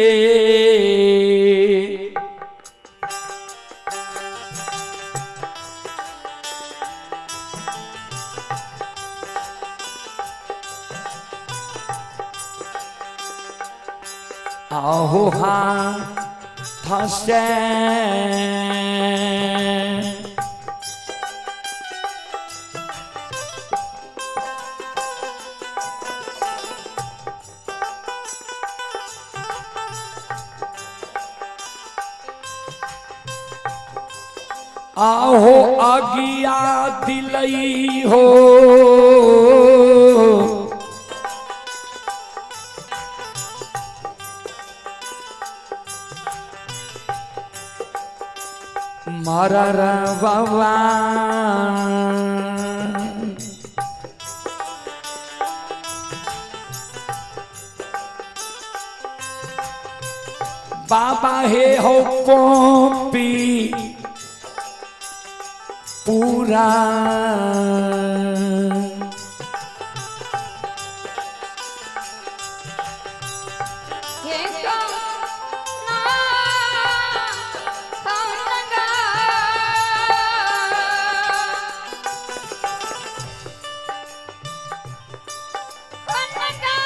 आहो हाथ से आहो आगिया दिलई हो मरर बाबा बाबा हे हो पोपी पूरा। हे कौना कौनगा कौनगा।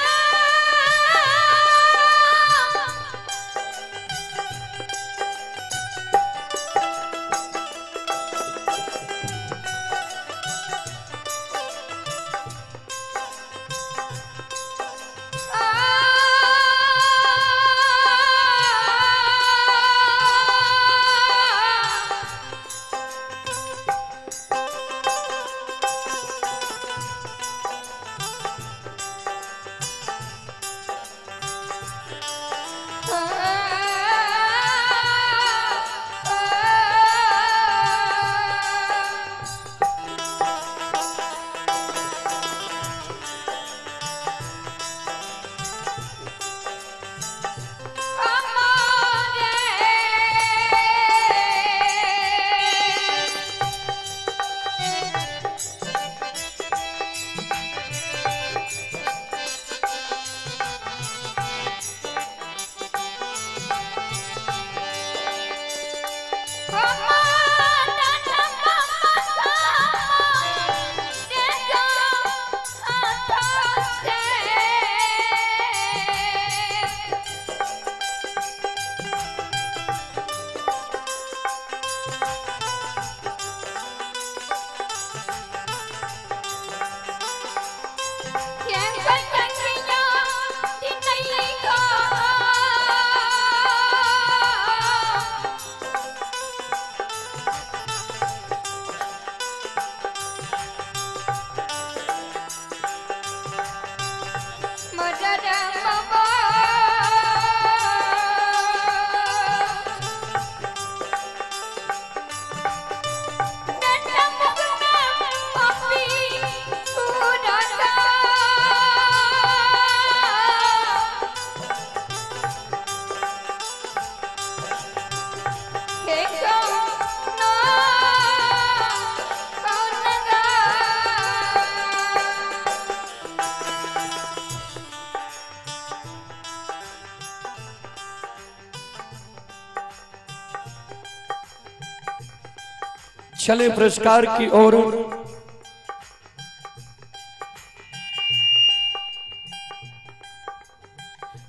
चले पुरस्कार की ओर।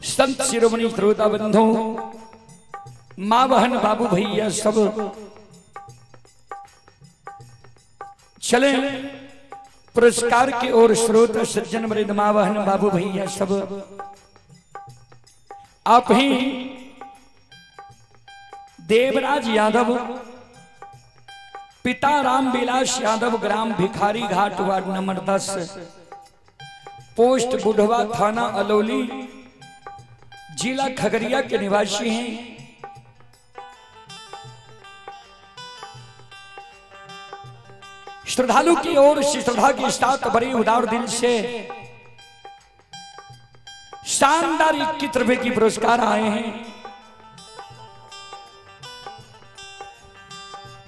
संत शिरोमणि श्रोता बंधु, माँ बहन बाबू भैया सब चले पुरस्कार की ओर। श्रोता सज्जन वृद्ध माँ बहन बाबू भैया सब आप ही देवराज यादव, पिता राम विलास यादव, ग्राम भिखारी घाट, वार्ड नंबर 10, पोस्ट बुढ़वा, थाना अलौली, जिला खगड़िया के निवासी हैं। श्रद्धालु की ओर से श्रद्धा के साथ बड़े उदार दिल से शानदार 21 रुपए की पुरस्कार आए हैं।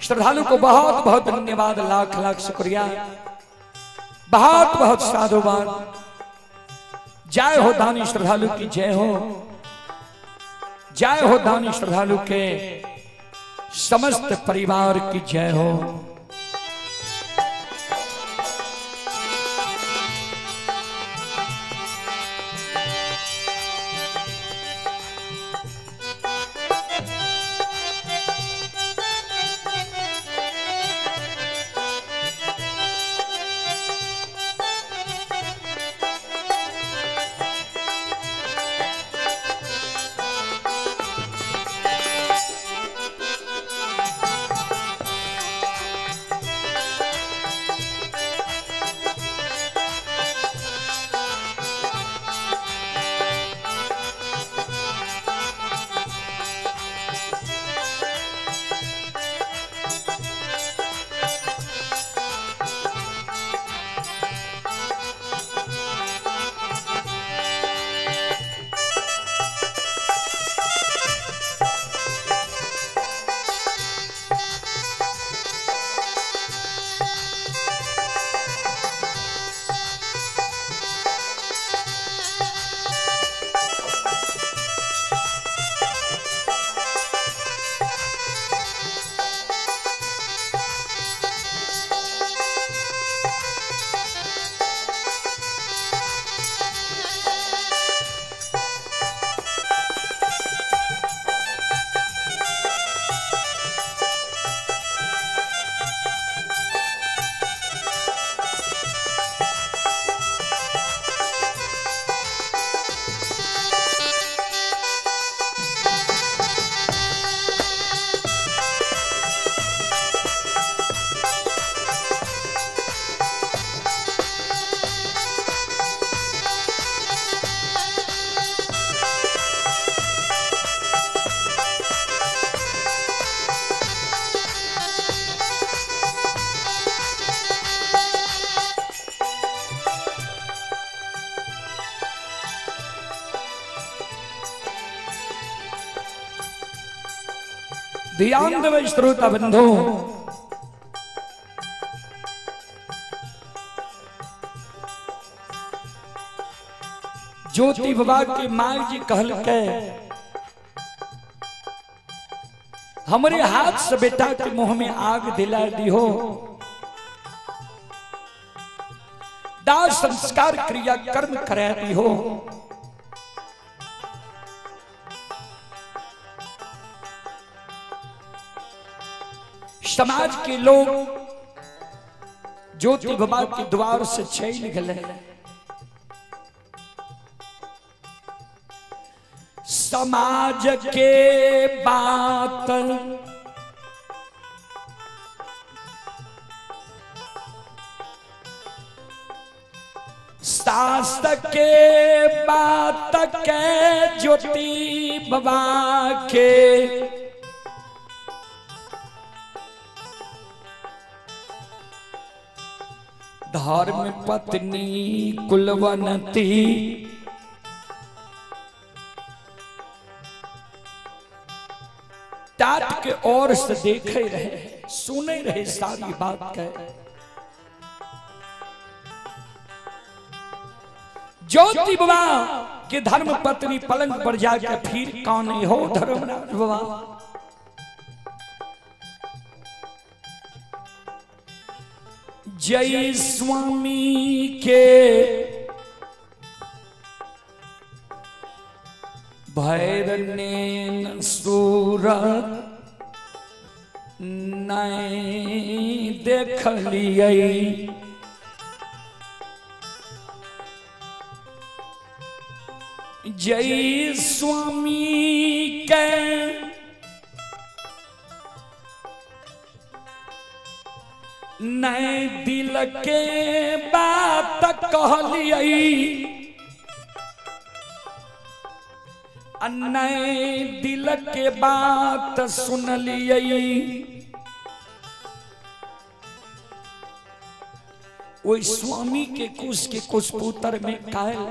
श्रद्धालु को बहुत बहुत धन्यवाद, लाख लाख शुक्रिया, बहुत बहुत साधुवाद। जय हो दानी श्रद्धालु की जय हो, जय हो दानी श्रद्धालु के समस्त परिवार की जय हो। ध्यान देवे श्रोता बंधु। ज्योति बाबा के माँ जी कहल के हमारे हाथ से बेटा के मुंह में आग दिला दी हो, दाह संस्कार क्रिया कर्म करा दी हो। समाज के लोग ज्योति बाबा के द्वार से चल गए। समाज के बात सास के बात के ज्योति बाबा के धर्म पत्नी कुलवंती टाट के ओर से देखे रहे, सुने रहे सारी बात के। ज्योति बाबा के धर्म पत्नी पलंग पर जाके फिर कौन हो धर्मराज बाबा। जय स्वामी के भैरनेन सूरत नहीं देखलियै, जय स्वामी के नहीं दिल के बात कहलियै, नहीं दिल के बात सुनलियै। ओहि स्वामी के कुश के कुश पुत्र में कायल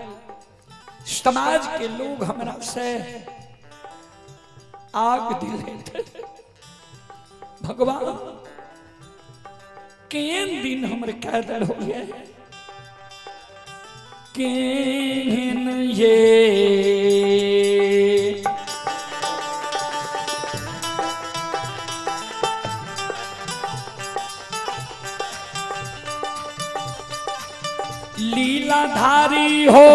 समाज के लोग हमरा से आग दिले थे। भगवान केन दिन हमर कैदर हो गए, केन ये लीलाधारी हो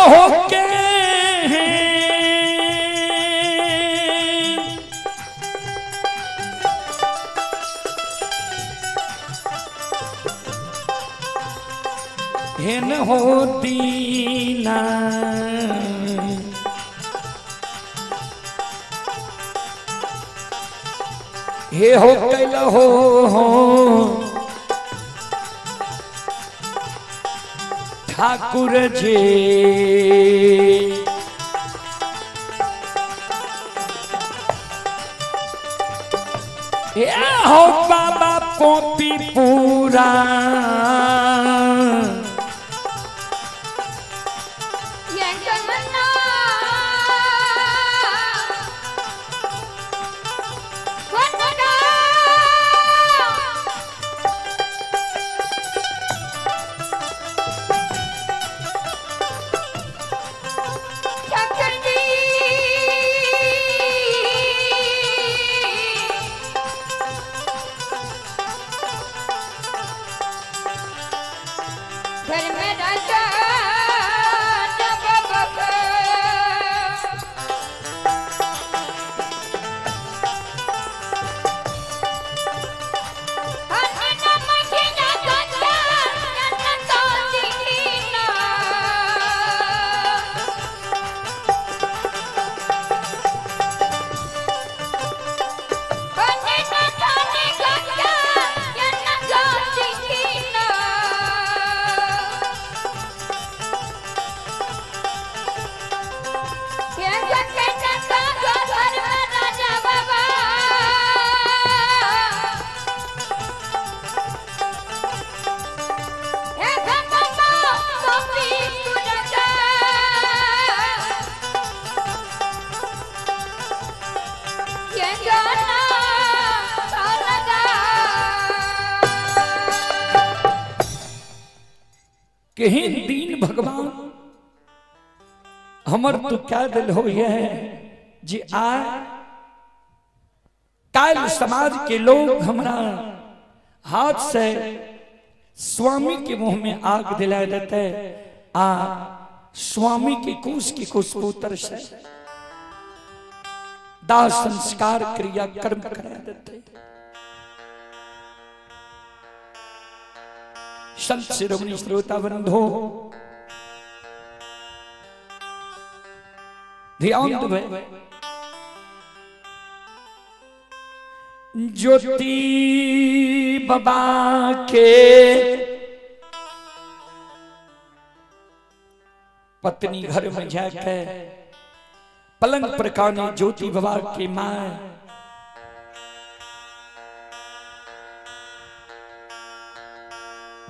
हो के हेन हो दीना हे हो कैल हो ठाकुर जी। हे हो बाबा पोपी पूरा घर में राजा जब बकर। केहन दिन भगवान हमर तू क्या दिल हो ये जे आय काल्हि समाज के लोग हमरा हाथ से स्वामी के मुंह में आग दिला देते आ स्वामी के कुश के कुश पुत्र से दाह संस्कार क्रिया कर्म करा देते। संत शिरोमणि श्रोता बंधो ध्यान देबै। ज्योति बाबा के पत्नी घर में जाके पलंग पर काने ज्योति बाबा के मां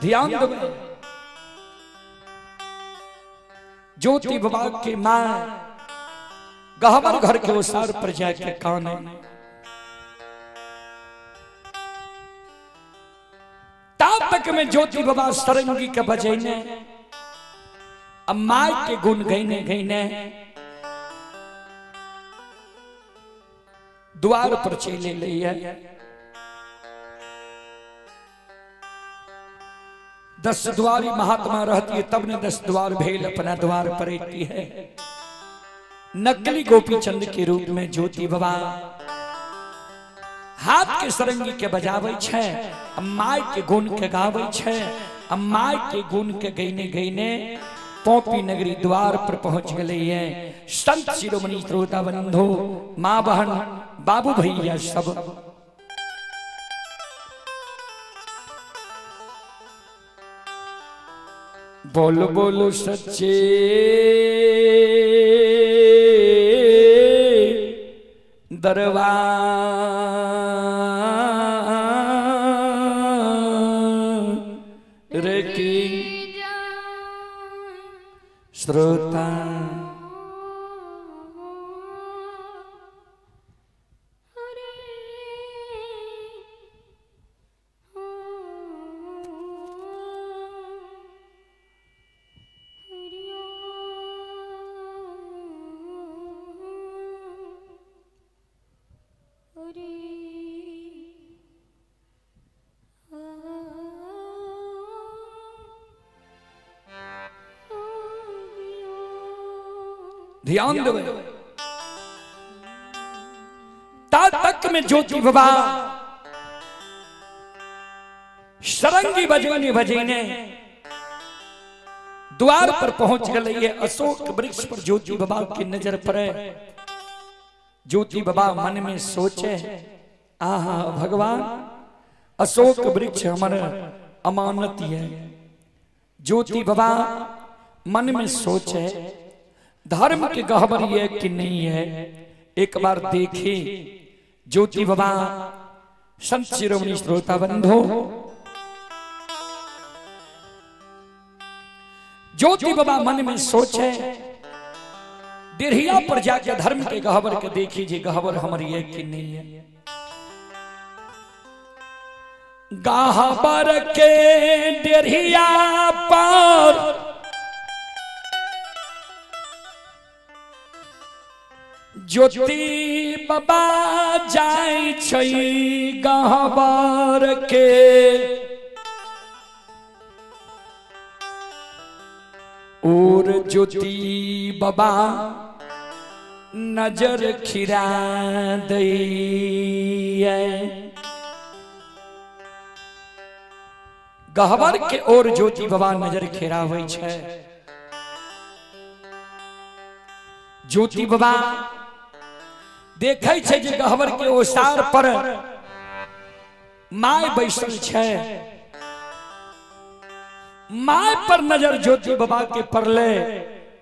ध्यान देबै। ज्योति बाबा के मां गहबर घर के ओसार पर जाके काने तब तक में ज्योति बाबा सरंगी के बजेने अब माय के गुण गईने गईने द्वार पर चले लिया। 10 द्वारी महात्मा रहती है तब ने 10 द्वार भेल अपना द्वार पर रहती है। नकली गोपी चंद के रूप में ज्योति बाबा हाथ के सरंगी के बजावे छे, my के गुण के गावे छे, my के गुण के गईने गईने पोपी नगरी द्वार पर पहुंच गए है। संत शिरोमणि श्रोता बंधु माँ बहन बाबू भैया सब बोलो बोलो सच्चे दरबार की श्रोता ध्यान दो। ता तक में ज्योति बाबा सरंगी बजने बजने द्वार पर पहुंच गए। ये अशोक वृक्ष पर ज्योति बाबा की नजर पड़े। ज्योति बाबा मन में सोचे, आहा भगवान अशोक वृक्ष हमारे अमानत है। ज्योति बाबा मन में सोचे धर्म के गहबर है कि नहीं है, एक बार देखे। ज्योति बाबा संत शिरोमणि श्रोता बंधु ज्योति बाबा मन में सोचे डेढ़िया पर जाके धर्म के गहबर के देखी जी गहबर हमारी है कि नहीं है। गहबर के डेढ़िया पर ज्योति बाबा जाय छै गहबर के और ज्योति बाबा नजर खिरा दैया। गहबर के और ज्योति बाबा नजर खिराबै छै। ज्योति बाबा देखै छै जे गहबर के ओसार पर my बैसल छै। My पर नजर ज्योति बाबा के पड़ले।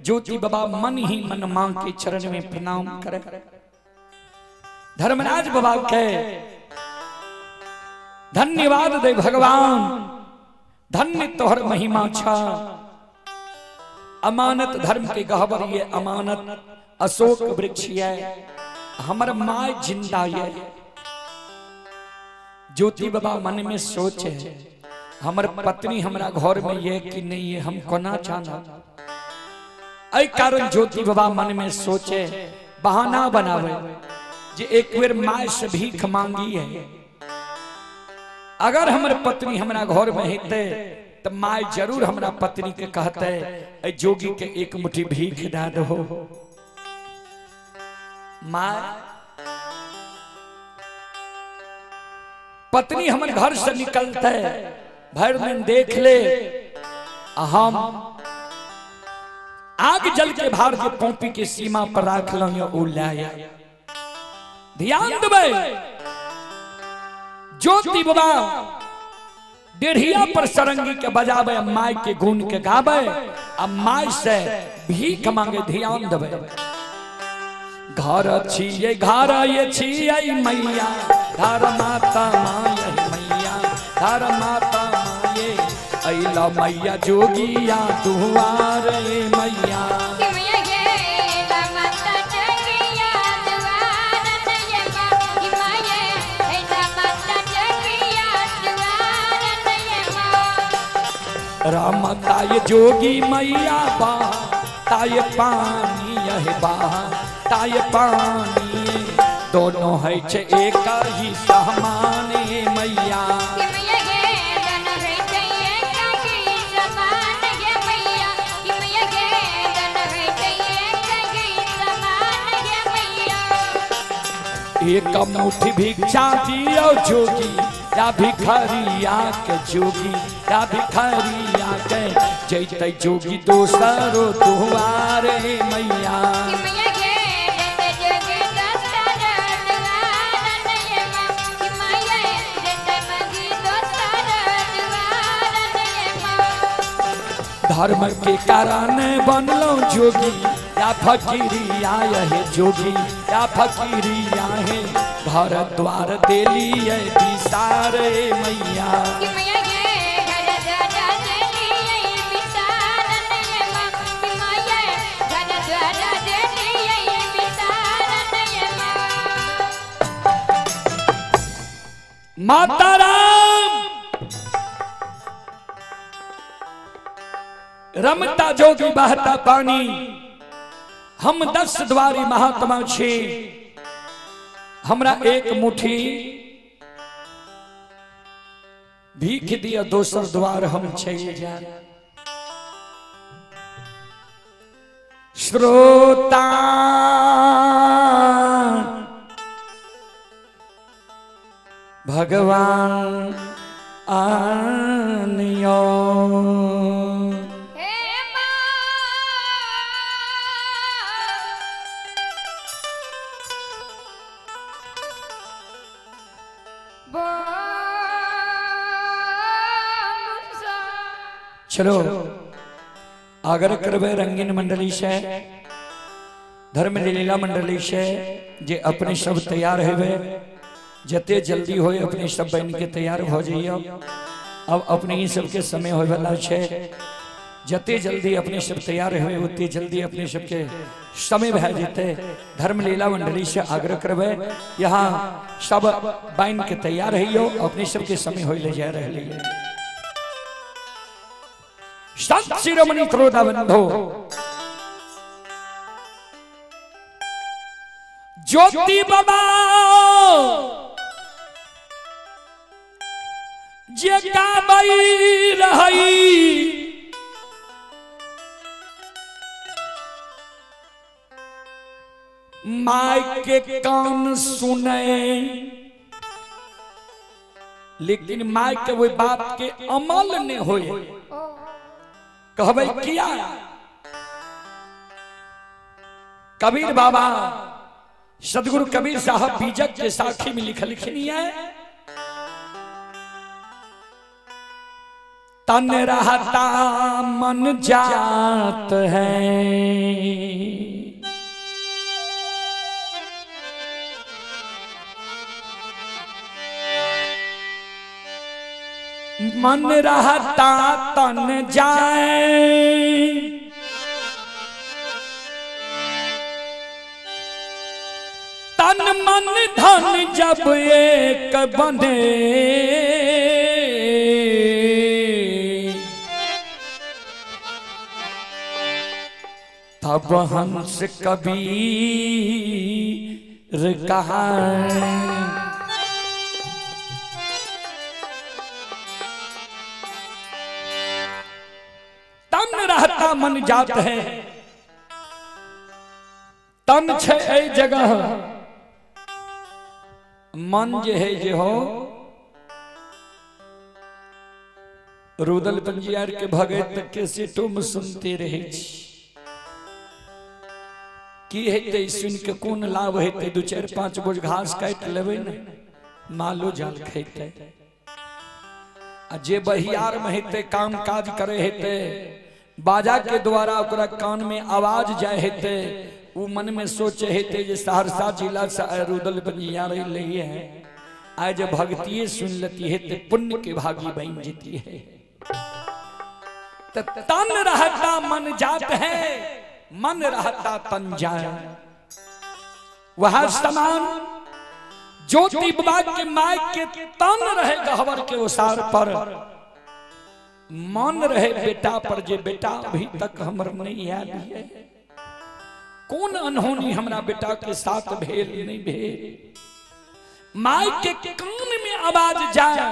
ज्योति बाबा मन ही मन मां के चरण में प्रणाम करे। धर्मराज बाबा के धन्यवाद दे भगवान, धन्य तोहर महिमा छा। अमानत धर्म के गहबर ये अमानत अशोक वृक्ष ये हमर my जिंदा ये। ज्योति बाबा मन में सोचे हमर पत्नी हमरा घर में ये कि नहीं ये हम कोना जानब। एहि कारण ज्योति बाबा मन में सोचे, बहाना बनावे जे एक बेर my से भीख मांगी है, अगर हमर पत्नी हमरा घर में हेते तो my जरूर हमरा पत्नी के कहते ए जोगी के एक मुट्ठी भीख दे दो। My पत्नी हमर घर से निकलते भर दिन देख ले, हम आग जल के भार के पौपी के सीमा पर राख लो उ लाया। ध्यान देबै, ज्योति बाबा डेढ़िया पर सरंगी के बजावे, my के गुण के गावे, आ my से भीख मांगे। ध्यान देबै, घर छियै घर ये छियै मैया, घर माता माय मैया, घर माता माये अइला मैया जोगिया दुआर मैया। राम ताय जोगी मैया बा ताय पानी यह बा ताय पानी, दोनों है छे एक ही समान मैया। एक मुट्ठी भिक्षा दियो जोगी या भिखारिया के जोगी या भिखारिया के जैते जोगी दोसरो दुआरे मैया। धर्म के कारण बनलो जोगी या फकीरिया है जोगी या फकीरिया है, घर द्वार देलिए बिसारे मैया। माता राम रमता जोगी बहता पानी, हम 10 द्वारी महात्मा छी, हमरा एक मुट्ठी भीख दिया दोसर द्वार हम चल जाए। श्रोता भगवान आनियो चलो आग्रह करबे रंगीन मंडली से, धर्म लीला मंडली से, जे अपने सब तैयार हेबे, जते जल्दी होए अपने सब बन के तैयार हो जाइयो। अब अपने ही सबके समय होए वाला छे, जते जल्दी अपने सब तैयार होए उतने जल्दी अपने सबके समय भए जेते। धर्म लीला मंडली से आग्रह करबे यहाँ सब बन के तैयार हइयो, अपने सबके समय होए ले जा रहली है। संत शिरोमणि त्रोदा बंधो ज्योति बाबा जे गाबई रही my के कान सुने, लेकिन my के वो बात के अमल नहीं होए। कहबे किया कबीर बाबा सदगुरु कबीर साहब बीजक के साखी में लिखलखिन है, तन रहता मन जात है, मन रहता तन जाए, तन मन धन जब एक बने, तब हंस कबीर कहा। तन रहता मन जात है, तन छे ए जगह, मन जे है जे हो। रुदल पंजियार के भगत के सीटों में सुनते रहे छी। की हेतै सुन के कोन लाभ हेतै? 2 4 5 बोझ घास काटि लेबै ने, मालो जाल खेतै। आ जे बहियार में हेतै, काम काज करे हेतै, बाजा के द्वारा ओकरा कान में आवाज जाय हेतै, उ मन में सोचे हेतै जे सहरसा जिला से आइ रुदल पंजियार अयलै है, आइ जे भक्तिये सुन लेती है ते पुण्य के भागी बन जेती है। त तन रहता मन जात है, मन रहता तन जाए। वह समान ज्योति बाबा के my के तन रहे गहवर के ओसार पर, मन रहे बेटा पर, जे बेटा अभी तक हमर नहीं आयल है, कौन अनहोनी हमरा बेटा के साथ भेल नहीं भेल। My के कान में आवाज जाए,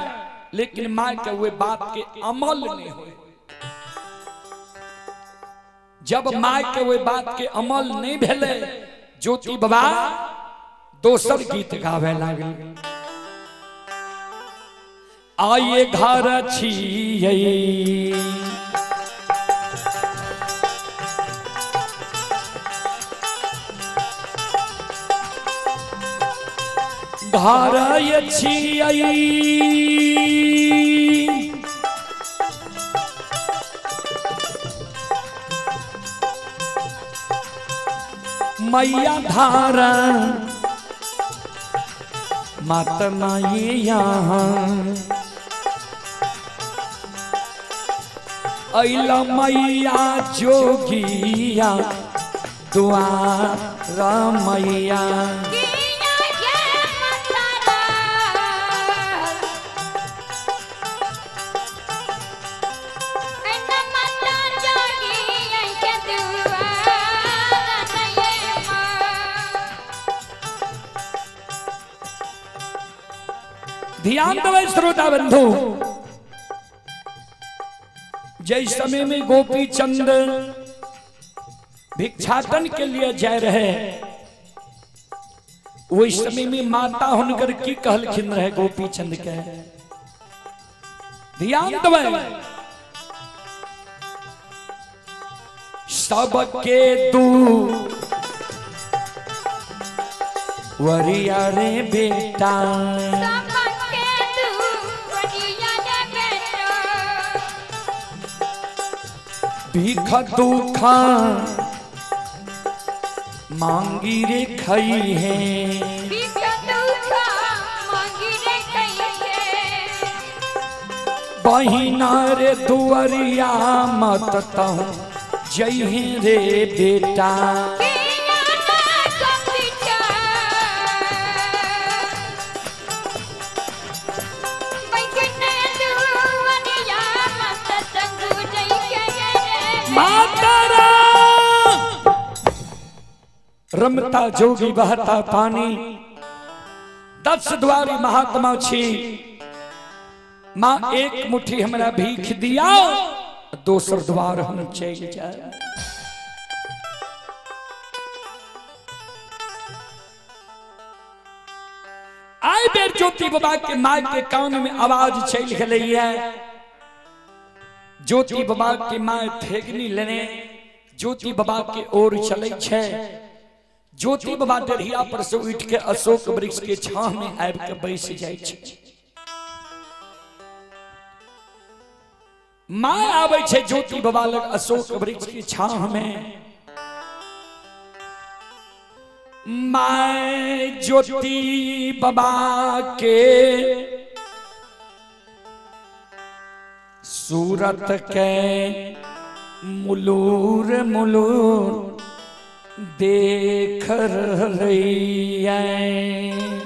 लेकिन my के वे बात के अमल नहीं होए। जब my के वे बात के अमल नहीं भेले, ज्योति बाबा दोसर गीत गावे लागल। आइए घर छियै घर छियै मैया धारा मात मैया अइला मैया जोगिया द्वार मैया। ध्यान देवे श्रोता बंधु, जय समय में गोपी चंद भिक्षाटन के लिए जा रहे, वही समय में माता हुनकर की कहलखिन रहे गोपी चंद के। ध्यान देवे, सबके दू वरिया रे बेटा, भीख दुखा मांगी रे खई है, बहिना रे दुआरिया मत तहु जइहे रे बेटा। रमता जोगी बहता पानी, 10 द्वारी महात्मा छी, माँ एक मुट्ठी हमरा भीख दिया, दोसर द्वार हम चल जाए। आइ बेर ज्योति बाबा के my के कान में आवाज चल गई है। ज्योति बाबा के my थेगनी लेने ज्योति बाबा के ओर चले छे। ज्योति बाबा डरिया पर से उठ के अशोक वृक्ष के छांव में आबि के बैस जाय छे। My आबै छे ज्योति बाबा लग अशोक वृक्ष के छांव में। My ज्योति बाबा के सूरत के मुलूर मुलूर देख रही है।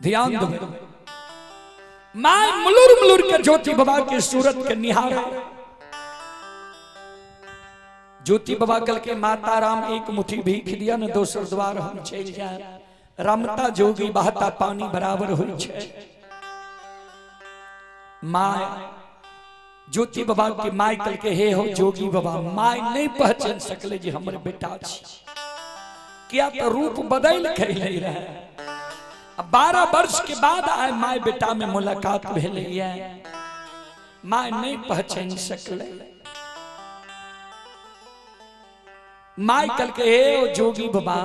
ध्यान दो, my मुलुर मुलुर के ज्योति बाबा के सूरत के निहारे। ज्योति बाबा कल के माता राम एक मुट्ठी भीख दिया न दोसर द्वार हम चल जाए। रमता जोगी बहता पानी बराबर हुई छे। My ज्योति बाबा के my कल के हे हो जोगी बाबा, my नहीं पहचान सकले जी हमर बेटा छी, क्या तो रूप बदल के नहीं रहे। 12 वर्ष के बाद आए my बेटा में मुलाकात भेलै, my नहीं पहचान सकले। My कल के हे ओ जोगी बाबा,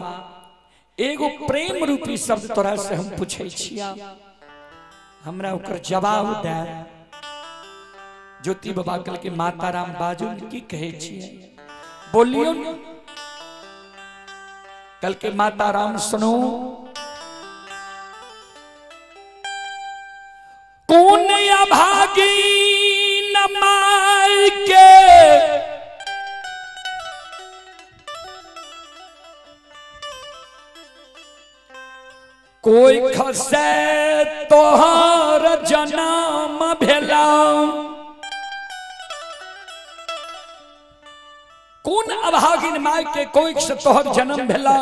एगो प्रेम रूपी शब्द तोरा से हम पूछे छिया, हमरा ओकर जवाब दे। ज्योति बाबा कल के माता राम बाजू की कहे छियै, बोलियो। कल के माता राम सुनो, कौन अभागी न my के कोई खसे तोहर जन्म भेला। कोन अभागिन my के कोई से तोहर जन्म भेला,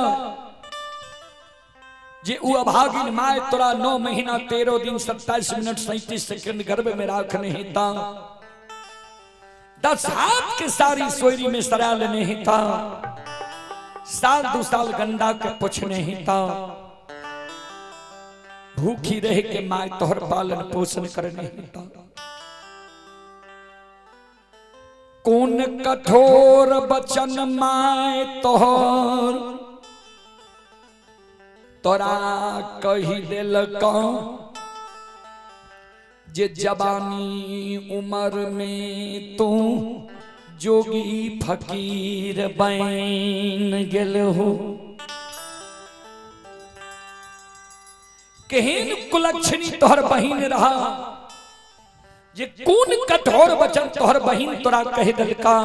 जे उ अभागिन my तोरा 9 महीना 13 दिन 27 मिनट 37 सेकंड गर्भ में राख नहीं था, 10 हाथ के सारी सोयरी में सराल नहीं था, साल 2 साल गंदा के पुछ नहीं था, भूखी रह के my तोहर पालन पोषण कर नहीं था। कौन कठोर वचन my तोहर तोरा कही दिलका, जे जवानी उम्र में तू जोगी फकीर बन गेल हो। केहन कुलक्षणी तोहर बहिन रहा, जे कौन कठोर वचन तोहर बहिन तोरा कह दिलका,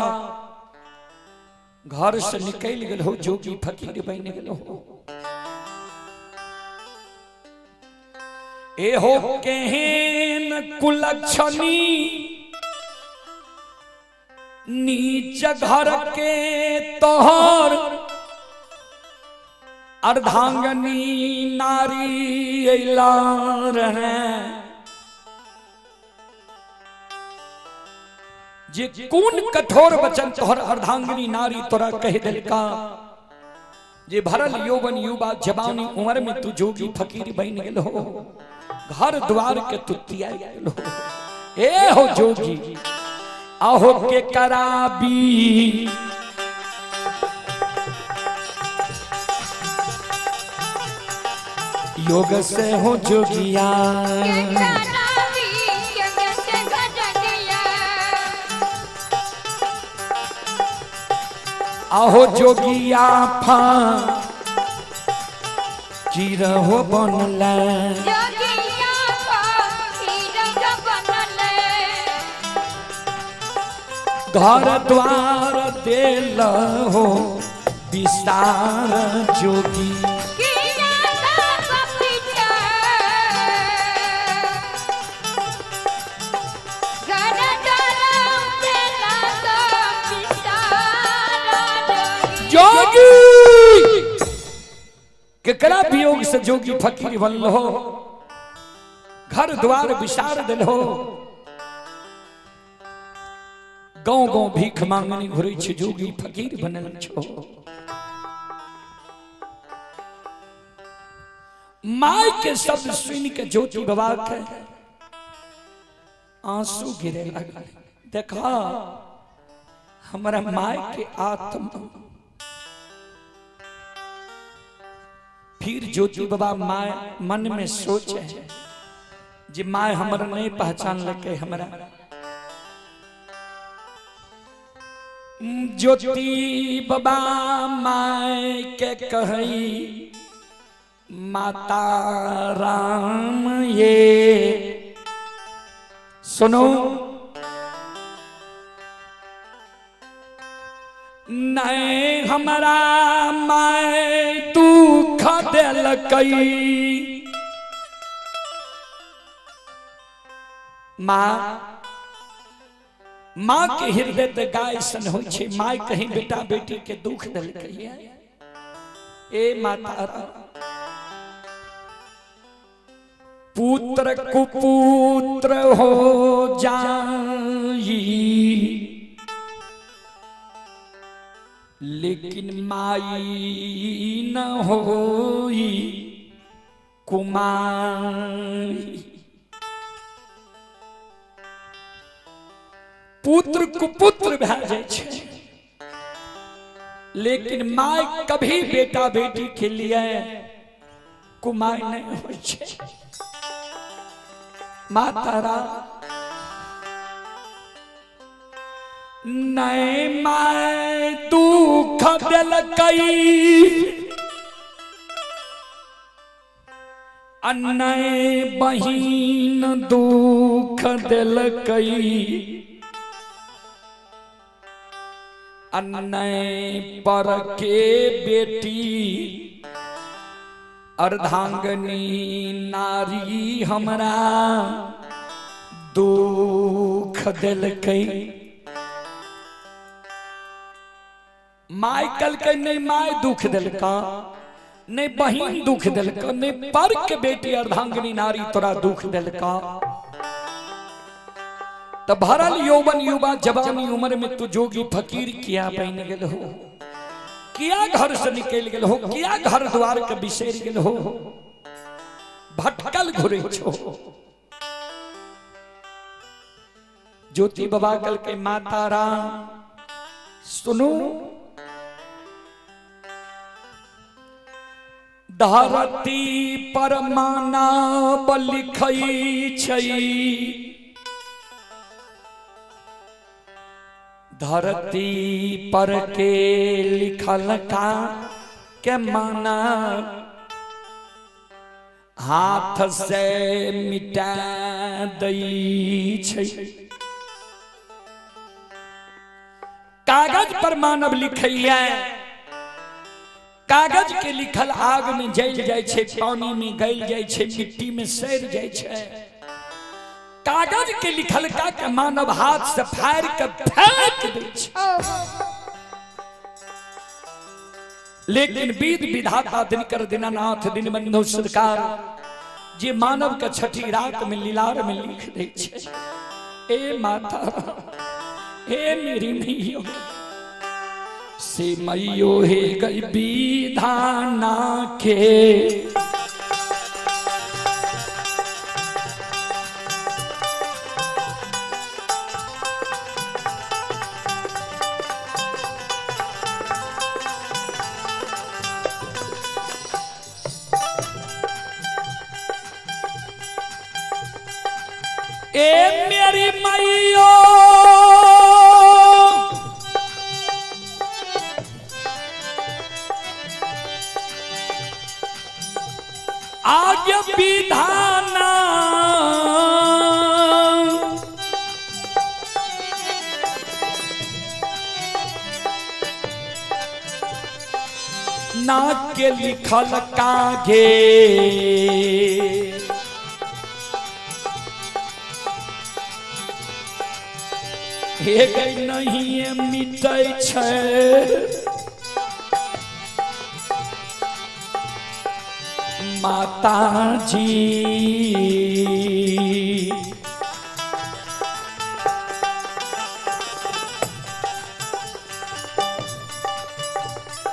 घर से निकल गेल हो जोगी फकीर बन गेल हो। ए हो केहन कुलक्षणी नीच घर के तोहर अर्धांगनी नारी अइला रहे, जे कौन कठोर वचन तोहर अर्धांगनी नारी तोरा कह दिलका, जे भरल यौवन युवा जवानी उम्र में तू जोगी फकीर बन गेल हो, घर द्वार के तू त्याग गेल हो। ए हो जोगी आहो के कराबी योग से हो जोगिया, आहो जोगिया फा कीर हो बनला, घर द्वार देल हो विस्तार जोगी। जोगी केकरा वियोग से जोगी फकीर बनल हो, घर द्वार विसार दिल हो, गाँव गाँव भीख मांगनी घुरै छे जोगी फकीर बनल छो। My के शब्द सुन के ज्योति बाबा के आंसू गिरे लगल। देखा हमारा my के आत्मा। फिर ज्योति बाबा my मन में सोचे जे my हमर नहीं पहचान लके हमरा। ज्योति बाबा my के कही माता राम ये सुनो, नहीं हमरा माय दुख देलकै। माँ, माँ के हृदय तऽ गाय सन होइ छै। माय कहीं बेटा बेटी के दुख देलकै? ए माता, पुत्र कुपुत्र हो जाई लेकिन माई न होई कुमारी। पुत्र कुपुत्र भए जाइ छै लेकिन माय कभी बेटा बेटी के लिए कुमार नहीं होइ छै। माता रा नहीं my दुख देलकै आ नहि बहिन दुख देलकै आ नहि पर के बेटी अर्धांगनी नारी हमरा दुख देलकै। My कहलकै नहि my दुख देलका, नहि बहिन दुख देलका, नहि पर के बेटी अर्धांगिनी नारी तोरा दुख देलका। तऽ भरल यौवन युवा जवानी उम्र में तू जोगी फकीर किया बनि गेल हो? किया घर से निकलि गेल हो? किया घर द्वार के बिसरि गेल हो? भटकल घुरै छो। ज्योति बाबा कहलकै माता राम सुनू, धरती पर मानव लिखै छै, धरती पर के लिखल का के माना हाथ से मिटा दै छै। कागज पर मानव लिखैया, कागज के लिखल आग में जल जाइ छै, पानी में गल जाइ छै, मिट्टी में सड़ जाइ छै। कागज के लिखलका के मानव हाथ से फाड़ के फेंक दै छै। लेकिन विध विधाता दिनकर दीनानाथ दीनबंधु सरकार जे मानव के छठी रात में लीलार में लिख दै छै। ए माता, हे मेरी मैयो, से मैयो हे गई विधाना के ए मेरी मैयो आज विधाना ना के लिखल कागे हे गई नहीं मिटै छै। माता जी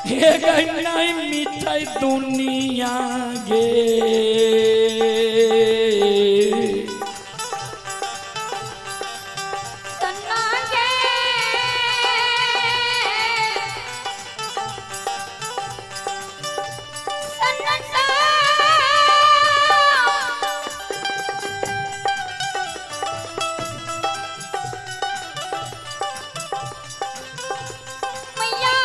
हे गई नहीं मिटै दुनिया गे। सन्ना गे सन्ना मैया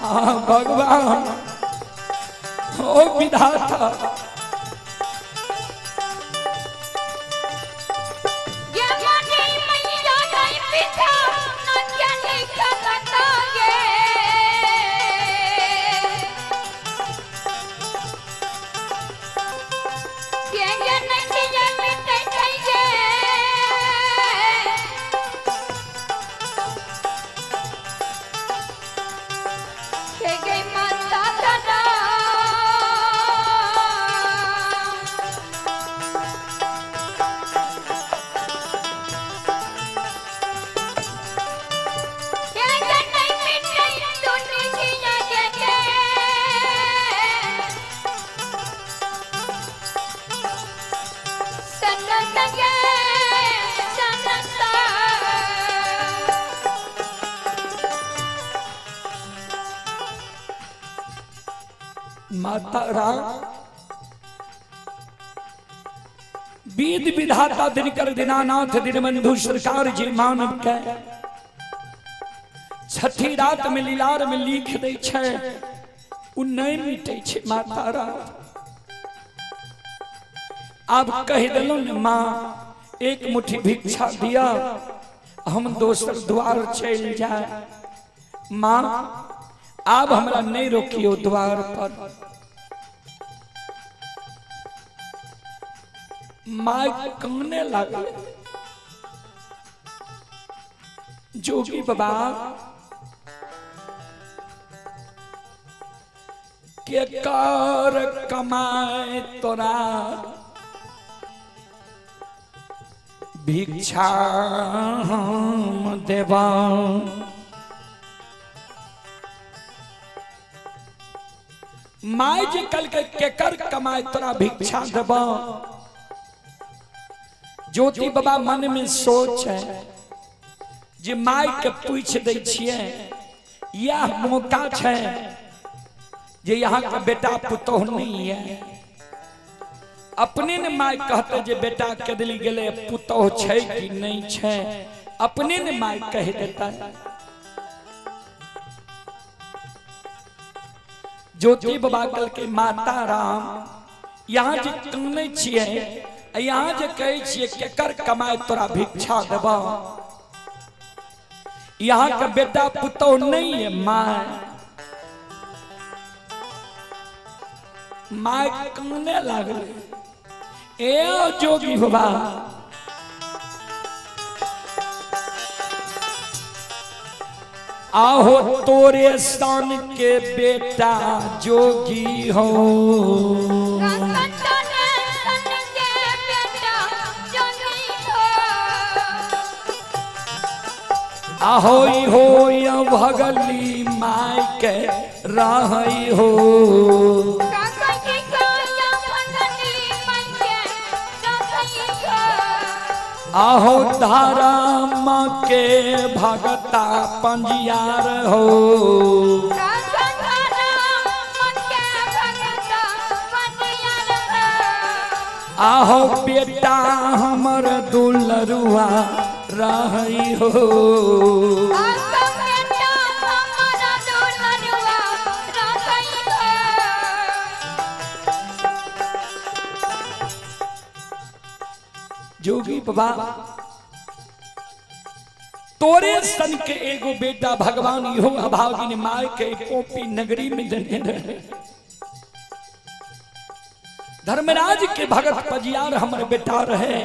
आ भगवान ओ विधाता। ये मोरी मैया नहीं पिता न जाने कब बतागे। ये ये नहीं ये मिटे ये ये ये माता दादा। ये ये नहीं मिटे दुनिया ये ये सनत ये सनता। माता राम वेद विधाता दिनकर दीनानाथ दीनबंधु सरकार जी मानव के छठी रात में लीलार में लिख दै छै उ नहीं मिटै छै। माता राम आब कहि देलहुँ ने माँ, एक मुट्ठी भिक्षा दिया हम दोसर द्वार चलि जाए। माँ आब हमरा नहीं रोकियो द्वार पर। माय काने लागल, जोगी बाबा के कर कमाए तोरा भिक्षा हम देबा। My जे कल के केकर कमाए तोरा भिक्षा देबा। ज्योति बाबा मन में सोच है जे my के पूछ दै छियै, यह मौका छै जे यहाँ के बेटा पुतोह नहीं है। अपने ने my कहते जे बेटा केदली गेले, पुतोह छै कि नहीं छै, अपने ने my कह देता। ज्योति बाबा कल के माता राम यहाँ जे कानै छियै, यहाँ जे कहै छियै केकर कमाए तोरा भिक्षा देबा, यहाँ के बेटा पुतोह नहीं है। My my काने लागल, ए जोगी बाबा आहो तोरे सन के बेटा जोगी हो। आहो हो भगली my के रही हो। आहो धारा माँ के भगता पंजियार हो। आहो बेटा हमर दुलरुआ रही हो। जोगी बाबा तोरे सन के एगो बेटा भगवान इहो अभागिन my के कोपी नगरी में देने रहे। धर्मराज के भगत पजियार हमर बेटा रहे,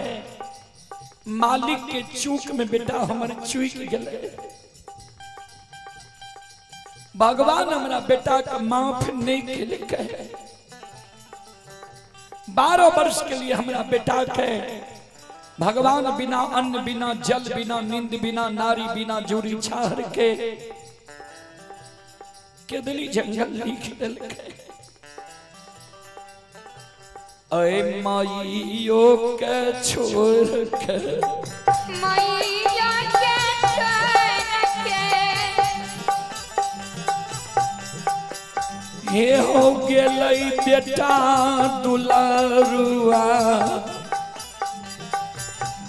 मालिक के चूक में बेटा हमर चूक गए। भगवान हमरा बेटा का माफ नहीं केलकै। 12 वर्ष के लिए हमरा बेटा के भगवान बिना अन्न बिना जल बिना नींद बिना नारी बिना जुरी छाहर के केदली जंगल लिख देलकै। अय माइयो के छोड़ के मैया के छोड़ के हे हो गेलै बेटा दुलारुआ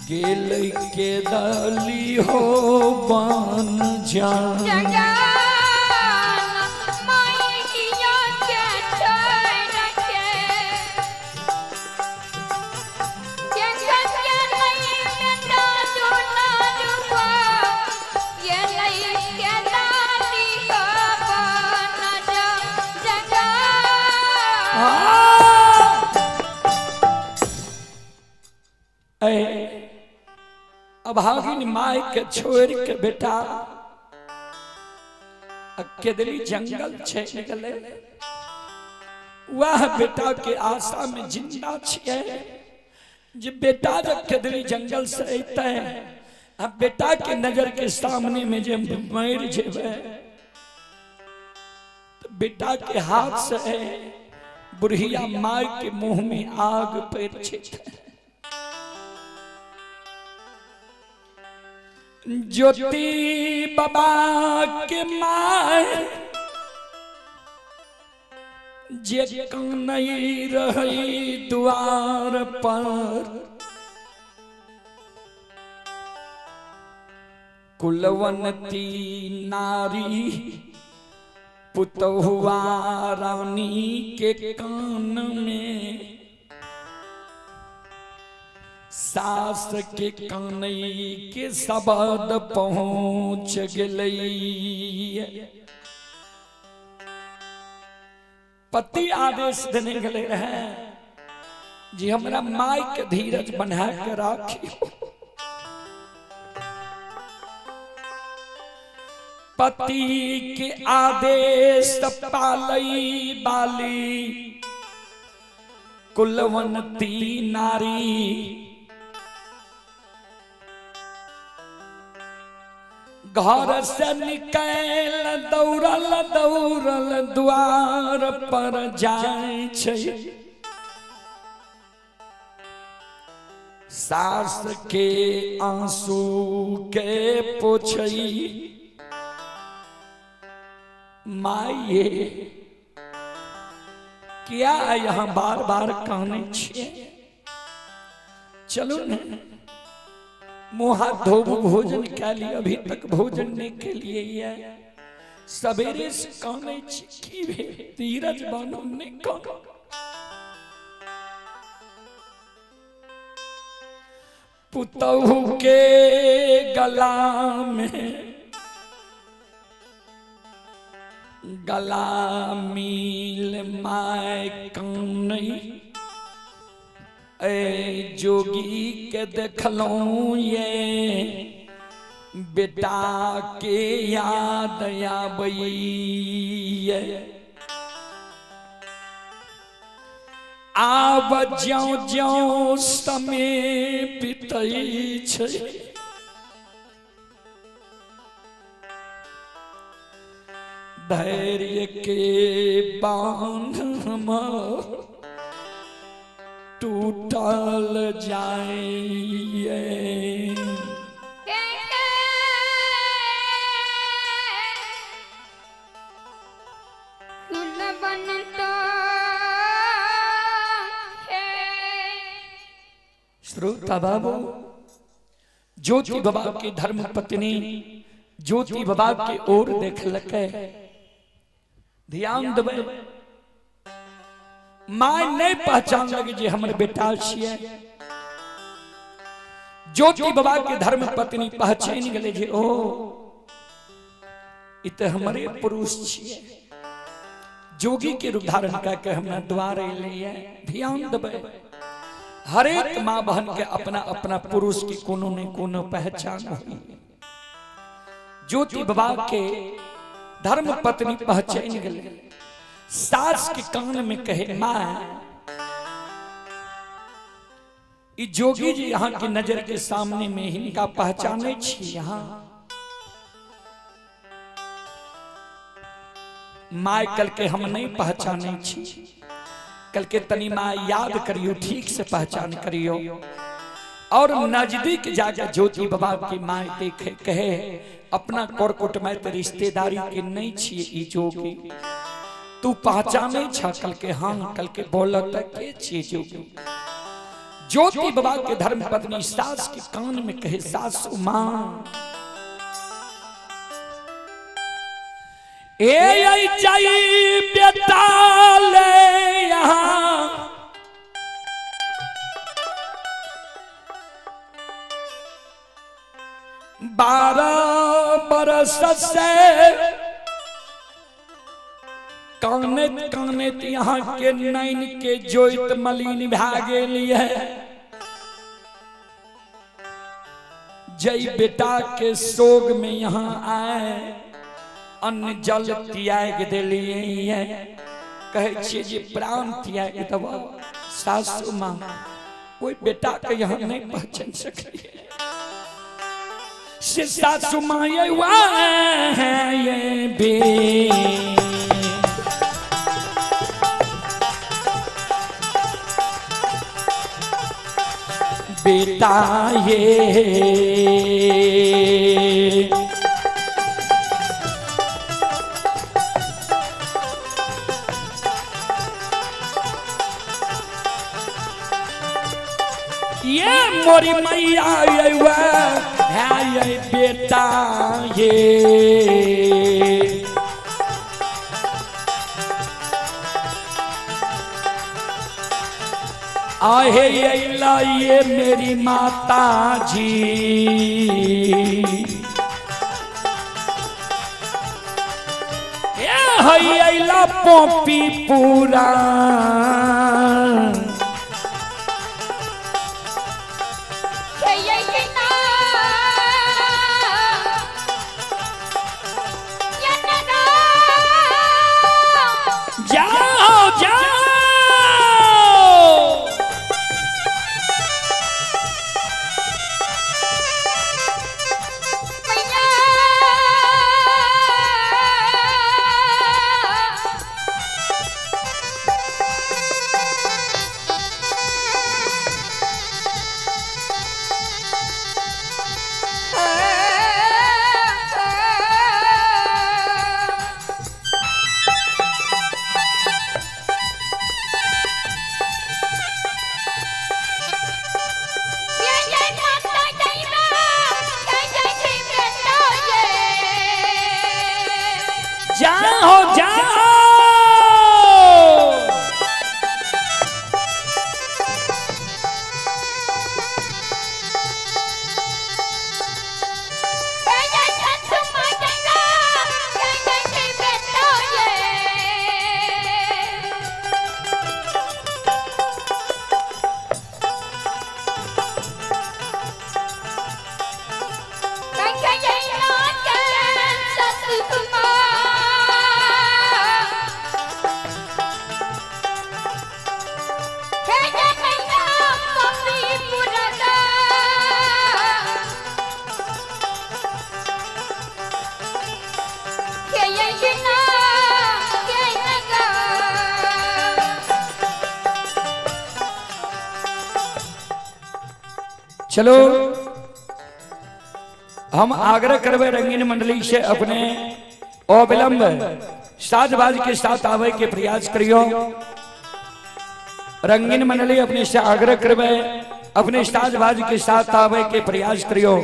गेलै के दली हो बन जा। जंगल ऐ अभागिन माय के छोड़ के बेटा केदली जंगल चलि गेलै। वह बेटा के आशा में जिंदा छियै जे बेटा जब केदली जंगल से अयतै आ बेटा के नजर के सामने में जे मरि जेबै तो बेटा के हाथ से बुढ़िया माय के मुंह में आग पड़ जेतै। ज्योति बाबा के my जे कनई रही द्वार पर, कुलवंती नारी पुतहुआ रानी के कान में सास के कानई के शब्द पहुंच गेलै। पति आदेश देने गेलै रहे जी हमरा माय के धीरज बना के राखियो। पति के आदेश पालई बाली कुलवंती नारी, घर से निकल दौड़ल दौड़ल द्वार पर जाय छै, सास के आंसू के पोछई माये किया यहाँ बार बार कहने छियै, चलू ने मुँह हाथ धोबू भोजन कै लिए, अभी तक भोजन नहीं के लिए है, सवेरे से कहने छी की भेल, धीरज बानू नहीं कहनो। पुतहु के गला में गला मिल my कानई, ए जोगी के देखलहुँ ये बेटा के याद आबैये। आब ज्यों ज्यों समय बीतै छै धैर्य के बांध टूटल जाइए। श्रोता बाबू, ज्योति बाबा के धर्म पत्नी ज्योति बाबा के ओर देखलकै, ध्यान देबै, my नहीं पहचान लगे जे हमर बेटा छियै। ज्योति बाबा के धर्म पत्नी पहचान गेलै जे ओ ई तऽ हमरे पुरुष छियै, जोगी के रूप धारण कऽ के हमरा द्वार एलैये। ध्यान देबै, हरेक माँ बहन के अपना अपना पुरुष की कोनो ने कोनो पहचान होई। ज्योति बाबा के धर्म पत्नी पहचान गेलै, सास के कान में कहे माँ ई जोगी जी यहाँ के नजर के सामने में हिनका पहचाने छी। यहाँ my कल के हम नहीं पहचाने छी, कल के तनी माँ याद करियो, ठीक से पहचान करियो। और नजदीक जाके ज्योति बाबा की माँ देखे कहे अपना कोरकोट में तो रिश्तेदारी के नहीं छिए ई जोगी, तू पहचाने छा? कल के हाँ। कल के बोलत के छिए जोगी? ज्योति बाबा के धर्म पत्नी सास के कान में कहे सासू माँ ए जाई बेटा ले यहाँ 12 बरस से कानैत कानैत यहाँ के नैन के जोइत मलिन भए गेल है। जय बेटा के शोग में यहाँ आए अन्न जल त्याग दिलिए, कहै छियै जे प्राण त्याग देब सासू माँ, कोई बेटा के यहाँ नहीं पहचान सकलिए। से सासू माँ ये ये बे बेटा ये ये मोरी मैया ये है ये बेटा ये आहे ये लाइए मेरी माता जी। ये हैला पोपी पूरा जाओ जाओ। जाओ जाओ। चलो हम आग्रह करबे रंगीन मंडली से अपने अविलंब साजबाज के साथ आवे के प्रयास करियो। रंगीन मंडली अपने से आग्रह करबे अपने साजबाज के साथ आवे के प्रयास करियो।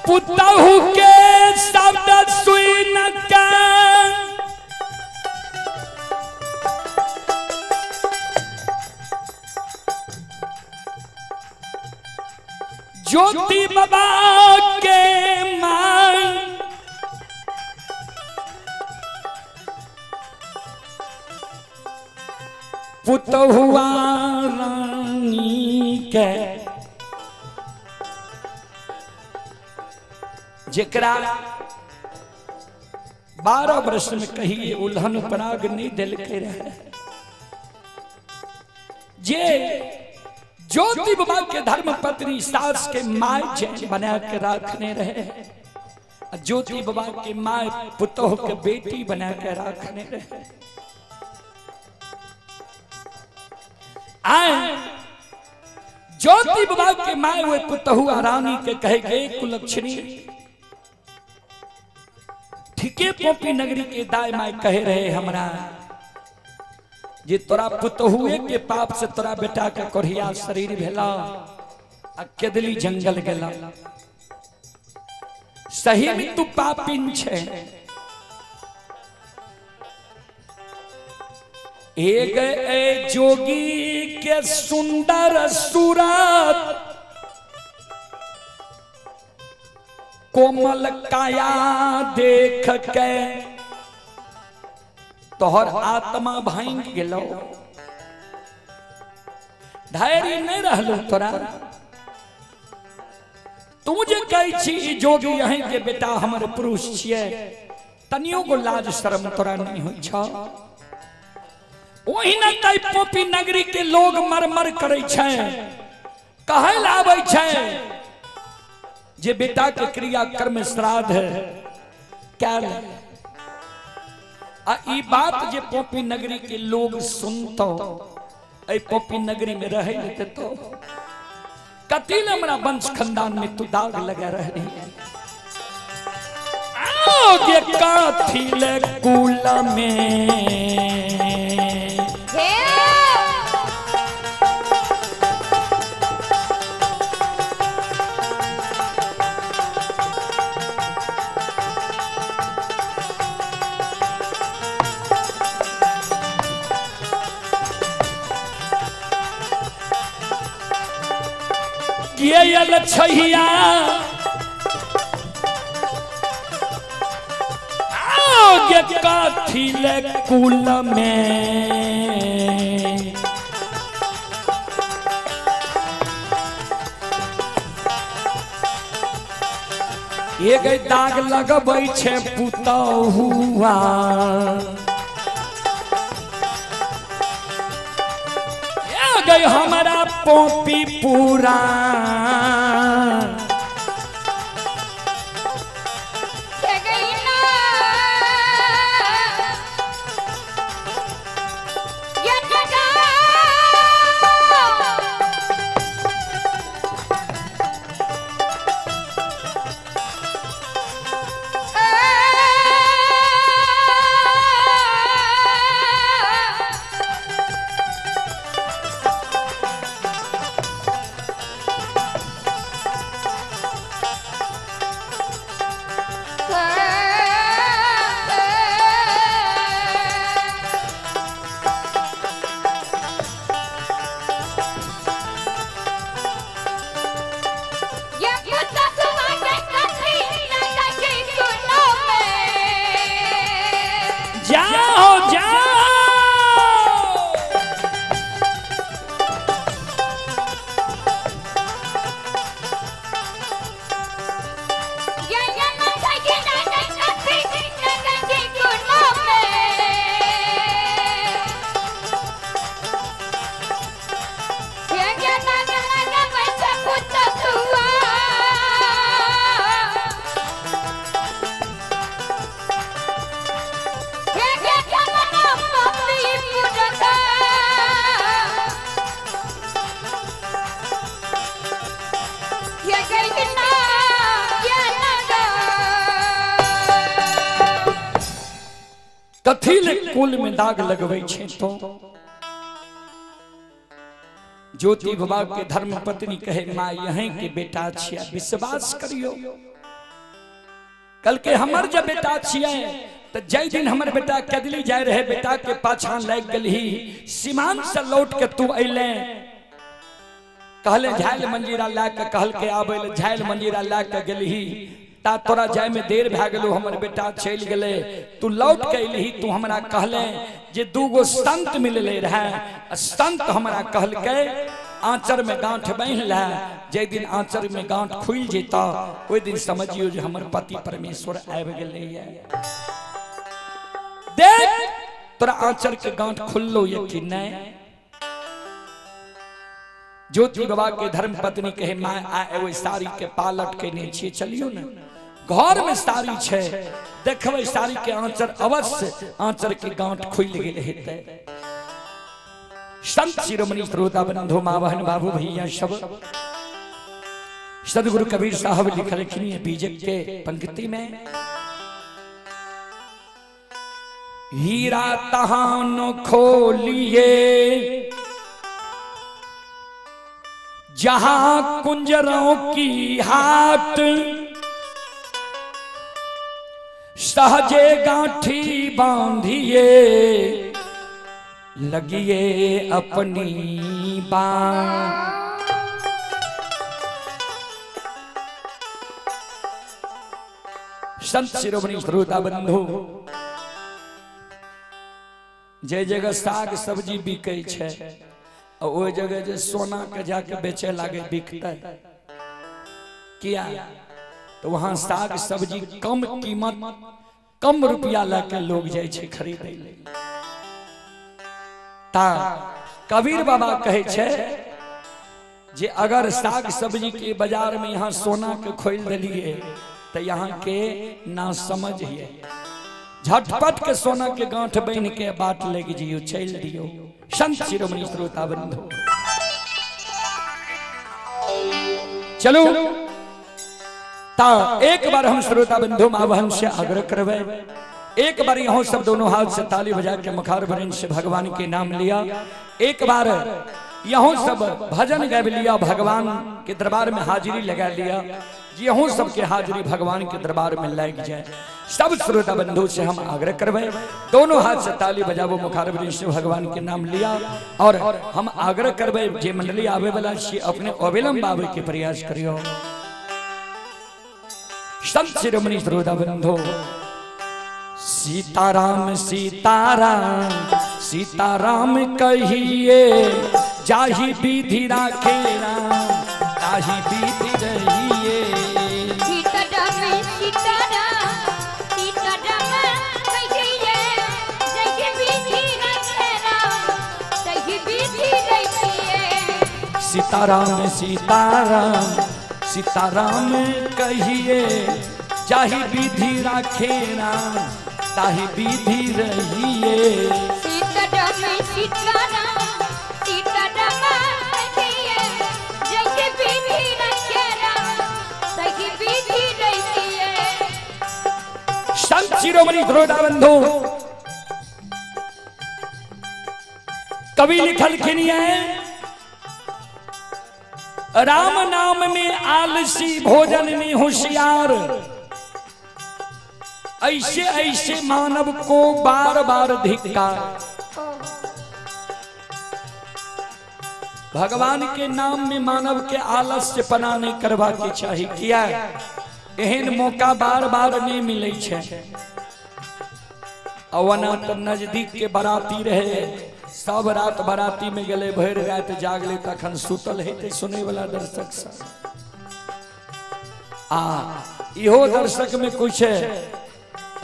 पुतहु के शब्द सुन के ज्योति बाबा के माई पुतहुआ रानी के जेकरा 12 वर्ष में कहिए उल्हन पराग नहीं दिलके रहे, जे ज्योति बाबा के धर्म पत्नी सास के my जैन बना के रखने रहे, आ ज्योति बाबा के my पुतोह के बेटी बना के रखने रहे। आए ज्योति बाबा के my वे पुतहु रानी के कहे गए कुलक्षणी, ठीके पोपी नगरी के दाय my कहे रहे हमरा जे तोरा पुतहुए के पाप से तोरा बेटा के कोढ़िया शरीर भेला आ केदली जंगल गेला। सही में तू पापिन छे। एक ए जोगी के सुंदर सूरत कोमल काया देख के तोहर आत्मा भांग गेलो, धैर्य नहीं रहलो तोरा। तू जे कहै छी ई जोगी यहीं के बेटा हमर पुरुष छियै, तनियो गो लाज शर्म तोरा नहीं होइ छौ। ओहिना तै पोपी नगरी के लोग मरमर करै छै, कहै लए आबै छै जे बेटा के क्रिया कर्म श्राद्ध कैल। आ ई बात जे पोपी नगरी के लोग सुनतो, ऐ पोपी नगरी में रहै लेते तो कथी ले हमरा वंश खानदान में तू दाग लगा रही है। आओ काथी ले कुल में हे गेल छैया आओ काथी ले कुल में एक दाग लगबै छै पुतहुआ, गई हमारा पोपी पूरा। गई ना ये ठगा जाओ जाओ कथी ले कुल में दाग लगबै छै तो ज्योति बाबा के धर्म पत्नी कहे माँ यहीं के बेटा छिया, विश्वास करियो कल के हमर जब बेटा छिया तो जय दिन हमर बेटा कदली जाय रहे बेटा के पाछा लाग गेलही, सीमान से लौट के तू अइले, कहले झायल मंजीरा ला के कहल के आबे ले, झायल मंजीरा ला के गेलही, ता तोरा जाय में देर भए गेलो, हमर बेटा चलि गेले, तू लौट के अइलही, तू हमरा कहले जे दूगो संत मिलले रहे, संत हमरा कहलकै आंचर में गांठ बान्हि ले, जे दिन आंचर में गांठ खुलि जेता ओहि दिन समझियो जे हमर पति परमेश्वर आबि गेलैया। देख तोरा आंचर के गांठ खुललो ये कि नहीं? ज्योति बाबा के धर्म पत्नी कहे माँ आ एगो साड़ी के पालट के नहीं छियै, चलियो ने घर में साड़ी छै, देखबै साड़ी के आंचर अवश्य आंचर के गांठ खुलि गेल हेतै। संत शिरोमणि श्रोता बंधु माँ बहन बाबू भैया सब, सदगुरु कबीर साहब लिखलखिन बीजक के पंक्ति में, हीरा तहान खोलिए जहां कुंजरों की हाट, सहजे गांठी बांधिए लगिए अपनी बात। संत शिरोमणि श्रोता बंधु, जे जगह साग सब्जी बिकै छै आ ओहि जगह जे सोना के जाके बेचे लागे बिकतै किया? तो वहां साग सब्जी कम कीमत कम रुपया लए के लोग जाइ छै खरीदै लेल। ता कबीर बाबा कहै छै जे अगर साग सब्जी के बाजार में यहाँ सोना के खोल दिलिए तो यहाँ के ना समझ है, झटपट के सोना के गांठ बन के बाट लग जियो, चल दियो। संत शिरोमणि श्रोता बंधु, चलो ता एक बार हम श्रोता बंधु माँ बहन से आग्रह करवे, एक बार यहाँ सब दोनों हाथ से ताली बजा के मुखार भरन से भगवान के नाम लिया, एक बार यहाँ सब भजन गाब लिया, भगवान के दरबार में हाजिरी लगा लिया, यहाँ सबके हाजिरी भगवान के दरबार में लग जाए। सब श्रोता बंधु से हम आग्रह करवे, दोनों हाथ से ताली बजाबो, मुखार भरन से भगवान के नाम लिया, और हम आग्रह करवे जे मंडली आवे वाला छी अपने अविलंब आवे के प्रयास करियो। संत शिरोमणि श्रोता बंधु, सीताराम सीताराम सीताराम कहिए, जाहि विधि राखे राम ताहि विधि रहिए। सीताराम सीताराम सीताराम कहिए, जाहि विधि राखे राम ताहि विधि रहिए। सीताराम सीताराम सीताराम कहिए, जाहि विधि राखे राम ताहि विधि रहिए। सीताराम सीताराम सीताराम कहिए, जाहि विधि राखे राम ताहि विधि रहिए। संत शिरोमणि श्रोता बंधु, कवि लिखलखिन है, राम नाम में आलसी भोजन में होशियार, ऐसे ऐसे मानव को बार बार धिक्कार। भगवान के नाम में मानव के आलस्य पना नहीं करवा के चाहिए, किया एहन मौका बार बार नहीं मिले छे। अवना तो नजदीक के बराती रहे, सब रात बराती में गेले, भरि रात जागले, तखन सुतल हेतै सुने वाला दर्शक सब। आ इहो दर्शक में कुछ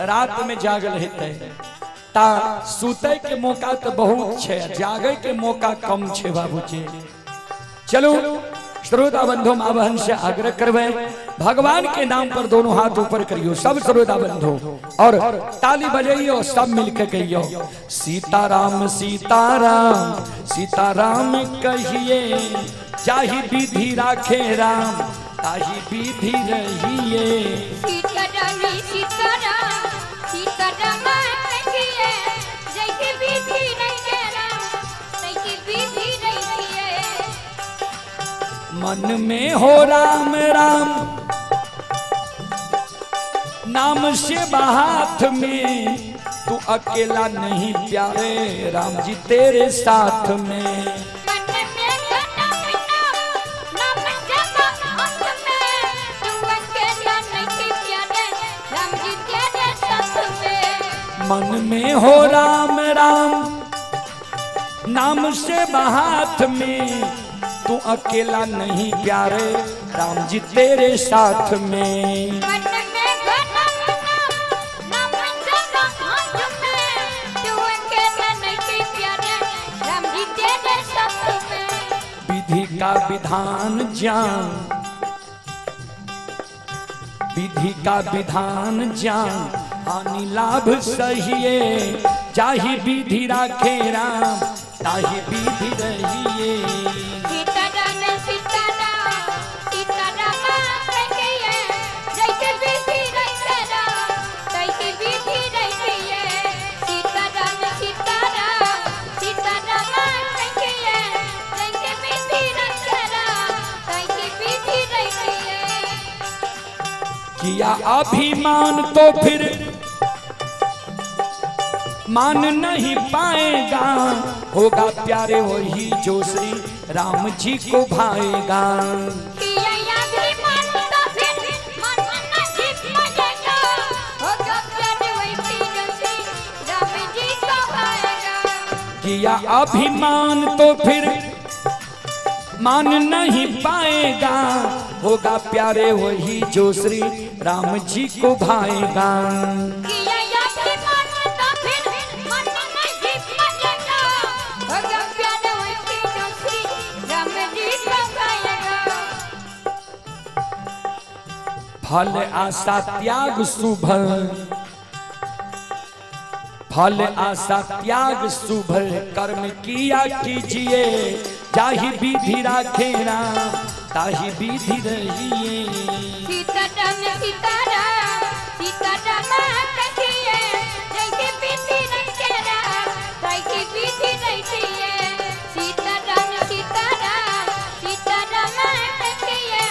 रात में जागल हेतै, ता सुतै के मौका तो बहुत छे, जागै के मौका कम छे बाबूजी। चलू श्रोता बंधु माँ बहन से आग्रह करवे, भगवान के नाम पर दोनों हाथ ऊपर करियो सब श्रोता बंधु, और ताली बजाइयो, सब मिलके कहियो सीताराम सीताराम सीताराम कहिए, जाहि विधि राखे राम ताहि विधि रहिए। सीताराम सीताराम सीताराम कहिए, जाहि विधि राखे राम ताहि विधि रहिए। मन में हो राम राम नाम से हाथ में, तू अकेला नहीं प्यारे राम जी तेरे साथ में। मन में हो राम राम नाम से हाथ में, तू अकेला नहीं प्यारे राम जी तेरे साथ में। मन में हो राम राम नाम से हाथ में, तू अकेला नहीं प्यारे राम जी तेरे साथ में। मन में हो राम राम नाम से हाथ में, तू अकेला नहीं प्यारे राम जी तेरे साथ में। विधि का विधान जान, विधि का विधान जान, हानि लाभ सहिए, जाहि विधि राखे राम ताहि विधि रहिए। सीताराम सीताराम सीताराम कहिए, जैसे विधि रखे राम तैसे विधि रहिए। सीताराम सीताराम सीताराम कहिए, जैसे विधि रखे राम तैसे विधि रहिए। किया अभिमान तो फिर मान नहीं पाएगा, होगा प्यारे वही जो श्री राम जी को भाएगा। किया अभिमान तो फिर मन नहीं पाएगा, होगा प्यारे वही जो श्री राम जी को भाएगा। किया अभिमान तो फिर मान नहीं पाएगा, होगा प्यारे वही जो श्री राम जी को भाएगा। किया अभिमान तो फिर मन नहीं पाएगा, होगा प्यारे वही जो श्री राम जी को भाएगा। फल आशा त्याग शुभ, फल आशा त्याग शुभ कर्म किया कीजिए, जाहि विधि राखे राम ताहि विधि रहिए। सीताराम सीताराम सीताराम कहिए, जैसे विधि रखे राम तैसे विधि रहिए। सीताराम सीताराम सीताराम कहिए,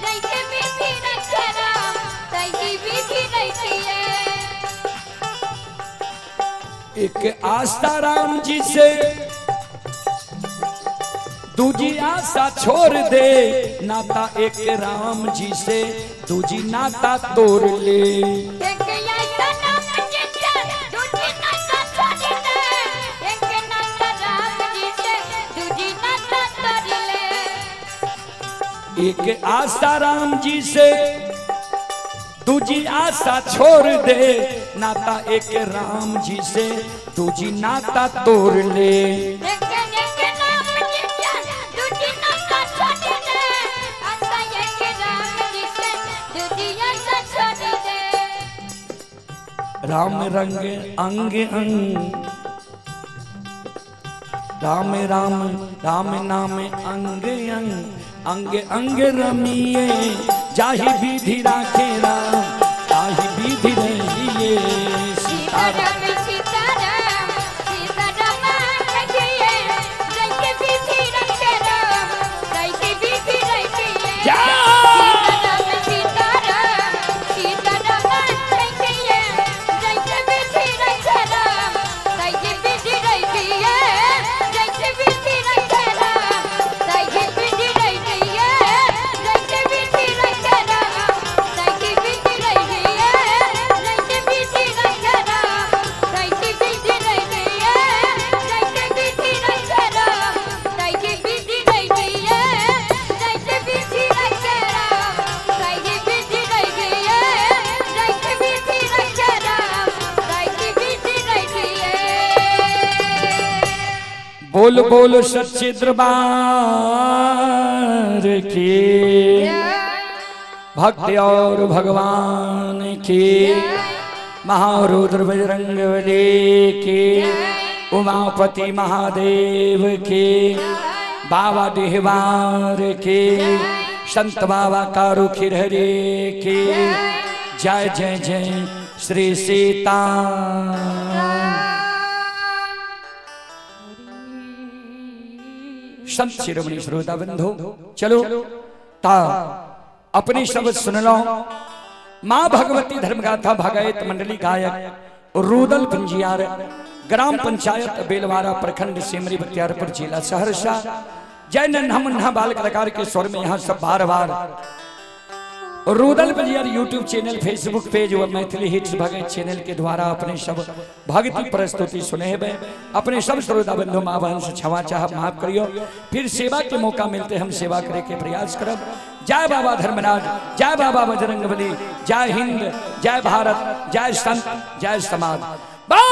जैसे विधि रखे राम तैसे विधि रहिए। एक आशा राम जी से दूजी आशा छोड़ दे, नाता एक राम जी से दूजी नाता तोड़ ले। एक आशा राम जी से दूजी नाता छोड़ दे, एक नाता राम जी से दूजी नाता तोड़ ले। एक आशा राम जी से दूजी आशा छोड़ दे, नाता एक राम जी से दूजी नाता तोड़ ले। एक एक राम जी से दूजी नाता छोड़ दे, आशा एक राम जी से दूजी आशा छोड़ दे। राम रंग अंग अंग, राम राम राम नाम अंग अंग, अंग अंग रमिए, जाहि विधि राखे राम ताहि विधि रहिए। सीताराम सीताराम सीताराम सीताराम कहिए, जैसे विधि रखे राम तैसे विधि रहिए। सीताराम सीताराम सीताराम कहिए, जैसे विधि रखे राम तैसे विधि रहिए। जैसे विधि रखे राम तैसे विधि रहिए। जैसे विधि रखे राम तैसे विधि रहिए। जैसे विधि रखे राम तैसे विधि रहिए। जैसे विधि रखे राम तैसे विधि रहिए। जैसे विधि रखे राम तैसे विधि रहिए। जैसे विधि रखे राम तैसे विधि रहिए। बोल बोल सच्चे दरबार की, भक्ति और भगवान की, महारुद्र बजरंगबली की, उमापति महादेव की, बाबा डिहवार की, संत बाबा कारू खिरहरे की जय जय जय श्री सीता। संत शिरोमणि श्रोता बंधु, चलो ता अपनी शब्द सुन लो। माँ भगवती धर्मगाथा भगवत मंडली गायक रूदल पंजियार, ग्राम पंचायत बेलवारा, प्रखंड सिमरी बख्तियारपुर, जिला सहरसा। जय नन्हा मुन्ना बाल कलाकार के स्वर में यहाँ सब बार बार Rudal Panjiyar YouTube channel, Facebook page व मैथिली हिट्स भगत चैनल के द्वारा अपने सब भक्ति प्रस्तुति सुने हैं। अपने सब श्रोता बंधु माँ बहन से क्षमा चाह माफ करियो। फिर सेवा के मौका मिलते हम सेवा करे के प्रयास करब। जय बाबा धर्मराज, जय बाबा बजरंगबली, जय हिंद, जय भारत, जय संत, जय समाज। बोल।